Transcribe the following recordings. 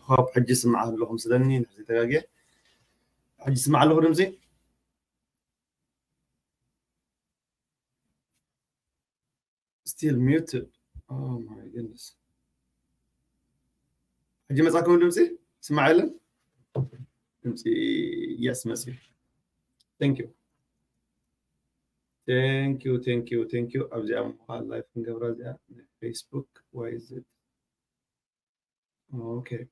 ሆፕ ሕጂ ስምዓ ኣለኹም ስለኒ ንሕዚ ተጋግየ። ሕጂ ስምዓ ኣለኹ ድምፂ? Still muted. Oh my goodness. ሕጂ መጻኩም ድምፂ? ስማዕ የለን? ድምፂ? Yes መፂ። Thank you. Thank you, thank you, thank you. ኣብዚኣ ምዃን ላይፍ ክንገብራ እዚኣ Facebook. Why is it? Okay.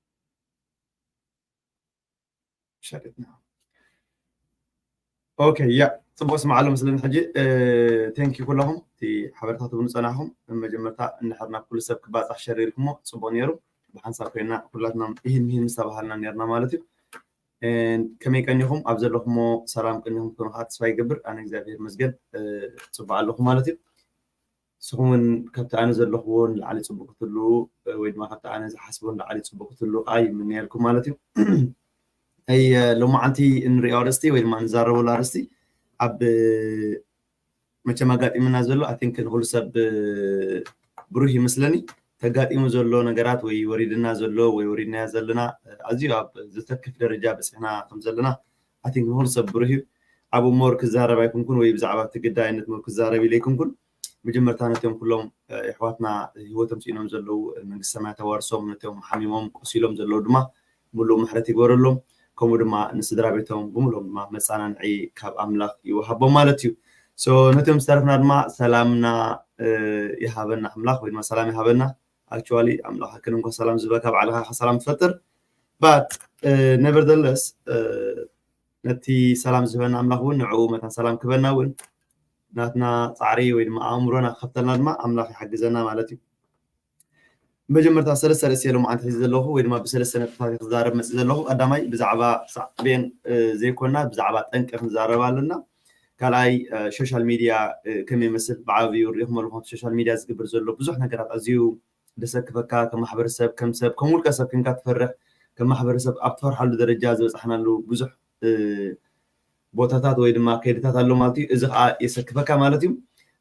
Shut it now. Okay, yeah. ጽቡቅ ስማዕ ኣሎ መስለኒ ሕጂ። Thank you ኩላኹም እቲ ሓበሬታ ትብሉ ጸናሕኩም። መጀመርታ እንድሕር ናብ ኩሉ ሰብ ክባጻሕ ሸር ኢልኩሞ ጽቡቅ ነይሩ። ብሓንሳብ ኮይና ኩላትና ይህን ይህን ምስ ተባሃልና ነርና ማለት እዩ። ከመይ ቀኒኹም? ኣብ ዘለኹሞ ሰላም ቀኒኹም ትኾኑ ከዓ ተስፋ ይገብር። ኣነ እግዚኣብሔር ይመስገን ጽቡቅ ኣለኹ ማለት እዩ። ንስኹም እውን ካብቲ ኣነ ዘለኽዎ ንላዕሊ ጽቡቅ ክትህሉ ወይ ድማ ካብቲ ኣነ ዝሓስቦ ንላዕሊ ጽቡቅ ክትህሉ ከዓ ይምነየልኩም ማለት እዩ። ኣይ ሎማዓንቲ እንሪኦ ኣርእስቲ ወይ ድማ ንዛረበሉ ኣርእስቲ ኣብ መቸም ኣጋጢምና ዘሎ ኣይ ቲንክ ንኩሉ ሰብ ብሩህ ይመስለኒ። ተጋጢሙ ዘሎ ነገራት ወይ ወሪድና ዘሎ ወይ ወሪድናዮ ዘለና ኣዝዩ ኣብ ዘተክፍ ደረጃ በፂሕና ከም ዘለና ኣይ ቲንክ ንኩሉ ሰብ ብሩህ እዩ። ኣብኡ ሞር ክዛረብ ኣይኩንኩን ወይ ብዛዕባ እቲ ግዳይነት ሞር ክዛረብ ኢለ ኣይኩንኩን። መጀመርታ ነቶም ኩሎም የሕዋትና ህይወቶም ስኢኖም ዘለዉ መንግስቲ ሰማያት ተዋርሶም፣ ነቶም ሓሚሞም ቆሲሎም ዘለዉ ድማ ምሉእ ምሕረት ይግበረሎም። ከምኡ ድማ ንስድራ ቤቶም ብምሉኦም ድማ መፃናንዒ ካብ ኣምላኽ ይወሃቦም ማለት እዩ። So ነቶም ዝተረፍና ድማ ሰላምና ይሃበና ኣምላኽ ወይ ድማ ሰላም ይሃበና። Actually ኣምላኽ ኣክን እንኳ ሰላም ዝበካ ባዕልኻ ሰላም ትፈጥር። But nevertheless ነቲ ሰላም ዝህበና ኣምላኽ እውን ንዕኡ መታን ሰላም ክህበና እውን ናትና ፃዕሪ ወይ ድማ ኣእምሮና ክኸፍተልና ድማ ኣምላኽ ይሓግዘና ማለት እዩ። መጀመርታ ሰለስተ ርእሲ እዮም ኣንተ ሒዘ ዘለኹ ወይ ድማ ብሰለስተ ነጥብታት ክዛረብ መፅእ ዘለኹ። ቀዳማይ ብዛዕባ ሳዕቤን ዘይኮና ብዛዕባ ጠንቂ ክንዛረብ ኣለና። ካልኣይ ሶሻል ሚድያ ከመይ ይመስል ብዓብዩ ሪኢኹም ኣለኹም ሶሻል ሚድያ ዝግብር ዘሎ ብዙሕ ነገራት ኣዝዩ ደሰክፈካ ከም ማሕበረሰብ ከም ሰብ ከም ውልቀ ሰብ ክንካ ትፈርሕ ከም ማሕበረሰብ ኣብ ትፈርሓሉ ደረጃ ዝበፃሕናሉ ብዙሕ ቦታታት ወይ ድማ ከይድታት ኣሎ ማለት እዩ። እዚ ከዓ የሰክፈካ ማለት እዩ።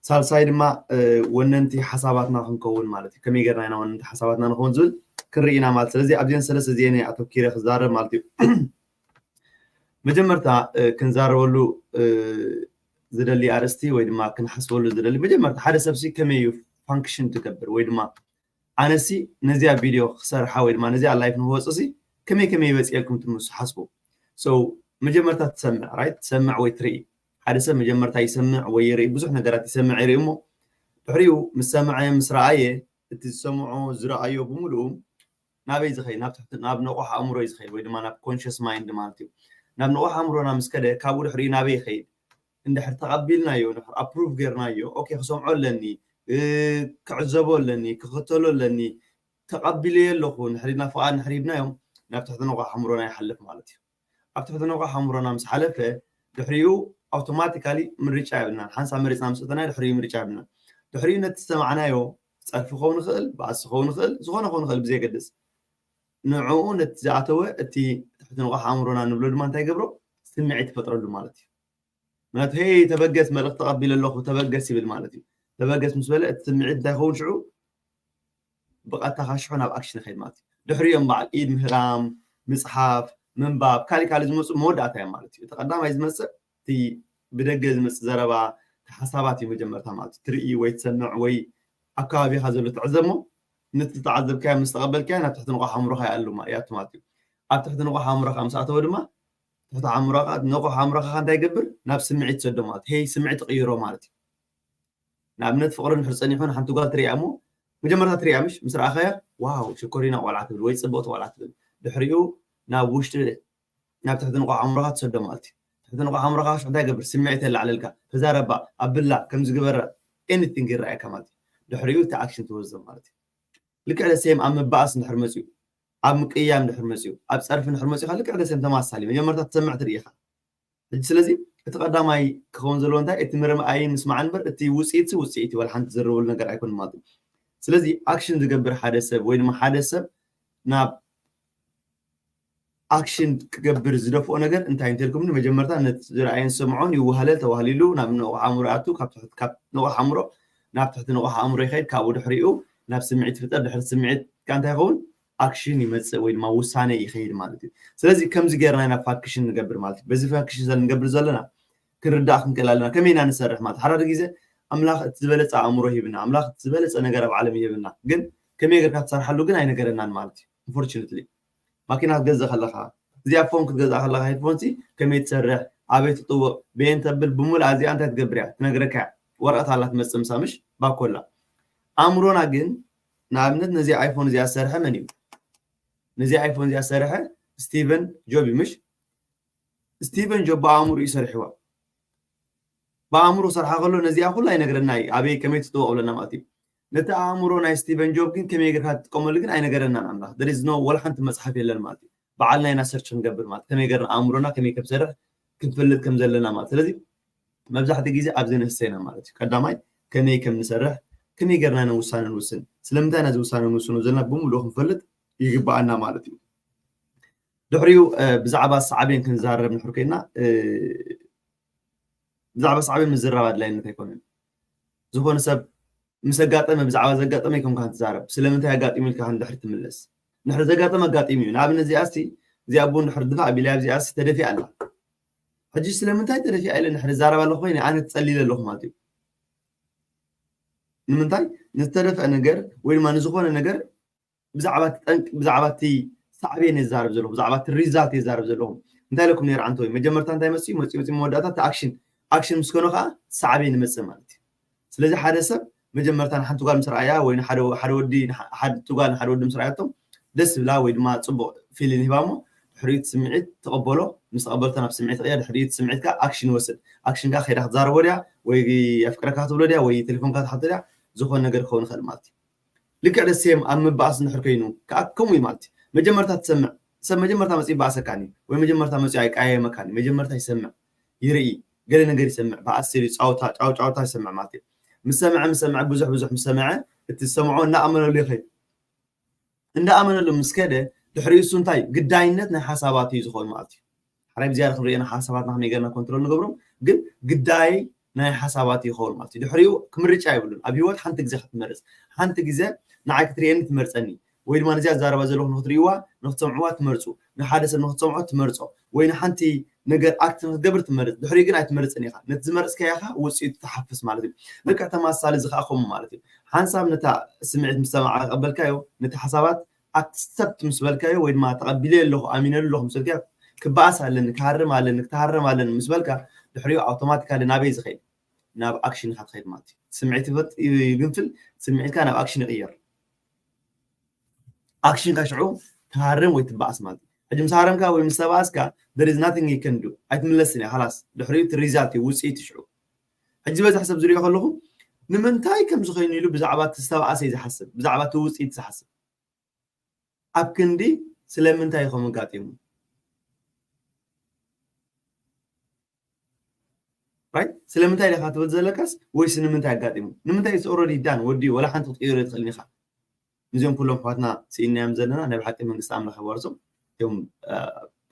ሳልሳይ ድማ ወነንቲ ሓሳባትና ክንከውን ማለት እዩ። ከመይ ገርና ኢና ወነንቲ ሓሳባትና ንኸውን ዝብል ክንርኢ ኢና ማለት ስለዚ ኣብዚን ሰለስተ እዚአን ኣተኪረ ክዛረብ ማለት እዩ። መጀመርታ ክንዛረበሉ ዝደሊ ኣርእስቲ ወይ ድማ ክንሓስበሉ ዝደሊ መጀመርታ ሓደ ሰብሲ ከመይ እዩ ፋንክሽን ትገብር ወይ ድማ ኣነሲ ነዚኣ ቪድዮ ክሰርሓ ወይ ድማ ነዚኣ ላይፍ ንክወፅሲ ከመይ ከመይ ይበፅየልኩም ትምሱ ሓስቡ። መጀመርታ ትሰምዕ ራይት ትሰምዕ ወይ ትርኢ ሓደ ሰብ መጀመርታ ይሰምዕ ወይ ይርኢ ብዙሕ ነገራት ይሰምዕ ይርኢ እሞ ድሕሪኡ ምስ ሰምዐ ምስ ረኣየ እቲ ዝሰምዖ ዝረኣዮ ብምሉኡ ናበይ ዝኸይድ ናብ ትሕቲ ናብ ነቑሕ ኣእምሮ እዩ ዝኸይድ ወይ ድማ ናብ ኮንሽስ ማይንድ ማለት እዩ። ናብ ነቑሕ ኣእምሮና ምስ ከደ ካብኡ ድሕሪኡ ናበይ ይኸይድ? እንድሕር ተቐቢልናዮ እንድሕር ኣፕሩቭ ጌርናዮ ኦኬ ክሰምዖ ኣለኒ ክዕዘቦ ኣለኒ ክኽተሎ ኣለኒ ተቐቢለዮ ኣለኹ ንሕሪድና ፍቓድ ንሕሪድናዮም ናብ ትሕቲ ነቑሕ ኣእምሮና ይሓልፍ ማለት እዩ። ኣብ ትሕቲ ነቑሕ ኣእምሮና ምስ ሓለፈ ድሕሪኡ ኣውቶማቲካሊ ምርጫ የብልናን። ሓንሳብ መሪፅና ምስ እተናዮ ድሕሪኡ ምርጫ የብልናን። ድሕሪኡ ነቲ ዝሰማዕናዮ ፀርፊ ክኸውን ይኽእል፣ ባእሲ ክኸውን ይኽእል፣ ዝኾነ ክኸውን ይኽእል ብዘየገድስ ንዕኡ ነቲ ዝኣተወ እቲ ትሕቲ ንቑሕ ኣእምሮና ንብሎ ድማ እንታይ ይገብሮ? ስምዒት ይፈጥረሉ ማለት እዩ። ምክንያቱ ሄይ ተበገስ መልእኽቲ ተቐቢለ ኣለኹ ተበገስ ይብል ማለት እዩ። ተበገስ ምስ በለ እቲ ስምዒት እንታይ ይኸውን ሽዑ ብቐጥታ ካብ ሽሑ ናብ ኣክሽን ይኸይድ ማለት እዩ። ድሕሪኦም በዓል ኢድ ምህራም፣ ምፅሓፍ፣ ምንባብ፣ ካሊእ ካሊእ ዝመፁ መወዳእታ እዮም ማለት እዩ። እቲ ቀዳማይ ዝመፅእ እቲ ብደገ ዝመፅእ ዘረባ፣ እቲ ሓሳባት እዩ መጀመርታ ማለት እዩ። ትርኢ ወይ ትሰምዕ ወይ ኣብ ከባቢኻ ዘሎ ትዕዘብ እሞ ነቲ ዝተዓዘብካዮ ምስ ተቐበልካዮ ናብ ትሕቲ ንቑሕ ኣእምሮኻ ይኣሉ ማ- ይኣቱ ማለት እዩ። ኣብ ትሕቲ ንቑሕ ኣእምሮኻ ምስ ኣተወ ድማ ትሕቲ ኣእምሮኻ ንቑሕ ኣእምሮኻ እንታይ ይገብር? ናብ ስምዒት ይሰዶ ማለት እዩ። ሄይ ስምዒት ይቕይሮ ማለት እዩ። ንኣብነት ፍቕሪ እንድሕር ጸኒሑ ንሓንቲ ጓል ትርእያ እሞ መጀመርታ ትርእያ ምሽ ምስ ረኣኻያ ዋው ሽኮሪና ቆልዓ ትብል ወይ ጽብቕቲ ቆልዓ ትብል ድሕሪኡ ናብ ውሽጢ ናብ ትሕቲ ንቑሕ ኣእምሮኻ ትሰዶ ማለት እዩ። ትሕቲ ንቑሕ ኣእምሮኻ ሽዑ እንታይ ይገብር? ስምዒት የላዕለልካ፣ ተዛረባ፣ ኣብላ፣ ከምዚ ግበራ፣ ኤኒቲንግ ይረኣየካ ማለት እዩ። ድሕሪኡ እቲ ኣክሽን ትወስዶ ማለት እዩ። ልክዕ ደሴም ኣብ ምባኣስ እንድሕር መፅዩ፣ ኣብ ምቅያም እንድሕር መፅዩ፣ ኣብ ፀርፊ እንድሕር መፅዩካ ልክዕ ደሴም ተማሳሊ መጀመርታ ትሰምዕ ትርኢ ኢኻ። ሕጂ ስለዚ እቲ ቀዳማይ ክኸውን ዘለዎ እንታይ እቲ ምርምኣይን ምስማዕን እምበር እቲ ውፅኢት ውፅኢት ዋላ ሓንቲ ዝርበሉ ነገር ኣይኮን ማለት እዩ። ስለዚ ኣክሽን ዝገብር ሓደ ሰብ ወይ ድማ ሓደ ሰብ ናብ ኣክሽን ክገብር ዝደፍኦ ነገር እንታይ እንተልኩምኒ መጀመርታ ነቲ ዝረኣየን ዝሰምዖን ይወሃለል ተዋህሊሉ ናብ ንቑሕ ኣእምሮ ይኣቱ ካብ ንቑሕ ኣእምሮ ናብ ትሕቲ ንቑሕ ኣእምሮ ይኸይድ ካብኡ ድሕሪኡ ናብ ስምዒት ይፍጠር ድሕሪ ስምዒት ከ እንታይ ይኸውን ኣክሽን ይመፅእ ወይ ድማ ውሳነ ይኸይድ ማለት እዩ። ስለዚ ከምዚ ጌርና ኢና ፋክሽን ንገብር ማለት እዩ። በዚ ፋክሽን ንገብር ዘለና ክንርዳእ ክንክእል ኣለና። ከመይ ኢና ንሰርሕ ማለት ሓደ ግዜ ኣምላኽ እቲ ዝበለፀ ኣእምሮ ሂብና፣ ኣምላኽ እቲ ዝበለፀ ነገር ኣብ ዓለም ይህብና፣ ግን ከመይ ጌርካ ትሰርሓሉ ግን ኣይነገረናን ማለት እዩ። Unfortunately ማኪና ክትገዝእ ከለኻ፣ እዚኣ ፎን ክትገዝእ ከለኻ፣ ሄድፎን ሲ ከመይ ትሰርሕ፣ ኣበይ ትጥውቕ፣ ብየን ተብል፣ ብምሉእ እዚኣ እንታይ ትገብር እያ ትነግረካ እያ። ወረቐት ኣላ ትመፅእ ምሳ ምሽ ባኮላ። ኣእምሮና ግን ንኣብነት ነዚ ኣይፎን እዚኣ ዝሰርሐ መን እዩ? ነዚ ኣይፎን እዚኣ ዝሰርሐ ስቲቨን ጆብ እዩ ምሽ? ስቲቨን ጆብ ብኣእምሮ እዩ ሰርሕዋ። ብኣእምሮ ሰርሓ ከሎ ነዚኣ ኩላ ይነግረና እዩ ኣበይ ከመይ ትጥወቕ ብለና ማለት እዩ። ነቲ ኣእምሮ ናይ ስቲቨን ጆብ ግን ከመይ ጌርካ ትጥቀመሉ ግን ኣይነገረናን ኣምላኽ። There is no ወላ ሓንቲ መፅሓፍ የለን ማለት እዩ። በዓልና ኢና ሰርች ክንገብር ማለት ከመይ ጌርና ኣእምሮና ከመይ ከምሰርሕ ክንፈልጥ ከም ዘለና ማለት ስለዚ መብዛሕትኡ ግዜ ኣብዚ ንህሰ ኢና ማለት እዩ። ቀዳማይ ከመይ ከም ንሰርሕ ከመይ ጌርና ኢና ውሳነ ንውስን ስለምንታይ ኢና እዚ ውሳነ ንውስኖ ዘለና ብምሉኡ ክንፈልጥ ይግባኣና ማለት እዩ። ድሕሪኡ ብዛዕባ ሳዕቤን ክንዛረብ ንሕር ኮይና ብዛዕባ ሳዕቤን ምዝራብ ኣድላይነት ኣይኮነን። ዝኾነ ሰብ ምስ ኣጋጠመ ብዛዕባ ዘጋጠመ ይኮንካ ትዛረብ ስለምንታይ ኣጋጢሙ ኢልካ ንድሕሪ ትምለስ። ንድሕሪ ዘጋጠመ ኣጋጢሙ እዩ ንኣብነት እዚኣ ስ እዚኣ ቡ ንድሕሪ ድፋ ኣቢላ ኣብዚኣ ስ ተደፊ ኣላ ሕጂ ስለምንታይ ተደፊ ኢለ ንድሕሪ ዛረብ ኣለኹ ኮይነ ኣነ ትፀሊለ ኣለኹ ማለት እዩ። ንምንታይ ንዝተደፍአ ነገር ወይ ድማ ንዝኾነ ነገር ብዛዕባ እቲ ጠንቂ ብዛዕባ እቲ ሳዕቤን የዛረብ ዘለኹ ብዛዕባ እቲ ሪዛልት የዛረብ ዘለኹ እንታይ ኢለኩም ነይረ ዓንተ ወይ መጀመርታ እንታይ መፅኡ መፅኡ መፅኡ መወዳእታ እቲ ኣክሽን ኣክሽን ምስ ኮነ ከዓ ሳዕቤን ይመፅእ ማለት እዩ። ስለዚ ሓደ ሰብ መጀመርታ ንሓንቲ ጓል ምስ ረኣያ ወይ ሓደ ወዲ ሓንቲ ጓል ንሓደ ወዲ ምስ ረኣያቶም ደስ ዝብላ ወይ ድማ ፅቡቕ ፊሊን ሂባ እሞ ድሕሪኡ እቲ ስምዒት ተቐበሎ ምስ ተቐበልቶ ናብ ስምዒት ቀያ ድሕሪኡ እቲ ስምዒት ከዓ ኣክሽን ይወስድ ኣክሽን ከዓ ከይዳ ክትዛረቦ ድያ ወይ ኣፍቅረካ ክትብሎ ድያ ወይ ቴሌፎንካ ትሓቶ ድያ ዝኾነ ነገር ክኸውን ይኽእል ማለት እዩ። ልክዕ ደሴም ኣብ ምባኣስ እንድሕር ኮይኑ ከዓ ከምኡ እዩ ማለት እዩ። መጀመርታ ትሰምዕ ሰብ መጀመርታ መፅኡ ይበኣሰካኒ ወይ መጀመርታ መፅኡ ኣይቀያየመካኒ መጀመርታ ይሰምዕ ይርኢ ገለ ነገር ይሰምዕ በኣስ ኢሉ ጫውታ ጫው ጫውታ ይሰምዕ ማለት እዩ። ምስ ሰምዐ ምስ ሰምዐ ብዙሕ ብዙሕ ምስ ሰምዐ እቲ ዝሰምዖ እናኣመነሉ ይኸይድ እንዳኣመነሉ ምስ ከደ ድሕሪኡ እሱ እንታይ ግዳይነት ናይ ሓሳባት እዩ ዝኸውን ማለት እዩ። ሓራይ ብዝያዳ ክንሪኦ ሓሳባትና ከመይ ገርና ኮንትሮል ንገብሮም ግን ግዳይ ናይ ሓሳባት ይኸውን ማለት እዩ። ድሕሪኡ ክምርጫ የብሉን ኣብ ህይወት ሓንቲ ግዜ ክትመርፅ ሓንቲ ግዜ ንዓይ ክትርእየኒ ትመርፀኒ ወይ ድማ ነዚኣ ዛረባ ዘለኹ ንክትርእይዋ ንክትሰምዕዋ ትመርፁ ንሓደ ሰብ ንክትሰምዖ ትመርፆ ወይ ንሓንቲ ነገር ኣክት ንክትገብር ትመርፅ ድሕሪኡ ግን ኣይትመርፅን ኢኻ ነቲ ዝመርፅካዮ ኢኻ ውፅኢቱ ትሓፍስ ማለት እዩ። ልክዕ ተማሳሊ እዚ ከዓ ከምኡ ማለት እዩ። ሓንሳብ ነታ ስምዒት ምስ ሰማዕካ ቀበልካዮ ነቲ ሓሳባት ኣክሰፕት ምስ በልካዮ ወይ ድማ ተቐቢለ ኣለኹ ኣሚነሉ ኣለኹ ምስ በልካዮ ክበኣስ ኣለኒ ክሃርም ኣለኒ ክትሃርም ኣለኒ ምስ በልካ ድሕሪኡ ኣውቶማቲካሊ ናበይ ዝኸይድ ናብ ኣክሽን ኢኻ ትኸይድ ማለት እዩ። ስምዒት ይፈጥ ይግንፍል ስምዒትካ ናብ ኣክሽን ይቕየር። ኣክሽንካ ሽዑ ትሃርም ወይ ትበኣስ ማለት እዩ። ሕጂ ምስ ሃረምካ ወይ ምስ ተባኣስካ there is nothing you can do ኣይትምለስን እያ ሃላስ ድሕሪኡ እቲ ሪዛልት እዩ ውፅኢት ሽዑ። ሕጂ ዝበዝሕ ሰብ ዝሪኦ ከለኹ ንምንታይ ከም ዝኾይኑ ኢሉ ብዛዕባ እቲ ዝተባኣሰ እዩ ዝሓስብ ብዛዕባ እቲ ውፅኢት ዝሓስብ ኣብ ክንዲ ስለምንታይ ከም ኣጋጢሙ ስለምንታይ ኢኻ ትብል ዘለካስ ወይስ ንምንታይ ኣጋጢሙ ንምንታይ ስ ኦረዲ ዳን ወዲ ወላ ሓንቲ ክትቅይሮ ትኽእል ኢኻ። ነዚኦም ኩሎም ኣሕዋትና ስኢናዮም ዘለና ናይ ብሓቂ መንግስቲ ኣምላኽ ይባርሶም። እቶም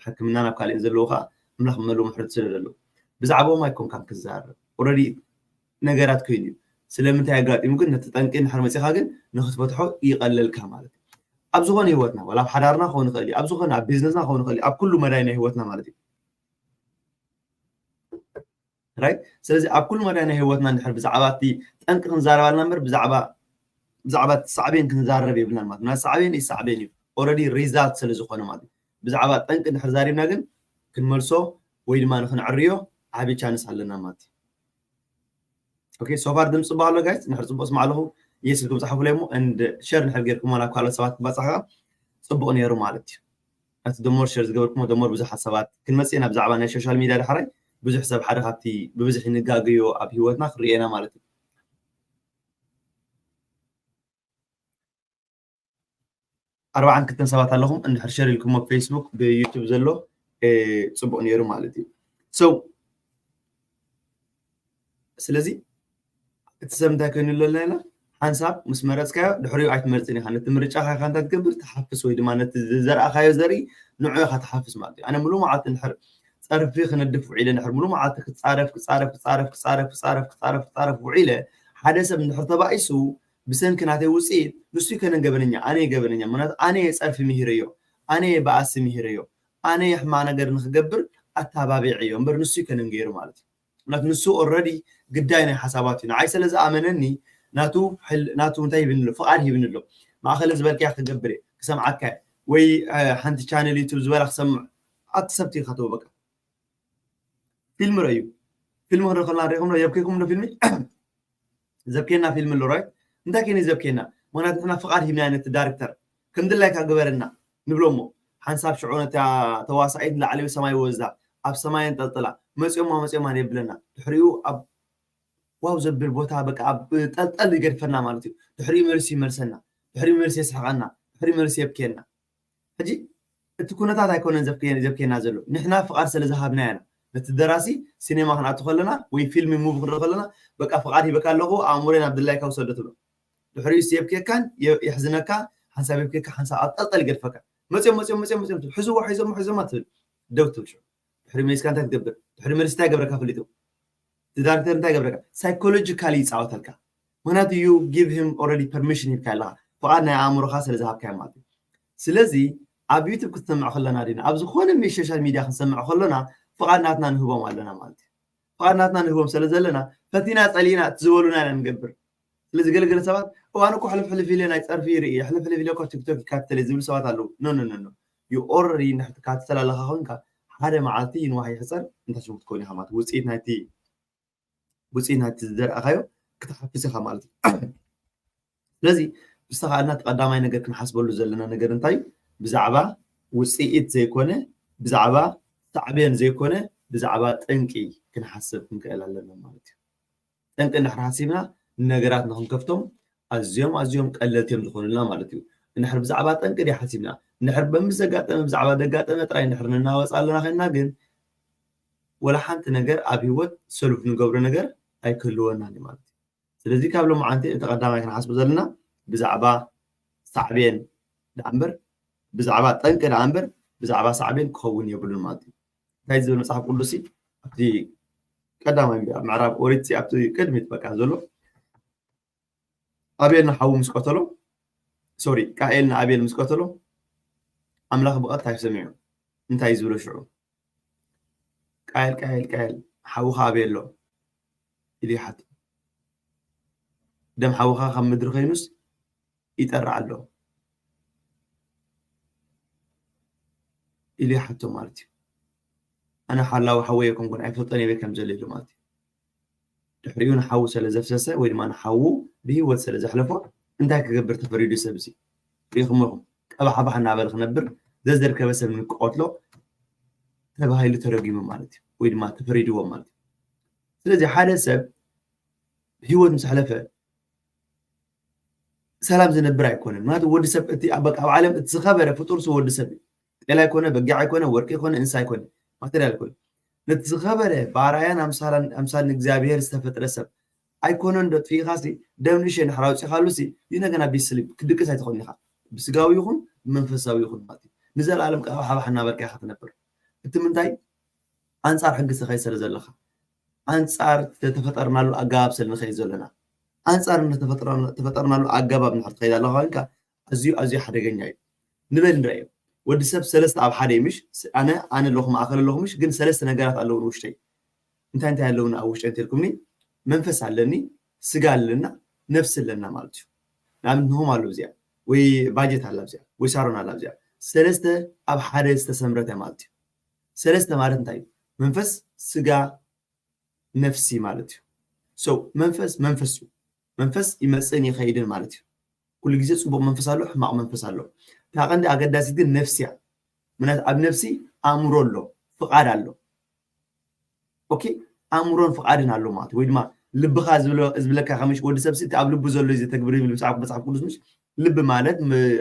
ሕክምና ናብ ካልእን ዘለዉ ከዓ ኣምላኽ መሉ ምሕረት ስለ ዘለዉ ብዛዕባኦም ኣይኮንካን ክዛረብ ኦረዲ ነገራት ኮይኑ እዩ። ስለምንታይ ኣጋጢሙ ግን ነቲ ጠንቂ እንድሕር መፂኻ ግን ንክትፈትሖ ይቐለልካ ማለት እዩ። ኣብ ዝኾነ ህይወትና ወላ ኣብ ሓዳርና ክኸውን ይኽእል እዩ ኣብ ዝኾነ ኣብ ቢዝነስና ክኸውን ይኽእል እዩ ኣብ ኩሉ መዳይ ናይ ህይወትና ማለት እዩ። ራይት ስለዚ ኣብ ኩሉ መዳይ ናይ ህይወትና እንድሕር ብዛዕባ እቲ ጠንቂ ክንዛረብ ኣለና እምበር ብዛዕባ ብዛዕባ እቲ ሳዕቤን ክንዛረብ የብልናን ማለት እዩ። ናይ ሳዕቤን እዩ ሳዕቤን እዩ ኦረዲ ሪዛልት ስለ ዝኾነ ማለት እዩ። ብዛዕባ ጠንቂ እንድሕር ዛሪብና ግን ክንመልሶ ወይ ድማ ንክንዕርዮ ዓብዪ ቻንስ ኣለና ማለት እዩ። ኦኬ ሶፋር ድምፂ ጽቡቅ ኣሎ ጋይስ ንሕር ጽቡቅ ስማዕ ኣለኹ። የስ ኢልኩም ጻሓፉለይ እሞ እንድ ሸር ንሕር ጌርኩም ናብ ካልኦት ሰባት ክባጻሕ ከዓ ጽቡቅ ነይሩ ማለት እዩ። እቲ ደሞር ሸር ዝገበርኩሞ ደሞር ብዙሓት ሰባት ክንመጽእ ኢና ብዛዕባ ናይ ሶሻል ሚድያ ዳሕራይ ብዙሕ ሰብ ሓደ ካብቲ ብብዝሒ ንጋገዮ ኣብ ህይወትና ክንሪኦ ኢና ማለት እዩ። ኣርባዓን ክልተን ሰባት ኣለኹም እንድሕር ሸር ኢልኩሞ ብ ፌስቡክ ብ ዩቱብ ዘሎ ጽቡቕ ነይሩ ማለት እዩ። So ስለዚ እቲ ሰብ እንታይ ኮይኑ ኣሎ ኢልና ሓንሳብ ምስ መረፅካዮ ድሕሪኡ ኣይትመርፅን ኢኻ። ነቲ ምርጫኻ ኢኻ እንታይ ትገብር ትሓፍስ ወይ ድማ ነቲ ዘርኣኻዮ ዘርኢ ንዑ ኢኻ ትሓፍስ ማለት እዩ። ኣነ ሙሉእ መዓልቲ እንድሕር ፀርፊ ክነድፍ ውዒለ እንድሕር ሙሉእ መዓልቲ ክፃረፍ ክፃረፍ ክፃረፍ ክፃረፍ ክፃረፍ ክፃረፍ ክፃረፍ ውዒለ ሓደ ሰብ እንድሕር ተባኢሱ ብሰንኪ ናተይ ውፅኢት ንሱ ይከነን ገበነኛ፣ ኣነ እየ ገበነኛ። ምክንያቱ ኣነ እየ ፀርፊ ምሂረዮ፣ ኣነ እየ በኣሲ ምሂረዮ፣ ኣነ እየ ሕማቕ ነገር ንክገብር ኣተባቢዐዮ እምበር ንሱ ይከነን ገይሩ ማለት እዩ። ምክንያቱ ንሱ ኦረዲ ግዳይ ናይ ሓሳባት እዩ። ንዓይ ስለ ዝኣመነኒ ናቱ ሕል- ናቱ እንታይ ሂብኒ ኣሎ? ፍቓድ ሂብኒ ኣሎ። ማእኸል ዝበልካያ ክገብር እየ፣ ክሰምዓካ እየ፣ ወይ ሓንቲ ቻነል ዩቱብ ዝበላ ክሰምዕ ኣክሰፕት ኢልካ ተወ በቃ። ፊልም ረዩ። ፊልም ክንርኢ ከለና ሪኢኹም ዶ? የብኬኩም ዶ ፊልሚ? ዘብኬና ፊልም ኣሎ ራይት? እንታይ ከይኑ ዘብኬና? ምክንያቱ ንሕና ፍቓድ ሂብና ነቲ ዳይሬክተር ከም ድላይካ ግበረና ንብሎ እሞ ሓንሳብ ሽዑ ነታ ተዋሳኢት ንላዕሊ ሰማይ ወዝዳ ኣብ ሰማይ ኣንጠልጥላ መፅኦማ መፅኦማ የብለና። ድሕሪኡ ኣብ ዋው ዘብል ቦታ በቃ ኣብ ጠልጠል ይገድፈና ማለት እዩ። ድሕሪኡ መልሲ ይመልሰና፣ ድሕሪኡ መልሲ የስሕቐና፣ ድሕሪኡ መልሲ የብኬና። ሕጂ እቲ ኩነታት ኣይኮነን ዘብክየ- ዘብክየና ዘሎ፣ ንሕና ፍቓድ ስለ ዝሃብና ኢና። ነቲ ደራሲ ሲኔማ ክንኣቱ ከለና ወይ ፊልም ሙቪ ክንርኢ ከለና በቃ ፍቓድ ሂበካ ኣለኹ ኣእምሮይ ናብ ድላይካ ውሰዶ ትብሎ። ድሕሪኡ የብክየካን የ- የሕዝነካ፣ ሓንሳብ የብክየካ ሓንሳብ ኣብ ጠልጠል ይገድፈካ። መፅኦም መፅኦም መፅኦም መፅኦም ትብል፣ ሕዝዎ ሒዞሞ ሒዞማ ትብል፣ ደው ትብል። ሽዑ ድሕሪ መሊስካ እንታይ ትገብር? ድሕሪ መሊስ እንታይ ገብረካ ፈሊጡ? እቲ ዳይሬክተር እንታይ ገብረካ? ሳይኮሎጂካሊ ይፃወተልካ። ምክንያቱ you give him already permission ሂብካ ኣለካ፣ ፍቓድ ናይ ኣእምሮካ ስለ ዝሃብካዮ ማለት እዩ። ስለዚ ኣብ ዩቱብ ክትሰምዕ ከለና ዲና ኣብ ዝኾነ ሚ- ሶሻል ሚድያ ክንሰምዕ ከለና ፍቓድ ናትና ንህቦም ኣለና ማለት እዩ። ፍቓድ ናትና ንህቦም ስለ ዘለና ፈቲና ጸሊእና እቲ ዝበሉና ኢና ንገብር። ስለዚ ገለገለ ሰባት እዋን እኮ ሕልፍ ሕልፍ ኢለ ናይ ጸርፊ ይርኢ ሕልፍ ሕልፍ ኢለ እኮ ቲክቶክ ይካተል ዝብሉ ሰባት ኣለዉ። ኖ ኖ ኖ ኖ you already ንድሕር ትካተል ኣለካ ኮንካ ሓደ መዓልቲ ይንዋሕ ይሕጸር እንታይ ሽሙ ክትከውን ኢኻ ማለት ውፅኢት ናይቲ ውፅኢት ናይቲ ዝዘርኣኻዮ ክትሓፍስ ኢኻ ማለት እዩ። ስለዚ ብዝተኻእልና እቲ ቀዳማይ ነገር ክንሓስበሉ ዘለና ነገር እንታይ እዩ? ብዛዕባ ውፅኢት ዘይኮነ ብዛዕባ ሳዕቤን ዘይኮነ ብዛዕባ ጠንቂ ክንሓስብ ክንክእል ኣለና ማለት እዩ። ጠንቂ እንድሕር ሓሲብና ንነገራት ንክንከፍቶም ኣዝዮም ኣዝዮም ቀለልቲ እዮም ዝኾኑልና ማለት እዩ። እንድሕር ብዛዕባ ጠንቂ ድያ ሓሲብና እንድሕር በምስ ዘጋጠመ ብዛዕባ ዘጋጠመ ጥራይ እንድሕር ንናወፅ ኣለና ኮይንና ግን ወላ ሓንቲ ነገር ኣብ ህይወት ሰሉፍ ንገብሮ ነገር ኣይክህልወናን እዩ ማለት እዩ። ስለዚ ካብ ሎማዓንቲ እቲ ቀዳማይ ክንሓስቡ ዘለና ብዛዕባ ሳዕቤን ደኣ እምበር ብዛዕባ ጠንቂ ደኣ እምበር ብዛዕባ ሳዕቤን ክኸውን የብሉን ማለት እዩ። እንታይ ዝብል መፅሓፍ ቅዱስ ኣብቲ ቀዳማይ ኣብ ምዕራብ ኦሪት ኣብቲ ቅድሚት በቃ ዘሎ ኣቤል ንሓዉ ምስ ቀተሎ ሶሪ ቃኤል ንኣቤል ምስ ቀተሎ ኣምላኽ ብቐጥታ እዩ ሰሚዑ። እንታይ እዩ ዝብሎ ሽዑ? ቃኤል ቃኤል ቃኤል ሓውኻ ኣበይ ኣሎ ኢሉ ይሓቶ። ደም ሓውኻ ካብ ምድሪ ኮይኑስ ይጠርዕ ኣሎ ኢሉ ይሓቶ ማለት እዩ። ኣነ ሓላዊ ሓወይ ኣይኮንኩን ኣይፈልጦን እየ ከም ዘሎ ኢሉ ማለት እዩ። ድሕሪኡ ንሓዉ ስለ ዘፍሰሰ ወይ ድማ ንሓዉ ብህይወት ስለ ዘሕለፎ እንታይ ክገብር ተፈሪዱ ሰብ እዚ ሪኢኹም ኢኹም ቀባሕባሕ እናበለ ክነብር ዘዘርከበ ሰብ ንክቀትሎ ተባሂሉ ተረጊሙ ማለት እዩ ወይ ድማ ተፈሪድዎ ማለት እዩ። ስለዚ ሓደ ሰብ ህይወት ምስ ሕለፈ ሰላም ዝነብር ኣይኮነን። ምክንያቱ ወዲ ሰብ እቲ ኣብ በቃ ኣብ ዓለም እቲ ዝኸበረ ፍጡር ሱ ወዲ ሰብ እዩ። ጤል ኣይኮነ፣ በጊዕ ኣይኮነ፣ ወርቂ ኣይኮነ፣ እንስሳ ኣይኮነ፣ ማቴሪያል ኣይኮነ። ነቲ ዝኸበረ ብኣርኣያን ኣምሳል እግዚኣብሔር ዝተፈጥረ ሰብ ኣይኮነን ዶ ጥፊእኻሲ ደም ንእሽተይ እንድሕር ኣውፂኻሉሲ you not gonna be sleep ክድቅስ ኣይትኽእልን ኢኻ ብስጋዊ ይኹን ብመንፈሳዊ ይኹን ማለት እዩ። ንዘለኣለም ቀባሕባሕ እናበልካ ኢኻ ትነብር። እቲ ምንታይ ኣንፃር ሕጊ ትኸይድ ስለ ዘለኻ ኣንፃር ዝተፈጠርናሉ ኣገባብ ስለ ንኸይድ ዘለና ኣንፃር ዝተፈጠርናሉ ኣገባብ እንድሕር ትኸይድ ኣለኻ ኮይንካ ኣዝዩ ኣዝዩ ሓደገኛ እዩ። ንበል ንረኣዮ ወዲ ሰብ ሰለስተ ኣብ ሓደ እዩ ምሽ ኣነ ኣነ ኣለኹ ማእኸል ኣለኹ ምሽ ግን ሰለስተ ነገራት ኣለዉ ንውሽተይ እንታይ እንታይ ኣለውና ኣብ ውሽጠይ እንተልኩምኒ መንፈስ ኣለኒ ስጋ ኣለና ነፍሲ ኣለና ማለት እዩ። ንኣብነት ንሆም ኣሎ እዚኣ ወይ ባጀት ኣላ እዚኣ ወይ ሳሮን ኣላ እዚኣ ሰለስተ ኣብ ሓደ ዝተሰምረት እያ ማለት እዩ። ሰለስተ ማለት እንታይ እዩ? መንፈስ ስጋ ነፍሲ ማለት እዩ። So መንፈስ መንፈስ እዩ። መንፈስ ይመፅእን ይኸይድን ማለት እዩ። ኩሉ ግዜ ፅቡቕ መንፈስ ኣሎ፣ ሕማቕ መንፈስ ኣሎ። እታ ቀንዲ ኣገዳሲት ግን ነፍሲ እያ። ምክንያቱ ኣብ ነፍሲ ኣእምሮ ኣሎ፣ ፍቓድ ኣሎ። ኦኬ ኣእምሮን ፍቓድን ኣሎ ማለት ወይ ድማ ልብኻ ዝብለካ ከምሽ ወዲ ሰብ እቲ ኣብ ልቡ ዘሎ ዘተግብር ይብል መፅሓፍ መፅሓፍ ቅዱስ ምሽ ልቢ ማለት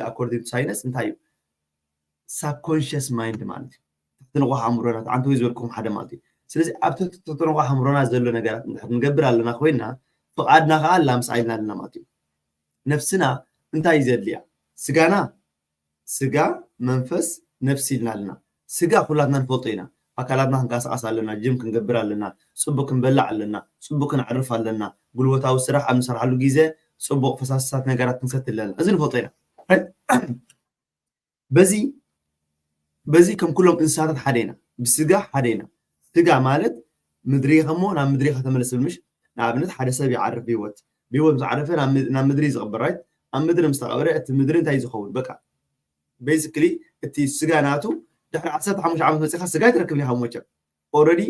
according to science እንታይ እዩ? ሳብኮንሽስ ማይንድ ማለት እዩ። ትሕቲ ንቑሕ ኣእምሮና ኣንተ ወይ ዝበልኩም ሓደ ማለት እዩ። ስለዚ ኣብ ትሕቲ ንቑሕ ኣእምሮና ዘሎ ነገራት እንድሕር ንገብር ኣለና ኮይንና ፍቓድና ከዓ ኣላምሳ ኢልና ኣለና ማለት እዩ። ነፍስና እንታይ እዩ ዘድልያ? ስጋና ስጋ መንፈስ ነፍሲ ኢልና ኣለና። ስጋ ኩላትና ንፈልጦ ኢና። ኣካላትና ክንቀሳቐስ ኣለና፣ ጅም ክንገብር ኣለና፣ ፅቡቅ ክንበላዕ ኣለና፣ ፅቡቅ ክንዕርፍ ኣለና፣ ጉልበታዊ ስራሕ ኣብ ንሰርሓሉ ግዜ ፅቡቕ ፈሳስታት ነገራት ክንሰቲ ኣለና። እዚ ንፈልጦ ኢና። በዚ በዚ ከም ኩሎም እንስሳታት ሓደ ኢና፣ ብስጋ ሓደ ኢና። ስጋ ማለት ምድሪ ኢኻ እሞ ናብ ምድሪ ኢኻ ተመለስ ዝብል ምሽ። ንኣብነት ሓደ ሰብ ይዓርፍ ብህይወት፣ ብህይወት ምስ ዓረፈ ናብ ምድ- ናብ ምድሪ እዩ ዝቕበር፣ ራይት? ኣብ ምድሪ ምስ ተቐበረ እቲ ምድሪ እንታይ እዩ ዝኸውን? በቃ ቤዚክሊ እቲ ስጋ ናቱ ድሕሪ ዓሰርተ ሓሙሽተ ዓመት መፂኻ ስጋ ኣይትረክብን ኢኻ መቸም። ኦረዲ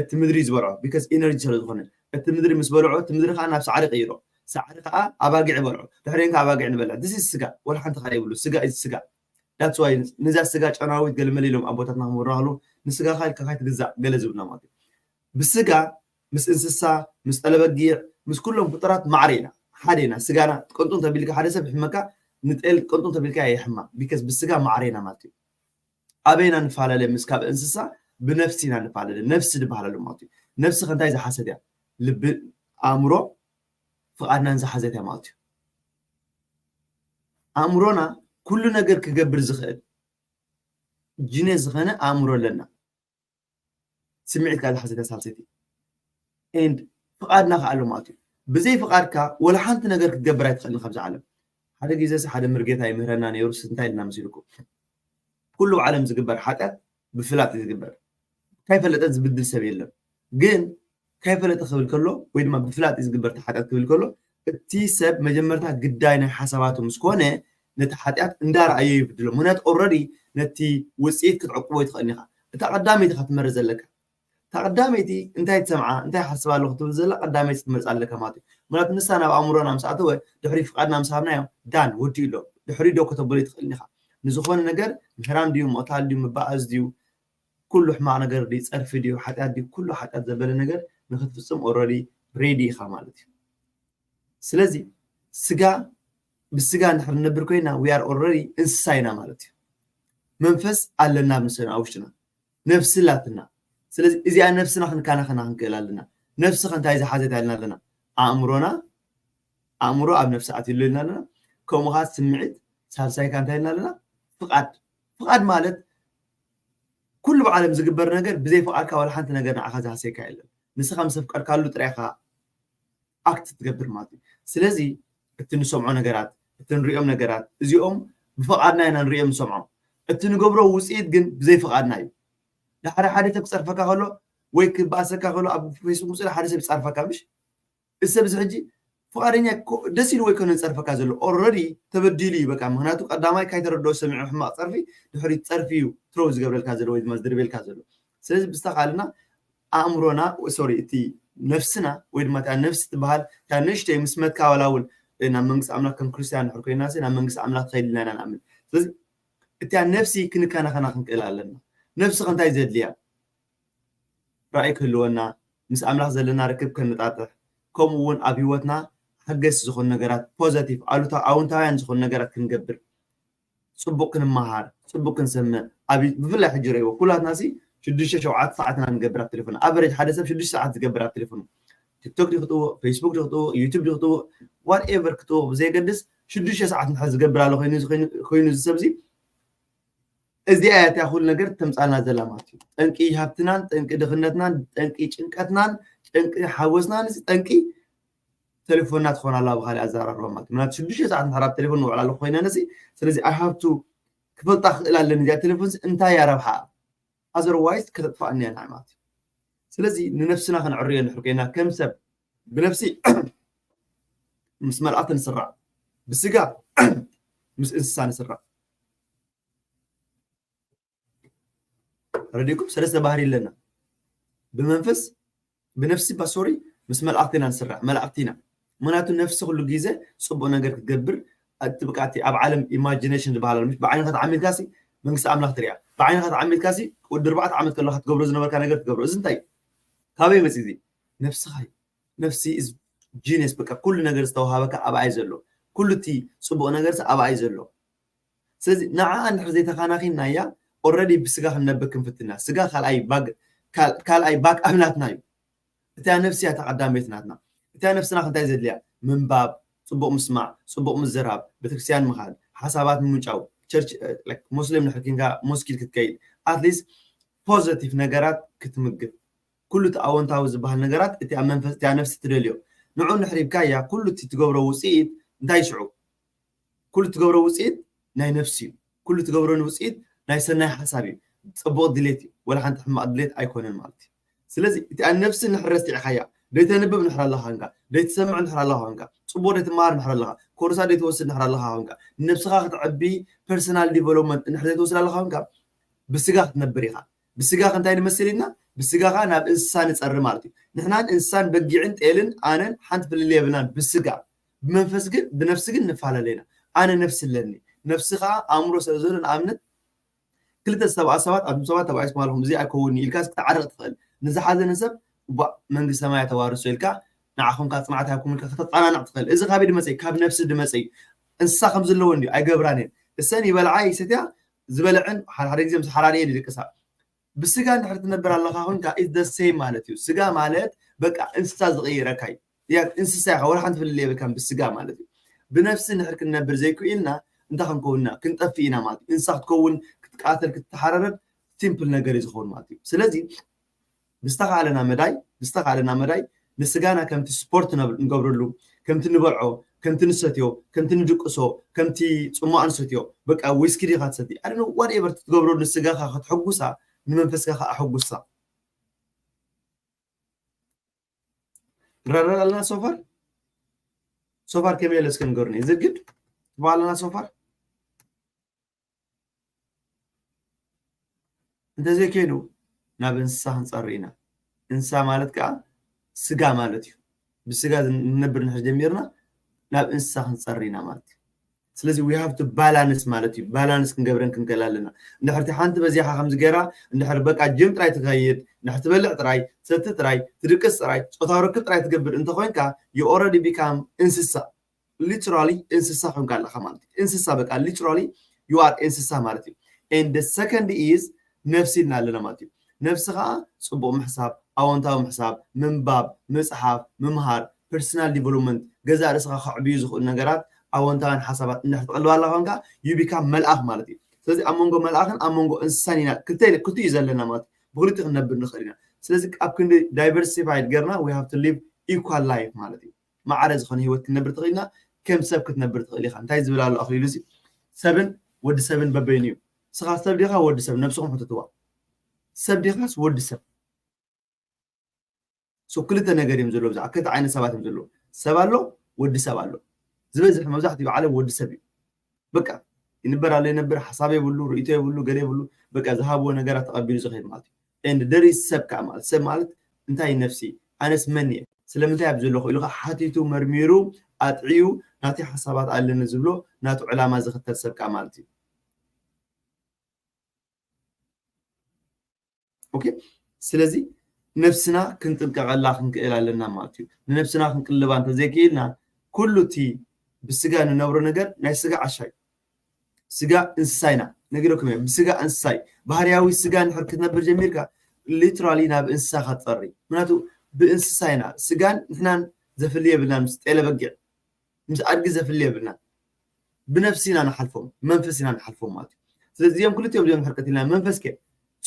እቲ ምድሪ እዩ ዝበልዖ፣ ቢካዝ ኢነርጂ ስለ ዝኾነ እቲ ምድሪ ምስ በልዖ እቲ ምድሪ ከዓ ናብ ሳዕሪ ቀይሮ፣ ሳዕሪ ከዓ ኣባጊዕ በልዖ፣ ድሕሪን ከዓ ኣባጊዕ ንበልዕ። ዚስ ስጋ ወላ ሓንቲ ካልእ የብሉ። ስጋ እዚ ስጋ ዳትስ ዋይ ነዛ ስጋ ጨናዊት ገለመለ ኢሎም ኣቦታትና ክምህሩና ከለዉ ንስጋኻ ኢልካ ካይትግዛእ ገለ ዝብልና ማለት እዩ። ብስጋ ምስ እንስሳ ምስ ጠለበጊዕ ምስ ኩሎም ፍጡራት ማዕረ ኢና፣ ሓደ ኢና። ስጋና ቅንጡ እንተቢልካ ሓደ ሰብ ይሕመካ፣ ንጤል ቅንጡ እንተቢልካ የሕማ፣ ቢካዝ ብስጋ ማዕረ ኢና ማለት እዩ። ኣበይና ንፈላለ ምስ ካብ እንስሳ? ብነፍሲ ኢና ንፈላለ። ነፍሲ ዝበሃል ኣሎ ማለት እዩ። ነፍሲ ከ እንታይ ዝሓዘት እያ? ልቢ፣ ኣእምሮ፣ ፍቓድናን ዝሓዘት እያ ማለት እዩ። ኣእምሮና ኩሉ ነገር ክገብር ዝኽእል ጂነስ ዝኾነ ኣእምሮ ኣለና። ስምዒት ካልእ ሓሰተ ሳልሰይቲ ኤንድ ፍቓድና ከዓ ኣሎ ማለት እዩ። ብዘይ ፍቓድካ ወላ ሓንቲ ነገር ክትገብር ኣይትኽእልን ካብዚ ዓለም። ሓደ ግዜ ሓደ ምርጌታ ይምህረና ነይሩ። እንታይ ኢልና መሲልኩም? ኩሉ ዓለም ዝግበር ሓጢኣት ብፍላጥ እዩ ዝግበር። ካይፈለጠ ዝብድል ሰብ የለን። ግን ካይፈለጠ ክብል ከሎ ወይ ድማ ብፍላጥ እዩ ዝግበር እቲ ሓጢኣት ክብል ከሎ እቲ ሰብ መጀመርታ ግዳይ ናይ ሓሳባቱ ምስ ኮነ ነቲ ሓጢኣት እንዳረኣዮ ይብድሎ። ምክንያቱ ኦረዲ ነቲ ውፅኢት ክትዕቅቦ ይትኽእል ኢኻ። እታ ቀዳመይቲ ኢኻ ትመርፅ ዘለካ። እታ ቀዳመይቲ እንታይ ትሰምዓ እንታይ ሓስብ ኣለኹ ትብል ዘላ ቀዳመይቲ ትመርፅ ኣለካ ማለት እዩ። ምክንያቱ ንሳ ናብ ኣእምሮና ምስ ኣተወ ድሕሪ ፍቃድና ምስ ሃብናዮ ዳን ወዲኡ ኣሎ። ድሕሪ ደው ከተበሎ ይትኽእል ኢኻ። ንዝኾነ ነገር ምህራም ድዩ ምቕታል ድዩ ምባኣስ ድዩ ኩሉ ሕማቕ ነገር ድዩ ፀርፊ ድዩ ሓጢኣት ድዩ ኩሉ ሓጢኣት ዘበለ ነገር ንክትፍፅም ኦረዲ ሬዲ ኢኻ ማለት እዩ። ስለዚ ስጋ ብስጋ እንድሕር ንነብር ኮይና we are already እንስሳ ኢና ማለት እዩ። መንፈስ ኣለና ኣብ ውሽጥና ነፍሲ ኣላትና። ስለዚ እዚኣ ነፍስና ክንከናኸና ክንክእል ኣለና። ነፍሲ ከ እንታይ ዝሓዘት ኢልና ኣለና? ኣእምሮና። ኣእምሮ ኣብ ነፍሲ ኣትዩ ኣሎ ኢልና ኣለና። ከምኡ ከዓ ስምዒት ሳልሳይ ከዓ እንታይ ኢልና ኣለና? ፍቓድ። ፍቓድ ማለት ኩሉ ብዓለም ዝግበር ነገር ብዘይ ፍቓድካ ዋላ ሓንቲ ነገር ንዓኻ ዝሃሰየካ የለን። ንስኻ ምስ ኣፍቀድካሉ ጥራይ ኢኻ ኣክት ትገብር ማለት እዩ። ስለዚ እቲ ንሰምዖ ነገራት እቲ ንሪኦም ነገራት እዚኦም ብፍቓድና ኢና ንሪኦም ንሰምዖም። እቲ ንገብሮ ውፅኢት ግን ብዘይ ፍቓድና እዩ። ድሓደ ሓደ ሰብ ክፀርፈካ ከሎ ወይ ክበኣሰካ ከሎ ኣብ ፌስቡክ ምፅእ ሓደ ሰብ ይፃርፈካ ምሽ እዚ ሰብ እዚ ሕጂ ፍቓደኛ ደስ ኢሉ ወይ ኮነ ዝፀርፈካ ዘሎ ኦረዲ ተበዲሉ እዩ በቃ። ምክንያቱ ቀዳማይ ካይተረድኦ ሰሚዑ ሕማቕ ፀርፊ ድሕሪ ፀርፊ እዩ ትሮው ዝገብረልካ ዘሎ ወይ ድማ ዝድርበልካ ዘሎ። ስለዚ ብዝተኻልና ኣእምሮና ሶሪ እቲ ነፍስና ወይ ድማ እታ ነፍሲ ትበሃል እታ ንእሽተይ ምስ መትካ ዋላ እውን ናብ መንግስቲ ኣምላኽ ከም ክርስትያን ድሕር ኮይና ናብ መንግስቲ ኣምላኽ ትኸይድ ኢልና ኢና ንኣምን። ስለዚ እቲያ ነፍሲ ክንከናኸና ክንክእል ኣለና። ነፍሲ ከ እንታይ ዘድልያ? ራእይ ክህልወና፣ ምስ ኣምላኽ ዘለና ርክብ ከነጣጥሕ፣ ከምኡ እውን ኣብ ህይወትና ሓገዝቲ ዝኾኑ ነገራት ፖዘቲቭ ኣሉታ ኣውንታውያን ዝኾኑ ነገራት ክንገብር፣ ፅቡቅ ክንመሃር፣ ፅቡቅ ክንሰምዕ ኣብ ብፍላይ ሕጂ ረእይዎ ኩላትና ሲ ሽዱሽተ ሸውዓተ ሰዓት ኢና ንገብር ኣብ ቴሌፎን ኣቨሬጅ ሓደ ሰብ ሽዱሽተ ሰዓት ዝገብር ኣብ ቴሌፎኑ ቲክቶክ ዲ ክትጥውቕ ፌስቡክ ዲ ክትጥውቕ ዩቱብ ዲ ክትጥውቕ ዋትኤቨር ክትጥውቕ ብዘየገድስ ሽዱሽተ ሰዓት ንድሕር ዝገብር ኣሎ ኮይኑ እዚ ሰብ እዚ እዚኣ እያ እቲኣ ኩሉ ነገር ተምፃልና ዘላ ማለት እዩ። ጠንቂ ሃብትናን ጠንቂ ድኽነትናን ጠንቂ ጭንቀትናን ጠንቂ ሓጎስናን እዚ ጠንቂ ቴሌፎንና ትኾን ኣላ ብካሊእ ኣዘራርባ ማለት እዩ። ምክንያቱ ሽዱሽተ ሰዓት እንድሕር ኣብ ቴሌፎን ንውዕል ኣለኹ ኮይነ ነሲ ስለዚ I have to ክፈልጣ ክኽእል ኣለኒ እዚኣ ቴሌፎን እንታይ እያ ረብሓ otherwise ከተጥፋኣኒ እያ ንዓይ ማለት እዩ። ስለዚ ንነፍስና ከነዕርዮ እንድሕር ኮይና ከም ሰብ ብነፍሲ ምስ መላእክቲ ንስራዕ ብስጋ ምስ እንስሳ ንስራዕ ረዲእኩም ሰለስተ ባህሪ ኣለና ብመንፈስ ብነፍሲ ባሶሪ ምስ መላእክቲ ኢና ንስራሕ መላእክቲ ኢና ምክንያቱ ነፍሲ ኩሉ ግዜ ፅቡቅ ነገር ክትገብር እቲ ብቃ እቲ ኣብ ዓለም ኢማጂኔሽን ዝበሃል ኣሎ ብዓይንካ ተዓሚልካ ሲ መንግስቲ ኣምላኽ ትሪኣ ብዓይንካ ተዓሚልካ ሲ ወዲ ኣርባዕተ ዓመት ከለካ ትገብሮ ዝነበርካ ነገር ትገብሮ እዚ እንታይ እዩ ካበይ መፂ እዚ ነፍስካ እዩ ነፍሲ is genius በቃ ኩሉ ነገር ዝተዋሃበካ ኣብኣ እዩ ዘሎ ኩሉ እቲ ፅቡቅ ነገር ኣብኣ እዩ ዘሎ ስለዚ ንዓኣ እንድሕር ዘይተኻናኺንናያ already ብስጋ ክንነብር ክንፍትና ስጋ ካልኣይ ካልኣይ ባክ ኣብናትና እዩ እታ ነፍሲ እያ ተቐዳመይቲ ናትና እታ ነፍስና ክንታይ ዘድልያ ምንባብ ፅቡቅ ምስማዕ ፅቡቅ ምዝራብ ቤተክርስትያን ምኻድ ሓሳባት ምምንጫው ቸርች ሙስሊም ንሕር ኪንካ ሞስኪድ ክትከይድ ኣትሊስት ፖዘቲቭ ነገራት ክትምግብ ኩሉ እቲ ኣወንታዊ ዝበሃል ነገራት እቲ ኣብ መንፈስ እቲኣ ነፍሲ ትደልዮ ንዑ ንሕሪብካያ ኩሉ እቲ ትገብሮ ውፅኢት እንታይ ሽዑ ኩሉ ትገብሮ ውፅኢት ናይ ነፍሲ እዩ። ኩሉ ትገብሮ ውፅኢት ናይ ሰናይ ሓሳብ እዩ። ፅቡቕ ድሌት እዩ። ወላ ሓንቲ ሕማቕ ድሌት ኣይኮነን ማለት እዩ። ስለዚ እቲኣ ነፍሲ ንሕር ረሲዕኻያ፣ ደይተንብብ ንሕር ኣለኻ ኮንካ፣ ደይትሰምዕ ንሕር ኣለኻ ኮንካ፣ ፅቡቕ ደይትመሃር ንሕር ኣለኻ፣ ኮርሳ ደይትወስድ ንሕር ኣለኻ ኮንካ፣ ንነብስኻ ክትዕቢ ፐርሰናል ዲቨሎፕመንት እንድሕር ዘይትወስድ ኣለኻ ኮንካ፣ ብስጋ ክትነብር ኢኻ። ብስጋ እንታይ ንመስል ኢልና? ብስጋ ኸዓ ናብ እንስሳ ንፀሪ ማለት እዩ። ንሕናን እንስሳን በጊዕን ጤልን ኣነን ሓንቲ ፍልልይ የብልናን ብስጋ። ብመንፈስ ግን ብነፍሲ ግን ንፈላለ ኢና። ኣነ ነፍሲ ኣለኒ። ነፍሲ ኸዓ ኣእምሮ ስለ ዘሎ ንኣብነት ክልተ ዝተባኣ ሰባት ኣቱም ሰባት ተባኢስኩም ኣለኹም እዚ ኣይከውንኒ ኢልካ ክትዓርቕ ትኽእል። ንዝሓዘነ ሰብ እባ መንግስቲ ሰማይ ተዋርሶ ኢልካ ንዓኹም ካብ ፅንዓት ሃብኩም ኢልካ ከተፀናንዕ ትኽእል። እዚ ካበይ ድመፀ እዩ? ካብ ነፍሲ ድመፀ እዩ። እንስሳ ከም ዘለዎ እንድዩ ኣይገብራን እየን። እሰን ይበልዓ ይሰትያ ዝበልዐን ሓደ ሓደ ግዜ ምስ ሓራርየ ይድቅሳ። ብስጋ እንድሕር ትነብር ኣለኻ ኮንካ is the same ማለት እዩ። ስጋ ማለት በቃ እንስሳ ዝቕይረካ እዩ። ያ እንስሳ ኢኻ፣ ወላ ሓንቲ ፍልልይ የብልካን ብስጋ ማለት እዩ። ብነፍሲ እንድሕር ክንነብር ዘይክኢልና እንታይ ክንከውን ኢና? ክንጠፍእ ኢና ማለት እዩ። እንስሳ ክትከውን፣ ክትቃተል፣ ክትተሓረረድ ሲምፕል ነገር እዩ ዝኸውን ማለት እዩ። ስለዚ ብዝተኻእለና መዳይ ብዝተኻእለና መዳይ ንስጋና ከምቲ ስፖርት ንገብረሉ ከምቲ ንበልዖ ከምቲ ንሰትዮ ከምቲ ንድቅሶ ከምቲ ፅሟቕ ንሰትዮ በቃ ዊስኪ ዲኻ ትሰቲ ኣደ ዋትኤቨር ትገብረሉ ንስጋኻ ከተሐጉሳ ንመንፈስካ ከዓ ኣሐጉሳ ረረ ኣለና ሶፋር ሶፋር ከመይ ኢለ እስከ ንገሩኒ ዝግድ ትባ ኣለና ሶፋር እንተዘይከይኑ ናብ እንስሳ ክንፀሪ ኢና። እንስሳ ማለት ከዓ ስጋ ማለት እዩ። ብስጋ ንነብር ንሕር ጀሚርና ናብ እንስሳ ክንፀሪ ኢና ማለት እዩ። ስለዚ we have to balance ማለት እዩ። ባላንስ ክንገብረን ክንክእል ኣለና። እንድሕርቲ ሓንቲ በዚኻ ከምዚ ገይራ እንድሕር በቃ ጅም ጥራይ ትኸይድ፣ እንድሕር ትበልዕ ጥራይ፣ ትሰቲ ጥራይ፣ ትድቅስ ጥራይ፣ ፆታዊ ርክብ ጥራይ ትገብር እንተኮይንካ you already become እንስሳ። Literally እንስሳ ኮንካ ኣለኻ ማለት እዩ። እንስሳ በቃ literally you are እንስሳ ማለት እዩ። And the second is ነፍሲ ኢልና ኣለና ማለት እዩ። ነፍሲ ከዓ ፅቡቕ ምሕሳብ፣ ኣወንታዊ ምሕሳብ፣ ምንባብ፣ ምፅሓፍ፣ ምምሃር፣ ፐርሰናል ዲቨሎፕመንት፣ ገዛእ ርእስኻ ከዕብዩ ዝኽእሉ ነገራት ኣወንታውያን ሓሳባት እንድሕር ትቕልባ ኣለኻ ኮንካ you become መልኣኽ ማለት እዩ። ስለዚ ኣብ መንጎ መልኣኽን ኣብ መንጎ እንስሳን ኢና ክልተ ክልቲኡ እዩ ዘለና ማለት እዩ። ብክልቲኡ ክንነብር ንኽእል ኢና። ስለዚ ኣብ ክንዲ ዳይቨርሲፋይድ ገርና we have to live equal life ማለት እዩ። ማዕረ ዝኾነ ህይወት ክትነብር ትኽእል ኢና ከም ሰብ ክትነብር ትኽእል ኢኻ እንታይ ዝብል ኣሎ ኣኽሊሉ እዚ ሰብን ወዲ ሰብን በበይኑ እዩ ስኻ ሰብ ዲኻ ወዲ ሰብ ነብስኹም ሕትትዋ ሰብ ዲኻስ ወዲ ሰብ ሶ ክልተ ነገር እዮም ዘለዎ ብዛዕባ ክልተ ዓይነት ሰባት እዮም ዘለዎ ሰብ ኣሎ ወዲ ሰብ ኣሎ ዝበዝሕ መብዛሕትኡ ዓለም ወዲ ሰብ እዩ በቃ ይንበር ኣሎ ይነብር ሓሳብ የብሉ ርእቶ የብሉ ገለ የብሉ በቃ ዝሃብዎ ነገራት ተቐቢሉ ዝኸይድ ማለት እዩ and there is ሰብ ከዓ ማለት ሰብ ማለት እንታይ ነፍሲ ኣነስ መን እየ ስለምንታይ ኣብ ዘለኹ ኢሉ ከዓ ሓቲቱ መርሚሩ ኣጥዕዩ ናተይ ሓሳባት ኣለኒ ዝብሎ ናቱ ዕላማ ዝኽተል ሰብ ከዓ ማለት እዩ okay ስለዚ ነብስና ክንጥንቀቐላ ክንክእል ኣለና ማለት እዩ ንነብስና ክንቅልባ እንተዘይክኢልና ኩሉ እቲ ብስጋ ንነብሮ ነገር ናይ ስጋ ዓሻ እዩ ስጋ እንስሳ ኢና ነጊረኩም እየ ብስጋ እንስሳ እዩ ባህርያዊ ስጋ እንድሕር ክትነብር ጀሚርካ literally ናብ እንስሳ ክትፀሪ ምክንያቱ ብእንስሳ ኢና ስጋን ንሕናን ዘፍሊ የብልናን ምስ ጤለ በጊዕ ምስ ኣድጊ ዘፍሊ የብልናን ብነፍሲ ኢና ንሓልፎም መንፈስ ኢና ንሓልፎም ማለት እዩ ስለዚ እዚኦም ክልቲኦም እዚኦም ሕርቀት ኢልና መንፈስ ከ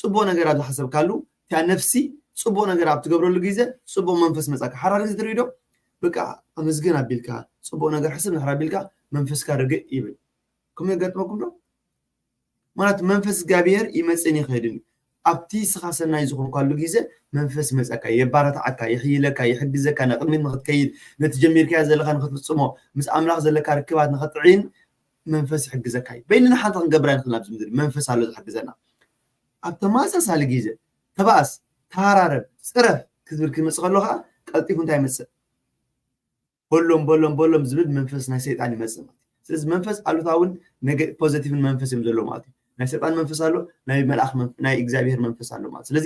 ፅቡቅ ነገር ኣብ ዝሓሰብካሉ እታ ነፍሲ ፅቡቅ ነገር ኣብ ትገብረሉ ግዜ ፅቡቅ መንፈስ መፃካ ሓራር ግዜ ትርኢ ዶ በቃ ኣመስግን ኣቢልካ ፅቡቅ ነገር ሕስብ ንሕር ኣቢልካ መንፈስካ ርግእ ይብል ከምኡ የጋጥመኩም ዶ ማለት መንፈስ እግዚኣብሔር ይመፅን ይኸድን እዩ ኣብቲ ስኻ ሰናይ ዝኾንካሉ ግዜ መንፈስ ይመፀካ የባረታዓካ ይሕይለካ ይሕግዘካ ንቅድሚት ንክትከይድ ነቲ ጀሚርካዮ ዘለካ ንክትፍፅሞ ምስ ኣምላኽ ዘለካ ርክባት ንክትዕይን መንፈስ ይሕግዘካ እዩ በይንና ሓንቲ ክንገብራ ንክእል ኣብዚ ምድሪ መንፈስ ኣሎ ዝሕግዘና ኣብ ተመሳሳሊ ግዜ ተባእስ ተሃራረብ ፅረፍ ክትብል ክመፅእ ከሎ ከዓ ቀልጢፉ እንታይ ይመፅእ በሎም በሎም በሎም ዝብል መንፈስ ናይ ሰይጣን ይመፅእ ማለት እዩ ስለዚ መንፈስ ኣሉታውን ፖዘቲቭን መንፈስ እዮም ዘለዎ ማለት እዩ ናይ ሰይጣን መንፈስ ኣሎ ናይ መልኣኽ ናይ እግዚኣብሄር መንፈስ ኣሎ ማለት ስለዚ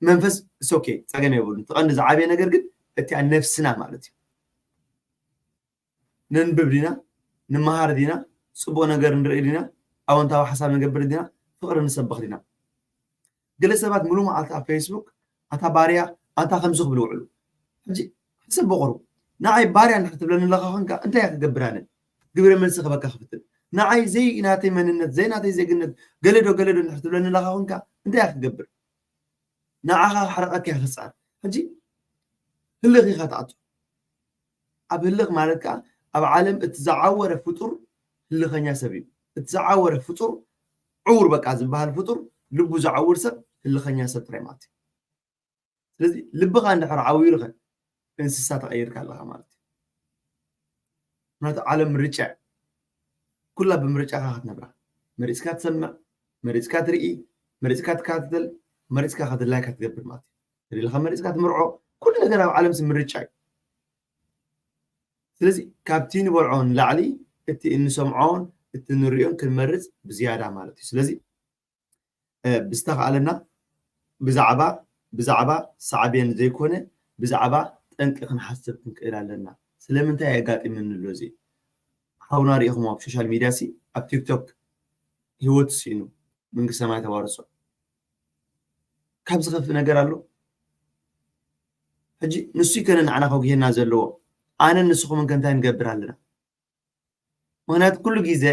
መንፈስ ሶኬ ፀገም የብሉን ተቐንዲ ዝዓበየ ነገር ግን እቲያ ነፍስና ማለት እዩ ነንብብ ዲና ንመሃር ዲና ፅቡቅ ነገር ንርኢ ዲና ኣወንታዊ ሓሳብ ንገብር ዲና ፍቅሪ ንሰብኽ ዲና ገለ ሰባት ሙሉ መዓልቲ ኣብ ፌስቡክ ኣታ ባርያ ኣታ ከምዚ ክብሉ ውዕሉ ሕጂ ሕሰብ ብቁሩ ንዓይ ባርያ እንድሕር ትብለኒ ኣለካ ኮንካ እንታይ እያ ክገብር ኣነ ግብረ መልሲ ክበካ ክፍትን ንዓይ ዘይ ናተይ መንነት ዘይ ናተይ ዜግነት ገለዶ ገለዶ እንድሕር ትብለኒ ኣለካ ኮንካ እንታይ እያ ክገብር ንዓኻ ክሕረቀካ እያ ክፅዓር ሕጂ ህልኽ ኢኻ ትኣቱ ኣብ ህልኽ ማለት ከዓ ኣብ ዓለም እቲ ዝዓወረ ፍጡር ህልኸኛ ሰብ እዩ። እቲ ዝዓወረ ፍጡር ዕውር በቃ ዝበሃል ፍጡር ልቡ ዝዓውር ሰብ ህልኸኛ ሰብ ጥራይ ማለት እዩ። ስለዚ ልብኻ እንድሕር ዓዊሩኸ እንስሳ ተቐይርካ ኣለኻ ማለት እዩ። ምክንያቱ ዓለም ምርጫ እዩ። ኩላ ብምርጫኻ ክትነብራ መሪፅካ ትሰምዕ፣ መሪፅካ ትርኢ፣ መሪፅካ ትከታተል፣ መሪፅካ ከድላይካ ትገብር ማለት እዩ። ተደሊኻ መሪፅካ ትምርዖ። ኩሉ ነገር ኣብ ዓለም ምርጫ እዩ። ስለዚ ካብቲ ንበልዖ ንላዕሊ እቲ እንሰምዖን እቲ ንሪኦን ክንመርፅ ብዝያዳ ማለት እዩ። ስለዚ ብዝተኻእለና ብዛዕባ ብዛዕባ ሳዕቤን ዘይኮነ ብዛዕባ ጠንቂ ክንሓስብ ክንክእል ኣለና። ስለምንታይ ኣጋጢምኒ ኣሎ እዚ? ሓውና ሪኢኹም ኣብ ሶሻል ሚድያ ሲ ኣብ ቲክቶክ ህይወት ስኢኑ መንግስተ ሰማይ ተዋርሶ። ካብ ዝኸፍእ ነገር ኣሎ? ሕጂ ንሱ ይከነ ንዓና ከጉህየና ዘለዎ፣ ኣነን ንስኹምን ከ እንታይ ንገብር ኣለና? ምክንያቱ ኩሉ ግዜ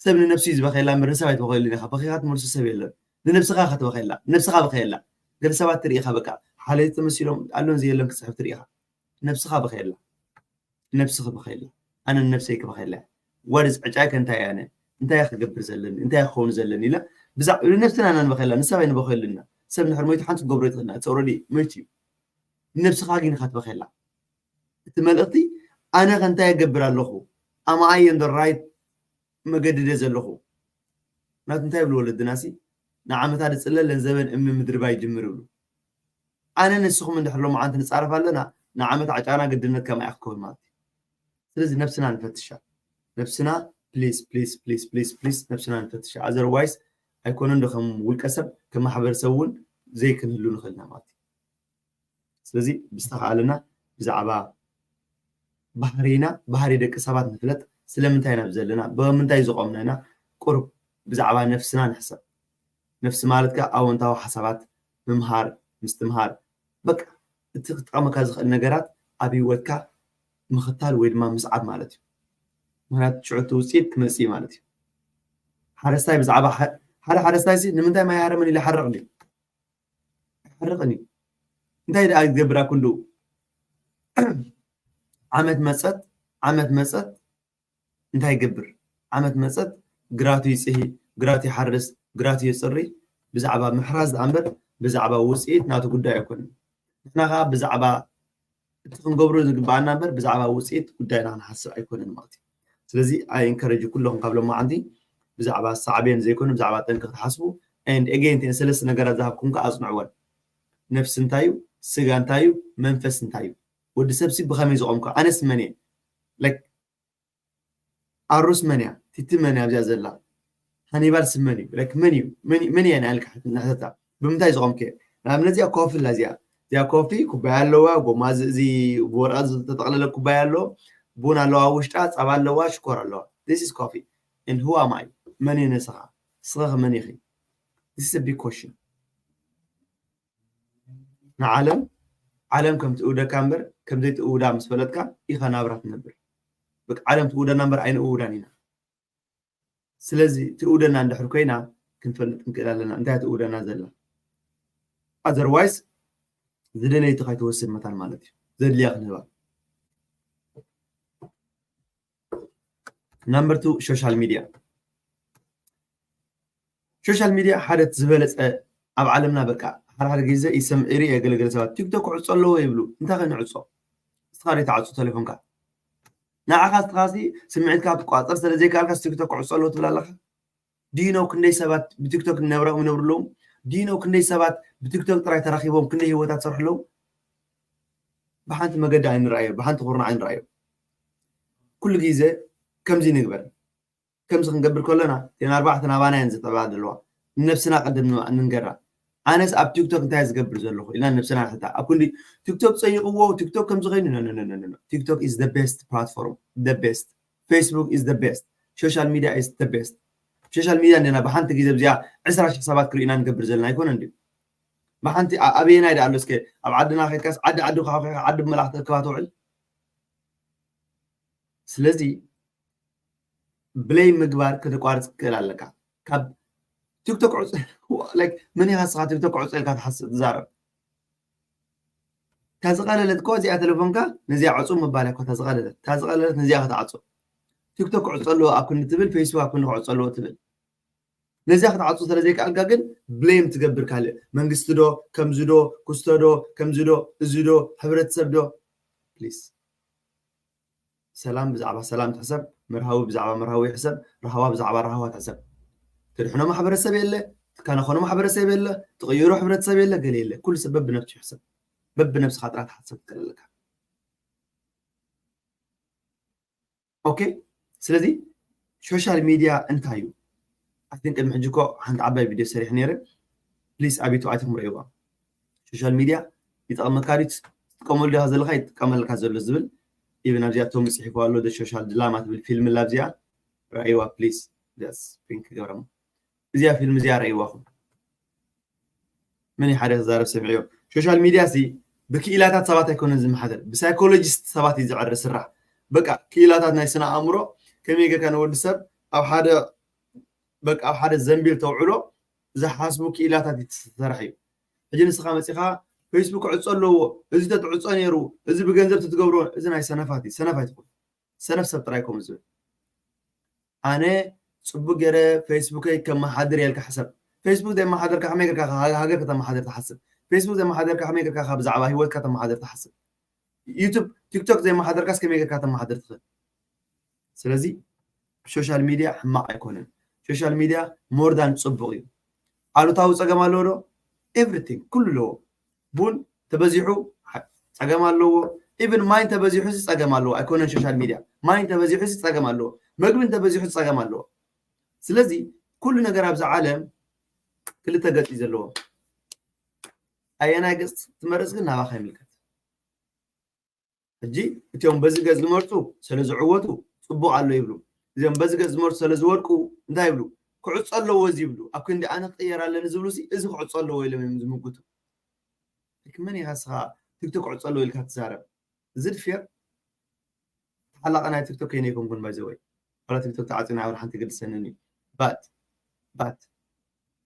ሰብ ንነብሱ እዩ ዝበኸየላ እምበር ንሰብ ኣይትበኸየሉን ኢኻ። በኺኻ ትመልሶ ሰብ የለን። ንነብስኻ ኢኻ ትበኸየላ፣ ነብስኻ በኸየላ። ገለ ሰባት ትርኢ ኢኻ በቃ ሓለይቲ ተመሲሎም ኣሎን ዘየለን ክፅሕፍ ትርኢ ኢኻ። ነብስኻ በኸየላ፣ ነብስኺ በኸየላ። ኣነ ንነብሰይ ክበኸየላ እየ። ዋት ኢዝ ዕጫይ ከ እንታይ እየ ኣነ? እንታይ እየ ክገብር ዘለኒ? እንታይ እየ ክኸውን ዘለኒ? ኢላ ብዛዕባ ንነብስና ኢና ንበኸየላ፣ ንሰብ ኣይንበኸየሉን ኢና። ሰብ እንድሕር ሞይቱ ሓንቲ ክትገብሮ ኣይትኽእልን እያ። It's already ሞይቱ እዩ። ንነብስኻ ግን ኢኻ ትበኸየላ። እቲ መልእኽቲ ኣነ ከ እንታይ እገብር ኣለኹ? Am I on the right መገዲ ድየ ዘለኹ? ናቱ እንታይ ይብሉ ወለድና ሲ ንዓመታ ድፅለል ለንዘበን እምኒ ምድርባይ ይጅምር ይብሉ። ኣነ ንስኹም እንድሕር ሎማዓንቲ ንፃረፍ ኣለና ንዓመት ዕጫና ግድነት ከማይ ክኸውን ማለት እዩ። ስለዚ ነብስና ንፈትሻ። ነብስና ፕሊስ ፕሊስ ፕሊስ ፕሊስ ፕሊስ ነብስና ንፈትሻ። ኣዘርዋይስ ኣይኮነን ዶ ከም ውልቀ ሰብ ከም ማሕበረሰብ እውን ዘይክንህሉ ንኽእል ኢና ማለት እዩ። ስለዚ ብዝተኻእለና ብዛዕባ ባህሪና፣ ባህሪ ደቂ ሰባት ንፍለጥ፣ ስለምንታይ ኢና ኣብዚ ዘለና፣ ብምንታይ ዝቖምና ኢና፣ ቁሩብ ብዛዕባ ነፍስና ንሕሰብ። ነፍሲ ማለት ከኣ ኣወንታዊ ሓሳባት ምምሃር፣ ምስትምሃር፣ በቃ እቲ ክጠቕመካ ዝኽእል ነገራት ኣብ ህይወትካ ምኽታል ወይ ድማ ምስዓብ ማለት እዩ። ምኽንያቱ ሽዑ እቲ ውፅኢት ክመፅእ እዩ ማለት እዩ። ሓረስታይ ብዛዕባ ሓደ ሓረስታይ ሲ ንምንታይ ማይ ሃረመኒ ኢሉ ይሓርቕ ድዩ? ኣይሓርቕን እዩ። እንታይ ደኣ ዝገብር ኣብ ክንድኡ? ዓመት መጸት ዓመት መጸት እንታይ ይገብር? ዓመት መጸት ግራቱ ይጽሂ፣ ግራቱ ይሓርስ፣ ግራቱ የጽሪ። ብዛዕባ ምሕራስ ደኣ እምበር ብዛዕባ ውጽኢት ናቱ ጉዳይ ኣይኮነን። ንሕና ከኣ ብዛዕባ እቲ ክንገብሮ ዝግባኣና እምበር ብዛዕባ ውፅኢት ጉዳይና ክንሓስብ ኣይኮነን ማለት እዩ። ስለዚ ኣይ ኢንከረጅ ኩለኹም ካብ ሎማዓንቲ ብዛዕባ ሳዕቤን ዘይኮነ ብዛዕባ ጠንቂ ክትሓስቡ and again እተን ሰለስተ ነገራት ዝሃብኩም ከዓ ኣፅንዕወን። ነፍሲ እንታይ እዩ? ስጋ እንታይ እዩ? መንፈስ እንታይ እዩ? ወዲ ሰብሲ ብኸመይ ዝቆምካ? ኣነስ መን እየ? Like ኣሩስ መን እያ? ቲቲ መን እያ ኣብዚኣ ዘላ? ሃኒባል ስም መን እዩ? Like መን እዩ? መን መን እያ ናይልካ ንሕተታ? ብምንታይ ዝቆምከ? ንኣብነት እዚኣ ኮፊ ኣላ እዚኣ እዚኣ ኮፊ ኩባያ ኣለዋ፣ ጎማ እዚ ብወረቐት ዝተጠቕለለ ኩባያ ኣለዎ፣ ቡን ኣለዋ፣ ውሽጣ ፃባ ኣለዋ፣ ሽኮር ኣለዋ። This is coffee and who am I? መን እየ ንስኻ? ንስኻ ከ መን ኢኺ? This is a big question። ንዓለም ዓለም ከም ትእውደካ እምበር ከም ዘይትእውዳ ምስ ፈለጥካ ኢኻ ናብራ ትነብር። በቃ ዓለም ትእውደና እምበር ኣይንእውዳን ኢና። ስለዚ ትእውደና እንድሕር ኮይና ክንፈልጥ ክንክእል ኣለና እንታይ ትእውደና ዘላ። Otherwise ዝደለይቱ ከይትወስድ መታን ማለት እዩ። ዘድልያ ክንህባ። Number two social media። ሶሻል ሚድያ ሓደ እቲ ዝበለፀ ኣብ ዓለምና በቃ ሓደ ሓደ ግዜ ይሰምዕ ይርኢ የገለገለ ሰባት ቲክቶክ ክዕፆ ኣለዎ ይብሉ። እንታይ ከ ንዕፆ? ንስኻ ዶ ትዓፁ ተሌፎንካ? ንዓኻ ንስኻ ሲ ስምዒትካ ክትቋፀር ስለ ዘይከኣልካ ቲክቶክ ክዕፆ ኣለዎ ትብል ኣለኻ? Do you know ክንደይ ሰባት ብቲክቶክ ነብራኦም ይነብሩ ኣለዉ? Do you know ክንደይ ሰባት ብቲክቶክ ጥራይ ተራኺቦም ክንደይ ህይወታት ዝሰርሑ ኣለዉ? ብሓንቲ መገዲ ኣይንረኣዮ፣ ብሓንቲ ኩርናዕ ኣይንረኣዮ። ኩሉ ግዜ ከምዚ ንግበር። ከምዚ ክንገብር ከለና እተን ኣርባዕተ ናባና እየን ዝጥዕባ ዘለዋ። ንነብስና ቅድም ንንገራ። ኣነስ ኣብ ቲክቶክ እንታይ ዝገብር ዘለኹ ኢልና ነብስና ንሕታ። ኣብ ክንዲ ቲክቶክ ፀይቕዎ፣ ቲክቶክ ከምዚ ኮይኑ፣ no, no, no, no, no, no. TikTok is the best platform, the best. Facebook is the best. Social media is the best. ሶሻል ሚድያ እንዲና ብሓንቲ ግዜ ኣብዚኣ ዕስራ ሽሕ ሰባት ክርእዩና ንገብር ዘለና ኣይኮነን ድዩ? ብሓንቲ ኣ-፣ ኣበየናይ ደኣ ኣሎ እስከ ኣብ ዓድና ከይድካስ ዓዲ ዓዲ ዓዲ መላኽ ተእክባ ትውዕል? ስለዚ ብለይ ምግባር ከተቋርፅ ክትክእል ኣለካ። ካብ ቲክቶክ ዕፅ-፣ like መን ኢኻ ንስኻ ቲክቶክ ዕፅ ኢልካ ትሓስብ ትዛረብ? እታ ዝቐለለት እኮ እዚኣ ተሌፎንካ ነዚኣ ዕጹ ምባል እኮ እታ ዝቐለለት። እታ ዝቐለለት ነዚኣ ክትዓጹ። ቲክቶክ ክዕጾ ኣለዎ ኣብ ክንዲ ትብል፣ ፌስቡክ ኣብ ክንዲ ክዕጾ ኣለዎ ትብል። ነዚኣ ክትዓጹ ስለ ዘይከኣልካ ግን ብሌም ትገብር ካልእ። መንግስቲ ዶ፣ ከምዚ ዶ፣ ክስቶ ዶ፣ ከምዚ ዶ፣ እዚ ዶ፣ ሕብረተሰብ ዶ? ፕሊስ። ሰላም ብዛዕባ ሰላም ትሕሰብ፣ መርሃዊ ብዛዕባ መርሃዊ ይሕሰብ፣ ራህዋ ብዛዕባ ራህዋ ትሕሰብ። ትድሕኖ ማሕበረሰብ የለ፣ ትከናኸኖ ማሕበረሰብ የለ፣ ትቕይሮ ሕብረተሰብ የለ፣ ገለ የለ። ኩሉ ሰብ በብነብሱ ይሕሰብ። በብነብስኻ ጥራሕ ትሓስብ ትኽእል ኣለካ። ኦኬ፣ ስለዚ ሶሻል ሚድያ እንታይ እዩ? ኣትን ቅድሚ ሕጂ እኮ ሓንቲ ዓባይ ቪድዮ ሰሪሕ ነይረ። ፕሊስ ኣብ ዩቱብ ኣቲኹም ረእይዋ። ሶሻል ሚድያ ይጠቕመካ ድዩ? ትጥቀመሉ ዲኻ ዘለኻ ይጥቀመልካ ዘሎ ዝብል ኢቨን ኣብዚኣ ቶም ጽሒፎ ኣሎ ደ ሶሻል ድላማ ትብል ፊልም ላ ኣብዚኣ ረእይዋ ፕሊስ። ስ ፒንክ ገብረሞ እዚኣ ፊልም እዚኣ ረእይዋኹም። መን ሓደ ክዛረብ ሰሚዕዮ? ሶሻል ሚድያ ሲ ብክኢላታት ሰባት ኣይኮነን ዝመሓደር፣ ብሳይኮሎጂስት ሰባት እዩ ዝዕረ ስራሕ። በቃ ክኢላታት ናይ ስነ ኣእምሮ ከመይ ጌርካ ንወዲ ሰብ ኣብ ሓደ በቃ ኣብ ሓደ ዘንቢል ተውዕሎ ዝሓስቡ ክኢላታት ዝተሰርሐ እዩ። ሕጂ ንስኻ መፂኻ ፌስቡክ ዕፆ ኣለዎ፣ እዚ ተትዕፆ ነይሩ፣ እዚ ብገንዘብ ተትገብሮ፣ እዚ ናይ ሰነፋት እዩ። ሰነፍ ኣይትኹን። ሰነፍ ሰብ ጥራይ ከምኡ ዝብል። ኣነ ፅቡቅ ገይረ ፌስቡከይ ከመሓድር የልካ ሕሰብ። ፌስቡክ ዘይመሓደርካ ከመይ ጌርካ ሃገር ከተመሓድር ትሓስብ? ፌስቡክ ዘይመሓደርካ ከመይ ጌርካ ብዛዕባ ህይወትካ ተመሓድር ትሓስብ? ዩቱብ ቲክቶክ ዘይመሓደርካስ ከመይ ጌርካ ተመሓድር ትኽእል? ስለዚ ሶሻል ሚድያ ሕማቕ ኣይኮነን። ሶሻል ሚድያ ሞርዳን ፅቡቅ እዩ። ኣሉታዊ ፀገም ኣለዎ ዶ? ኤቭሪቲንግ ኩሉ ኣለዎ። ቡን ተበዚሑ ጸገም ኣለዎ። ኢቭን ማይ ተበዚሑ ሲ ጸገም ኣለዎ። ኣይኮነን ሶሻል ሚድያ ማይ ተበዚሑ ሲ ጸገም ኣለዎ። መግቢ ተበዚሑ ጸገም ኣለዎ። ስለዚ ኩሉ ነገር ኣብዚ ዓለም ክልተ ገጽ እዩ ዘለዎ። ኣየናይ ገጽ ትመርጽ ግን ናባኻ ይምልከት። ሕጂ እቲኦም በዚ ገጽ ዝመርጹ ስለ ዝዕወቱ ጽቡቕ ኣሎ ይብሉ። እዚኦም በዚ ገጽ ዝመርጹ ስለ ዝወድቁ እንታይ ይብሉ? ክዕጾ ኣለዎ እዚ ይብሉ። ኣብ ክንዲ ኣነ ክቕየር ኣለኒ ዝብሉ ሲ እዚ ክዕጾ ኣለዎ ኢሎም እዮም ዝምጉቱ። መን ኢኻ ንስኻ ቲክቶክ ክዕጾ ኣለዎ ኢልካ ትዛረብ? እዚ ድፍር ተሓላቂ ናይ ቲክቶክ ከይነ ይኮንኩን ባይዘወይ ዋላ ቲክቶክ ተዓጺና ወላ ሓንቲ ግድሰንን እዩ። ባት ባት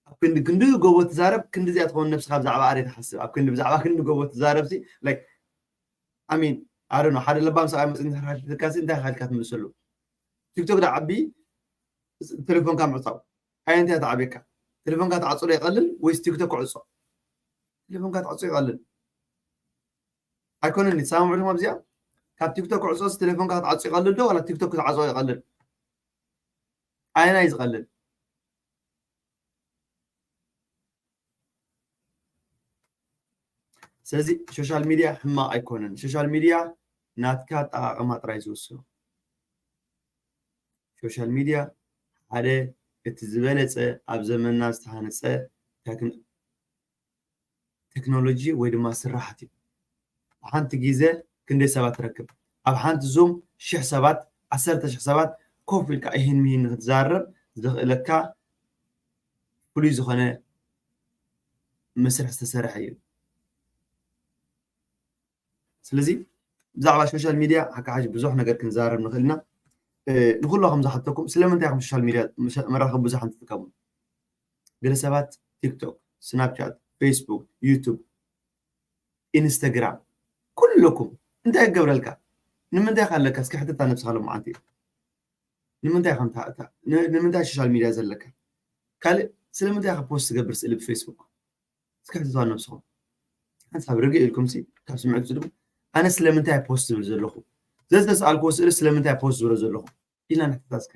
ኣብ ክንዲ ክንዲ ጎቦ ትዛረብ ክንዲ እዚኣ ትኸውን ነብስኻ ብዛዕባ ኣረ ትሓስብ ኣብ ክንዲ ብዛዕባ ክንዲ ጎቦ ትዛረብ ሲ ላይክ ኣሚን ኣረ ነው ሓደ ለባም ሰብኣይ መፅእ እንተሓቲትካ ሲ እንታይ ካልካ ትምልሰሉ? ቲክቶክ ዳ ዓቢ ቴሌፎንካ ምዕፃው ኣየንታይ ትዓብየካ? ቴሌፎንካ ትዓፅሎ ይቐልል ወይስ ቲክቶክ ክዕፆ? ቴሌፎንካ ትዓፆ ይቐልል ኣይኮነን። ትሰማምዑ ዲኹም ኣብዚኣ? ካብ ቲክቶክ ክዕፆስ ቴሌፎንካ ክትዓፆ ይቐልል ዶ ዋላ ቲክቶክ ክትዓፆ ይቐልል? ኣየናይ ዝቐልል? ስለዚ ሶሻል ሚድያ ሕማቕ ኣይኮነን። ሶሻል ሚድያ ናትካ ኣጠቓቕማ ጥራይ ዝውስኖ። ሶሻል ሚድያ ሓደ እቲ ዝበለፀ ኣብ ዘመንና ዝተሃነፀ ቴክኖሎጂ ወይ ድማ ስራሕቲ ብሓንቲ ግዜ ክንደይ ሰባት ትረክብ? ኣብ ሓንቲ ዙም ሽሕ ሰባት ዓሰርተ ሽሕ ሰባት ኮፍ ኢልካ እሂን ምሂን ንክትዛረብ ዘኽእለካ ፍሉይ ዝኾነ መስርሕ ዝተሰርሐ እዩ። ስለዚ ብዛዕባ ሶሻል ሚድያ ሓካሓሽ ብዙሕ ነገር ክንዛረብ ንኽእል ኢና። ንኩላኹም ዝሓተኩም ስለምንታይ ኢኹም ሶሻል ሚድያ መራኸቢ ብዙሓን ትጥቀሙ? ገለ ሰባት ቲክቶክ፣ ስናፕቻት፣ ፌስቡክ፣ ዩቱብ፣ ኢንስታግራም ኩልኩም እንታይ ይገብረልካ? ንምንታይ ካለካ እስኪ ሕተታ ነብስኻ ሎማዓንቲ ንምንታይ ከምታ ንምንታይ ሶሻል ሚድያ ዘለካ ካልእ ስለምንታይ ኢኻ ፖስት ትገብር ስእሊ ብፌስቡክ እስኪ ሕተታ ነብስኹም ሓንሳብ ርግእ ኢልኩም ሲ ካብ ስምዕት ዝድቡ ኣነ ስለምንታይ ፖስት ዝብል ዘለኹ ዘዝተስኣልክዎ ስእሊ ስለምንታይ ፖስት ዝብሎ ዘለኹ ኢልና ንሕተታ እስከ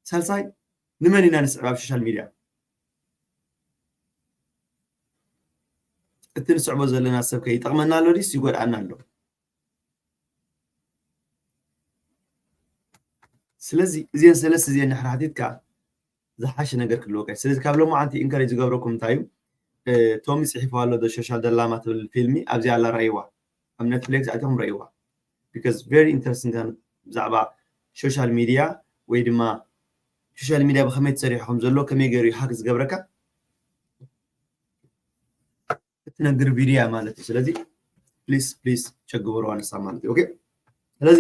ሳልሳይ ንመን ኢና ንስዕብ ኣብ ሶሻል ሚድያ እቲ ንስዕቦ ዘለና ሰብ ከ ይጠቕመና ኣሎ ዲስ ይጎድኣና ኣሎ ስለዚ እዚን ሰለስተ እዚን ንሕራሕቲትካ ዝሓሸ ነገር ክህልወካ ስለዚ ካብ ሎማዓንቲ ኢንከሬጅ ዝገብረኩም እንታይ እዩ ቶሚ ፅሒፎ ኣሎ ዶ ሶሻል ደላማ ትብል ፊልሚ ኣብዚኣ ኣላ ረእይዋ ኣብ ኔትፍሊክስ ኣቲኹም ረእይዋ because very interesting ብዛዕባ ሶሻል ሚድያ ወይ ድማ ሶሻል ሚድያ ብከመይ ተሰሪሑ ከም ዘሎ ከመይ ገይሩ ሃክ ዝገብረካ እትነግር ቪድያ ማለት እዩ ስለዚ ፕሊስ ፕሊስ ቸግበሩ ኣነሳ ማለት እዩ ስለዚ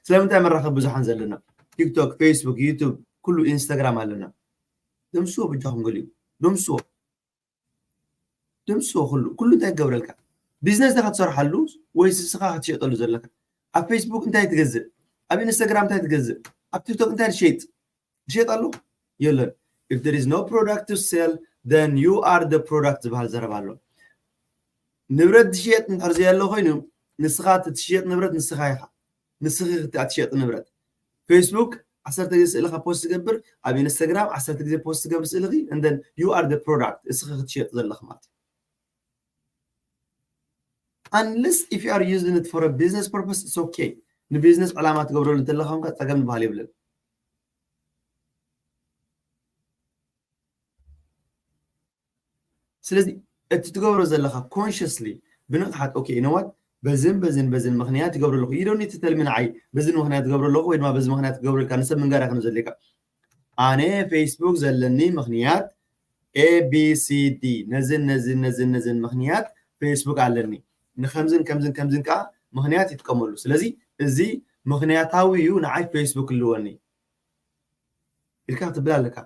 ስለምንታይ መራኸብ ብዙሓን ዘለና ቲክቶክ ፌስቡክ ዩቱብ ኩሉ ኢንስታግራም ኣለና ደምስዎ ብጃኹም ገሊኡ ደምስዎ ደምስዎ ኩሉ ኩሉ እንታይ ይገብረልካ ቢዝነስ ዲኻ ትሰርሓሉ ወይስ ንስኻ ክትሸጠሉ ዘለካ? ኣብ ፌስቡክ እንታይ ትገዝእ? ኣብ ኢንስታግራም እንታይ ትገዝእ? ኣብ ቲክቶክ እንታይ ትሸይጥ? ትሸጥ ኣሎ? የለን። If there is no product to sell, then you are the product ዝበሃል ዘረባ ኣሎ። ንብረት ዝሽየጥ እንድሕር ዘየሎ ኮይኑ፣ ንስኻ እቲ ትሽየጥ ንብረት ንስኻ ኢኻ። ንስኺ ኢኻ ትሸጥ ንብረት። ፌስቡክ ዓሰርተ ግዜ ስእልኻ ፖስት ትገብር፣ ኣብ ኢንስታግራም ዓሰርተ ግዜ ፖስት ትገብር ስእልኺ፣ and then you are the product፣ እስኺ ክትሸጥ ዘለኺ ማለት እዩ። Unless if you are using it for a business purpose, it's okay። ንቢዝነስ ዕላማ ትገብረሉ እንተለኻ እንኳ ጸገም ዝበሃል የብለን። ስለዚ እቲ ትገብሮ ዘለኻ consciously ብንቕሓት okay you know what በዝን በዝን በዝን ምኽንያት ይገብሮ ኣለኹ you don't need to tell me ንዓይ በዝን ምኽንያት ትገብሮ ኣለኹ ወይ ድማ በዚ ምኽንያት ትገብረልካ ንሰብ ምንጋር ይኽእል ዘለካ ኣነ ፌስቡክ ዘለኒ ምኽንያት ኤቢሲዲ ነዝን ነዝን ነዝን ነዝን ምኽንያት ፌስቡክ ኣለኒ ንከምዝን ከምዝን ከምዝን ከዓ ምኽንያት ይጥቀመሉ ስለዚ እዚ ምኽንያታዊ እዩ ንዓይ ፌስቡክ ኣለወኒ ኢልካ ክትብል ኣለካ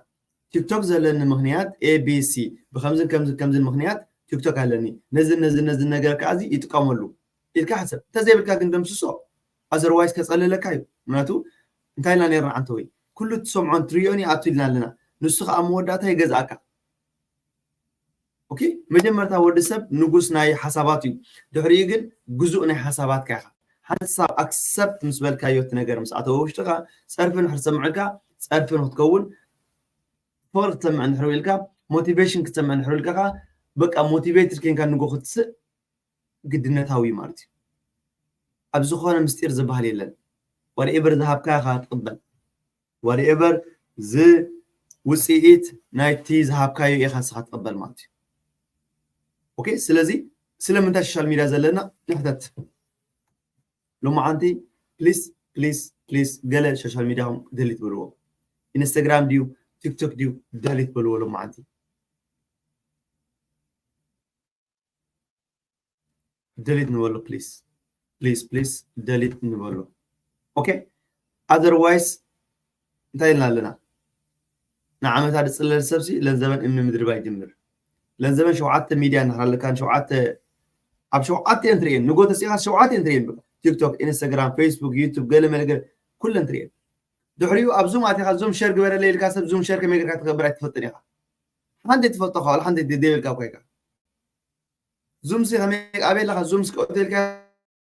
ቲክቶክ ዘለኒ ምኽንያት ኤቢሲ ብከምዝን ከምዝን ከምዝን ምኽንያት ቲክቶክ ኣለኒ ነዝን ነዝን ነዝን ነገር ከዓ እዚ ይጥቀመሉ ኢልካ ሕሰብ እንተዘይብልካ ግን ደምስሶ otherwise ከፀልለካ እዩ ምክንያቱ እንታይ ኢልና ነርና ዓንተወይ ኩሉ ትሰምዖን ትሪኦን ይኣቱ ኢልና ኣለና ንሱ ከዓ መወዳእታ ይገዝኣካ okay መጀመርታ ወዲ ሰብ ንጉስ ናይ ሓሳባት እዩ ድሕሪኡ ግን ግዙእ ናይ ሓሳባትካ ኢኻ ሓንሳብ ኣክሰፕት ምስ በልካዮ እቲ ነገር ምስ ኣተወ ውሽጥኻ ፀርፊ ንሕር ሰምዕልካ ፀርፊ ንክትከውን ፎር ክትሰምዕ እንድሕር ኢልካ ሞቲቬሽን ክትሰምዕ እንድሕር ኢልካ በቃ ሞቲቬትድ ኮንካ ንጎ ክትስእ ግድነታዊ ማለት እዩ ኣብ ዝኾነ ምስጢር ዝበሃል የለን whatever ዝሃብካ ኢኻ ትቕበል whatever ዝ ውፅኢት ናይቲ ዝሃብካዮ ኢኻ ንስኻ ትቕበል ማለት እዩ okay ስለዚ ስለምንታይ ሶሻል ሚድያ ዘለና ንሕተት ሎማዓንቲ ፕሊስ ፕሊስ ፕሊስ ገለ ሶሻል ሚድያኹም ደሊት በልዎ ኢንስታግራም ድዩ ቲክቶክ ድዩ ደሊት በልዎ ሎማዓንቲ ደሊት ንበሎ ፕሊስ ፕሊስ ፕሊስ ደሊት ንበሎ okay otherwise እንታይ ኢልና ኣለና ንዓመታ ዝፅለል ሰብሲ ለንዘበን እምኒ ምድርባ ይጅምር ለንዘበን ሸውዓተ ሚድያ እንድሕር ኣለካ ሸውዓተ ኣብ ሸውዓተ እየን ትርእየን ንጎ ተሲኻ ሸውዓተ እየን ትርእየን ቲክቶክ ኢንስታግራም ፌስቡክ ዩቱብ ገለ መለ ገለ ኩለን ትርእየን ድሕሪኡ ኣብ ዙም ኣቲኻ ዙም ሸር ግበረለ ኢልካ ሰብ ዙም ሸር ከመይ ጌርካ ትገብር ኣይትፈልጥን ኢኻ ሓንቲ ትፈልጦ ከዋል ሓንቲ ደይበልካ ኮይካ ዙም ሲ ከመይ ኣበይ ኣለኻ ዙም ሲ ቀልጢልካ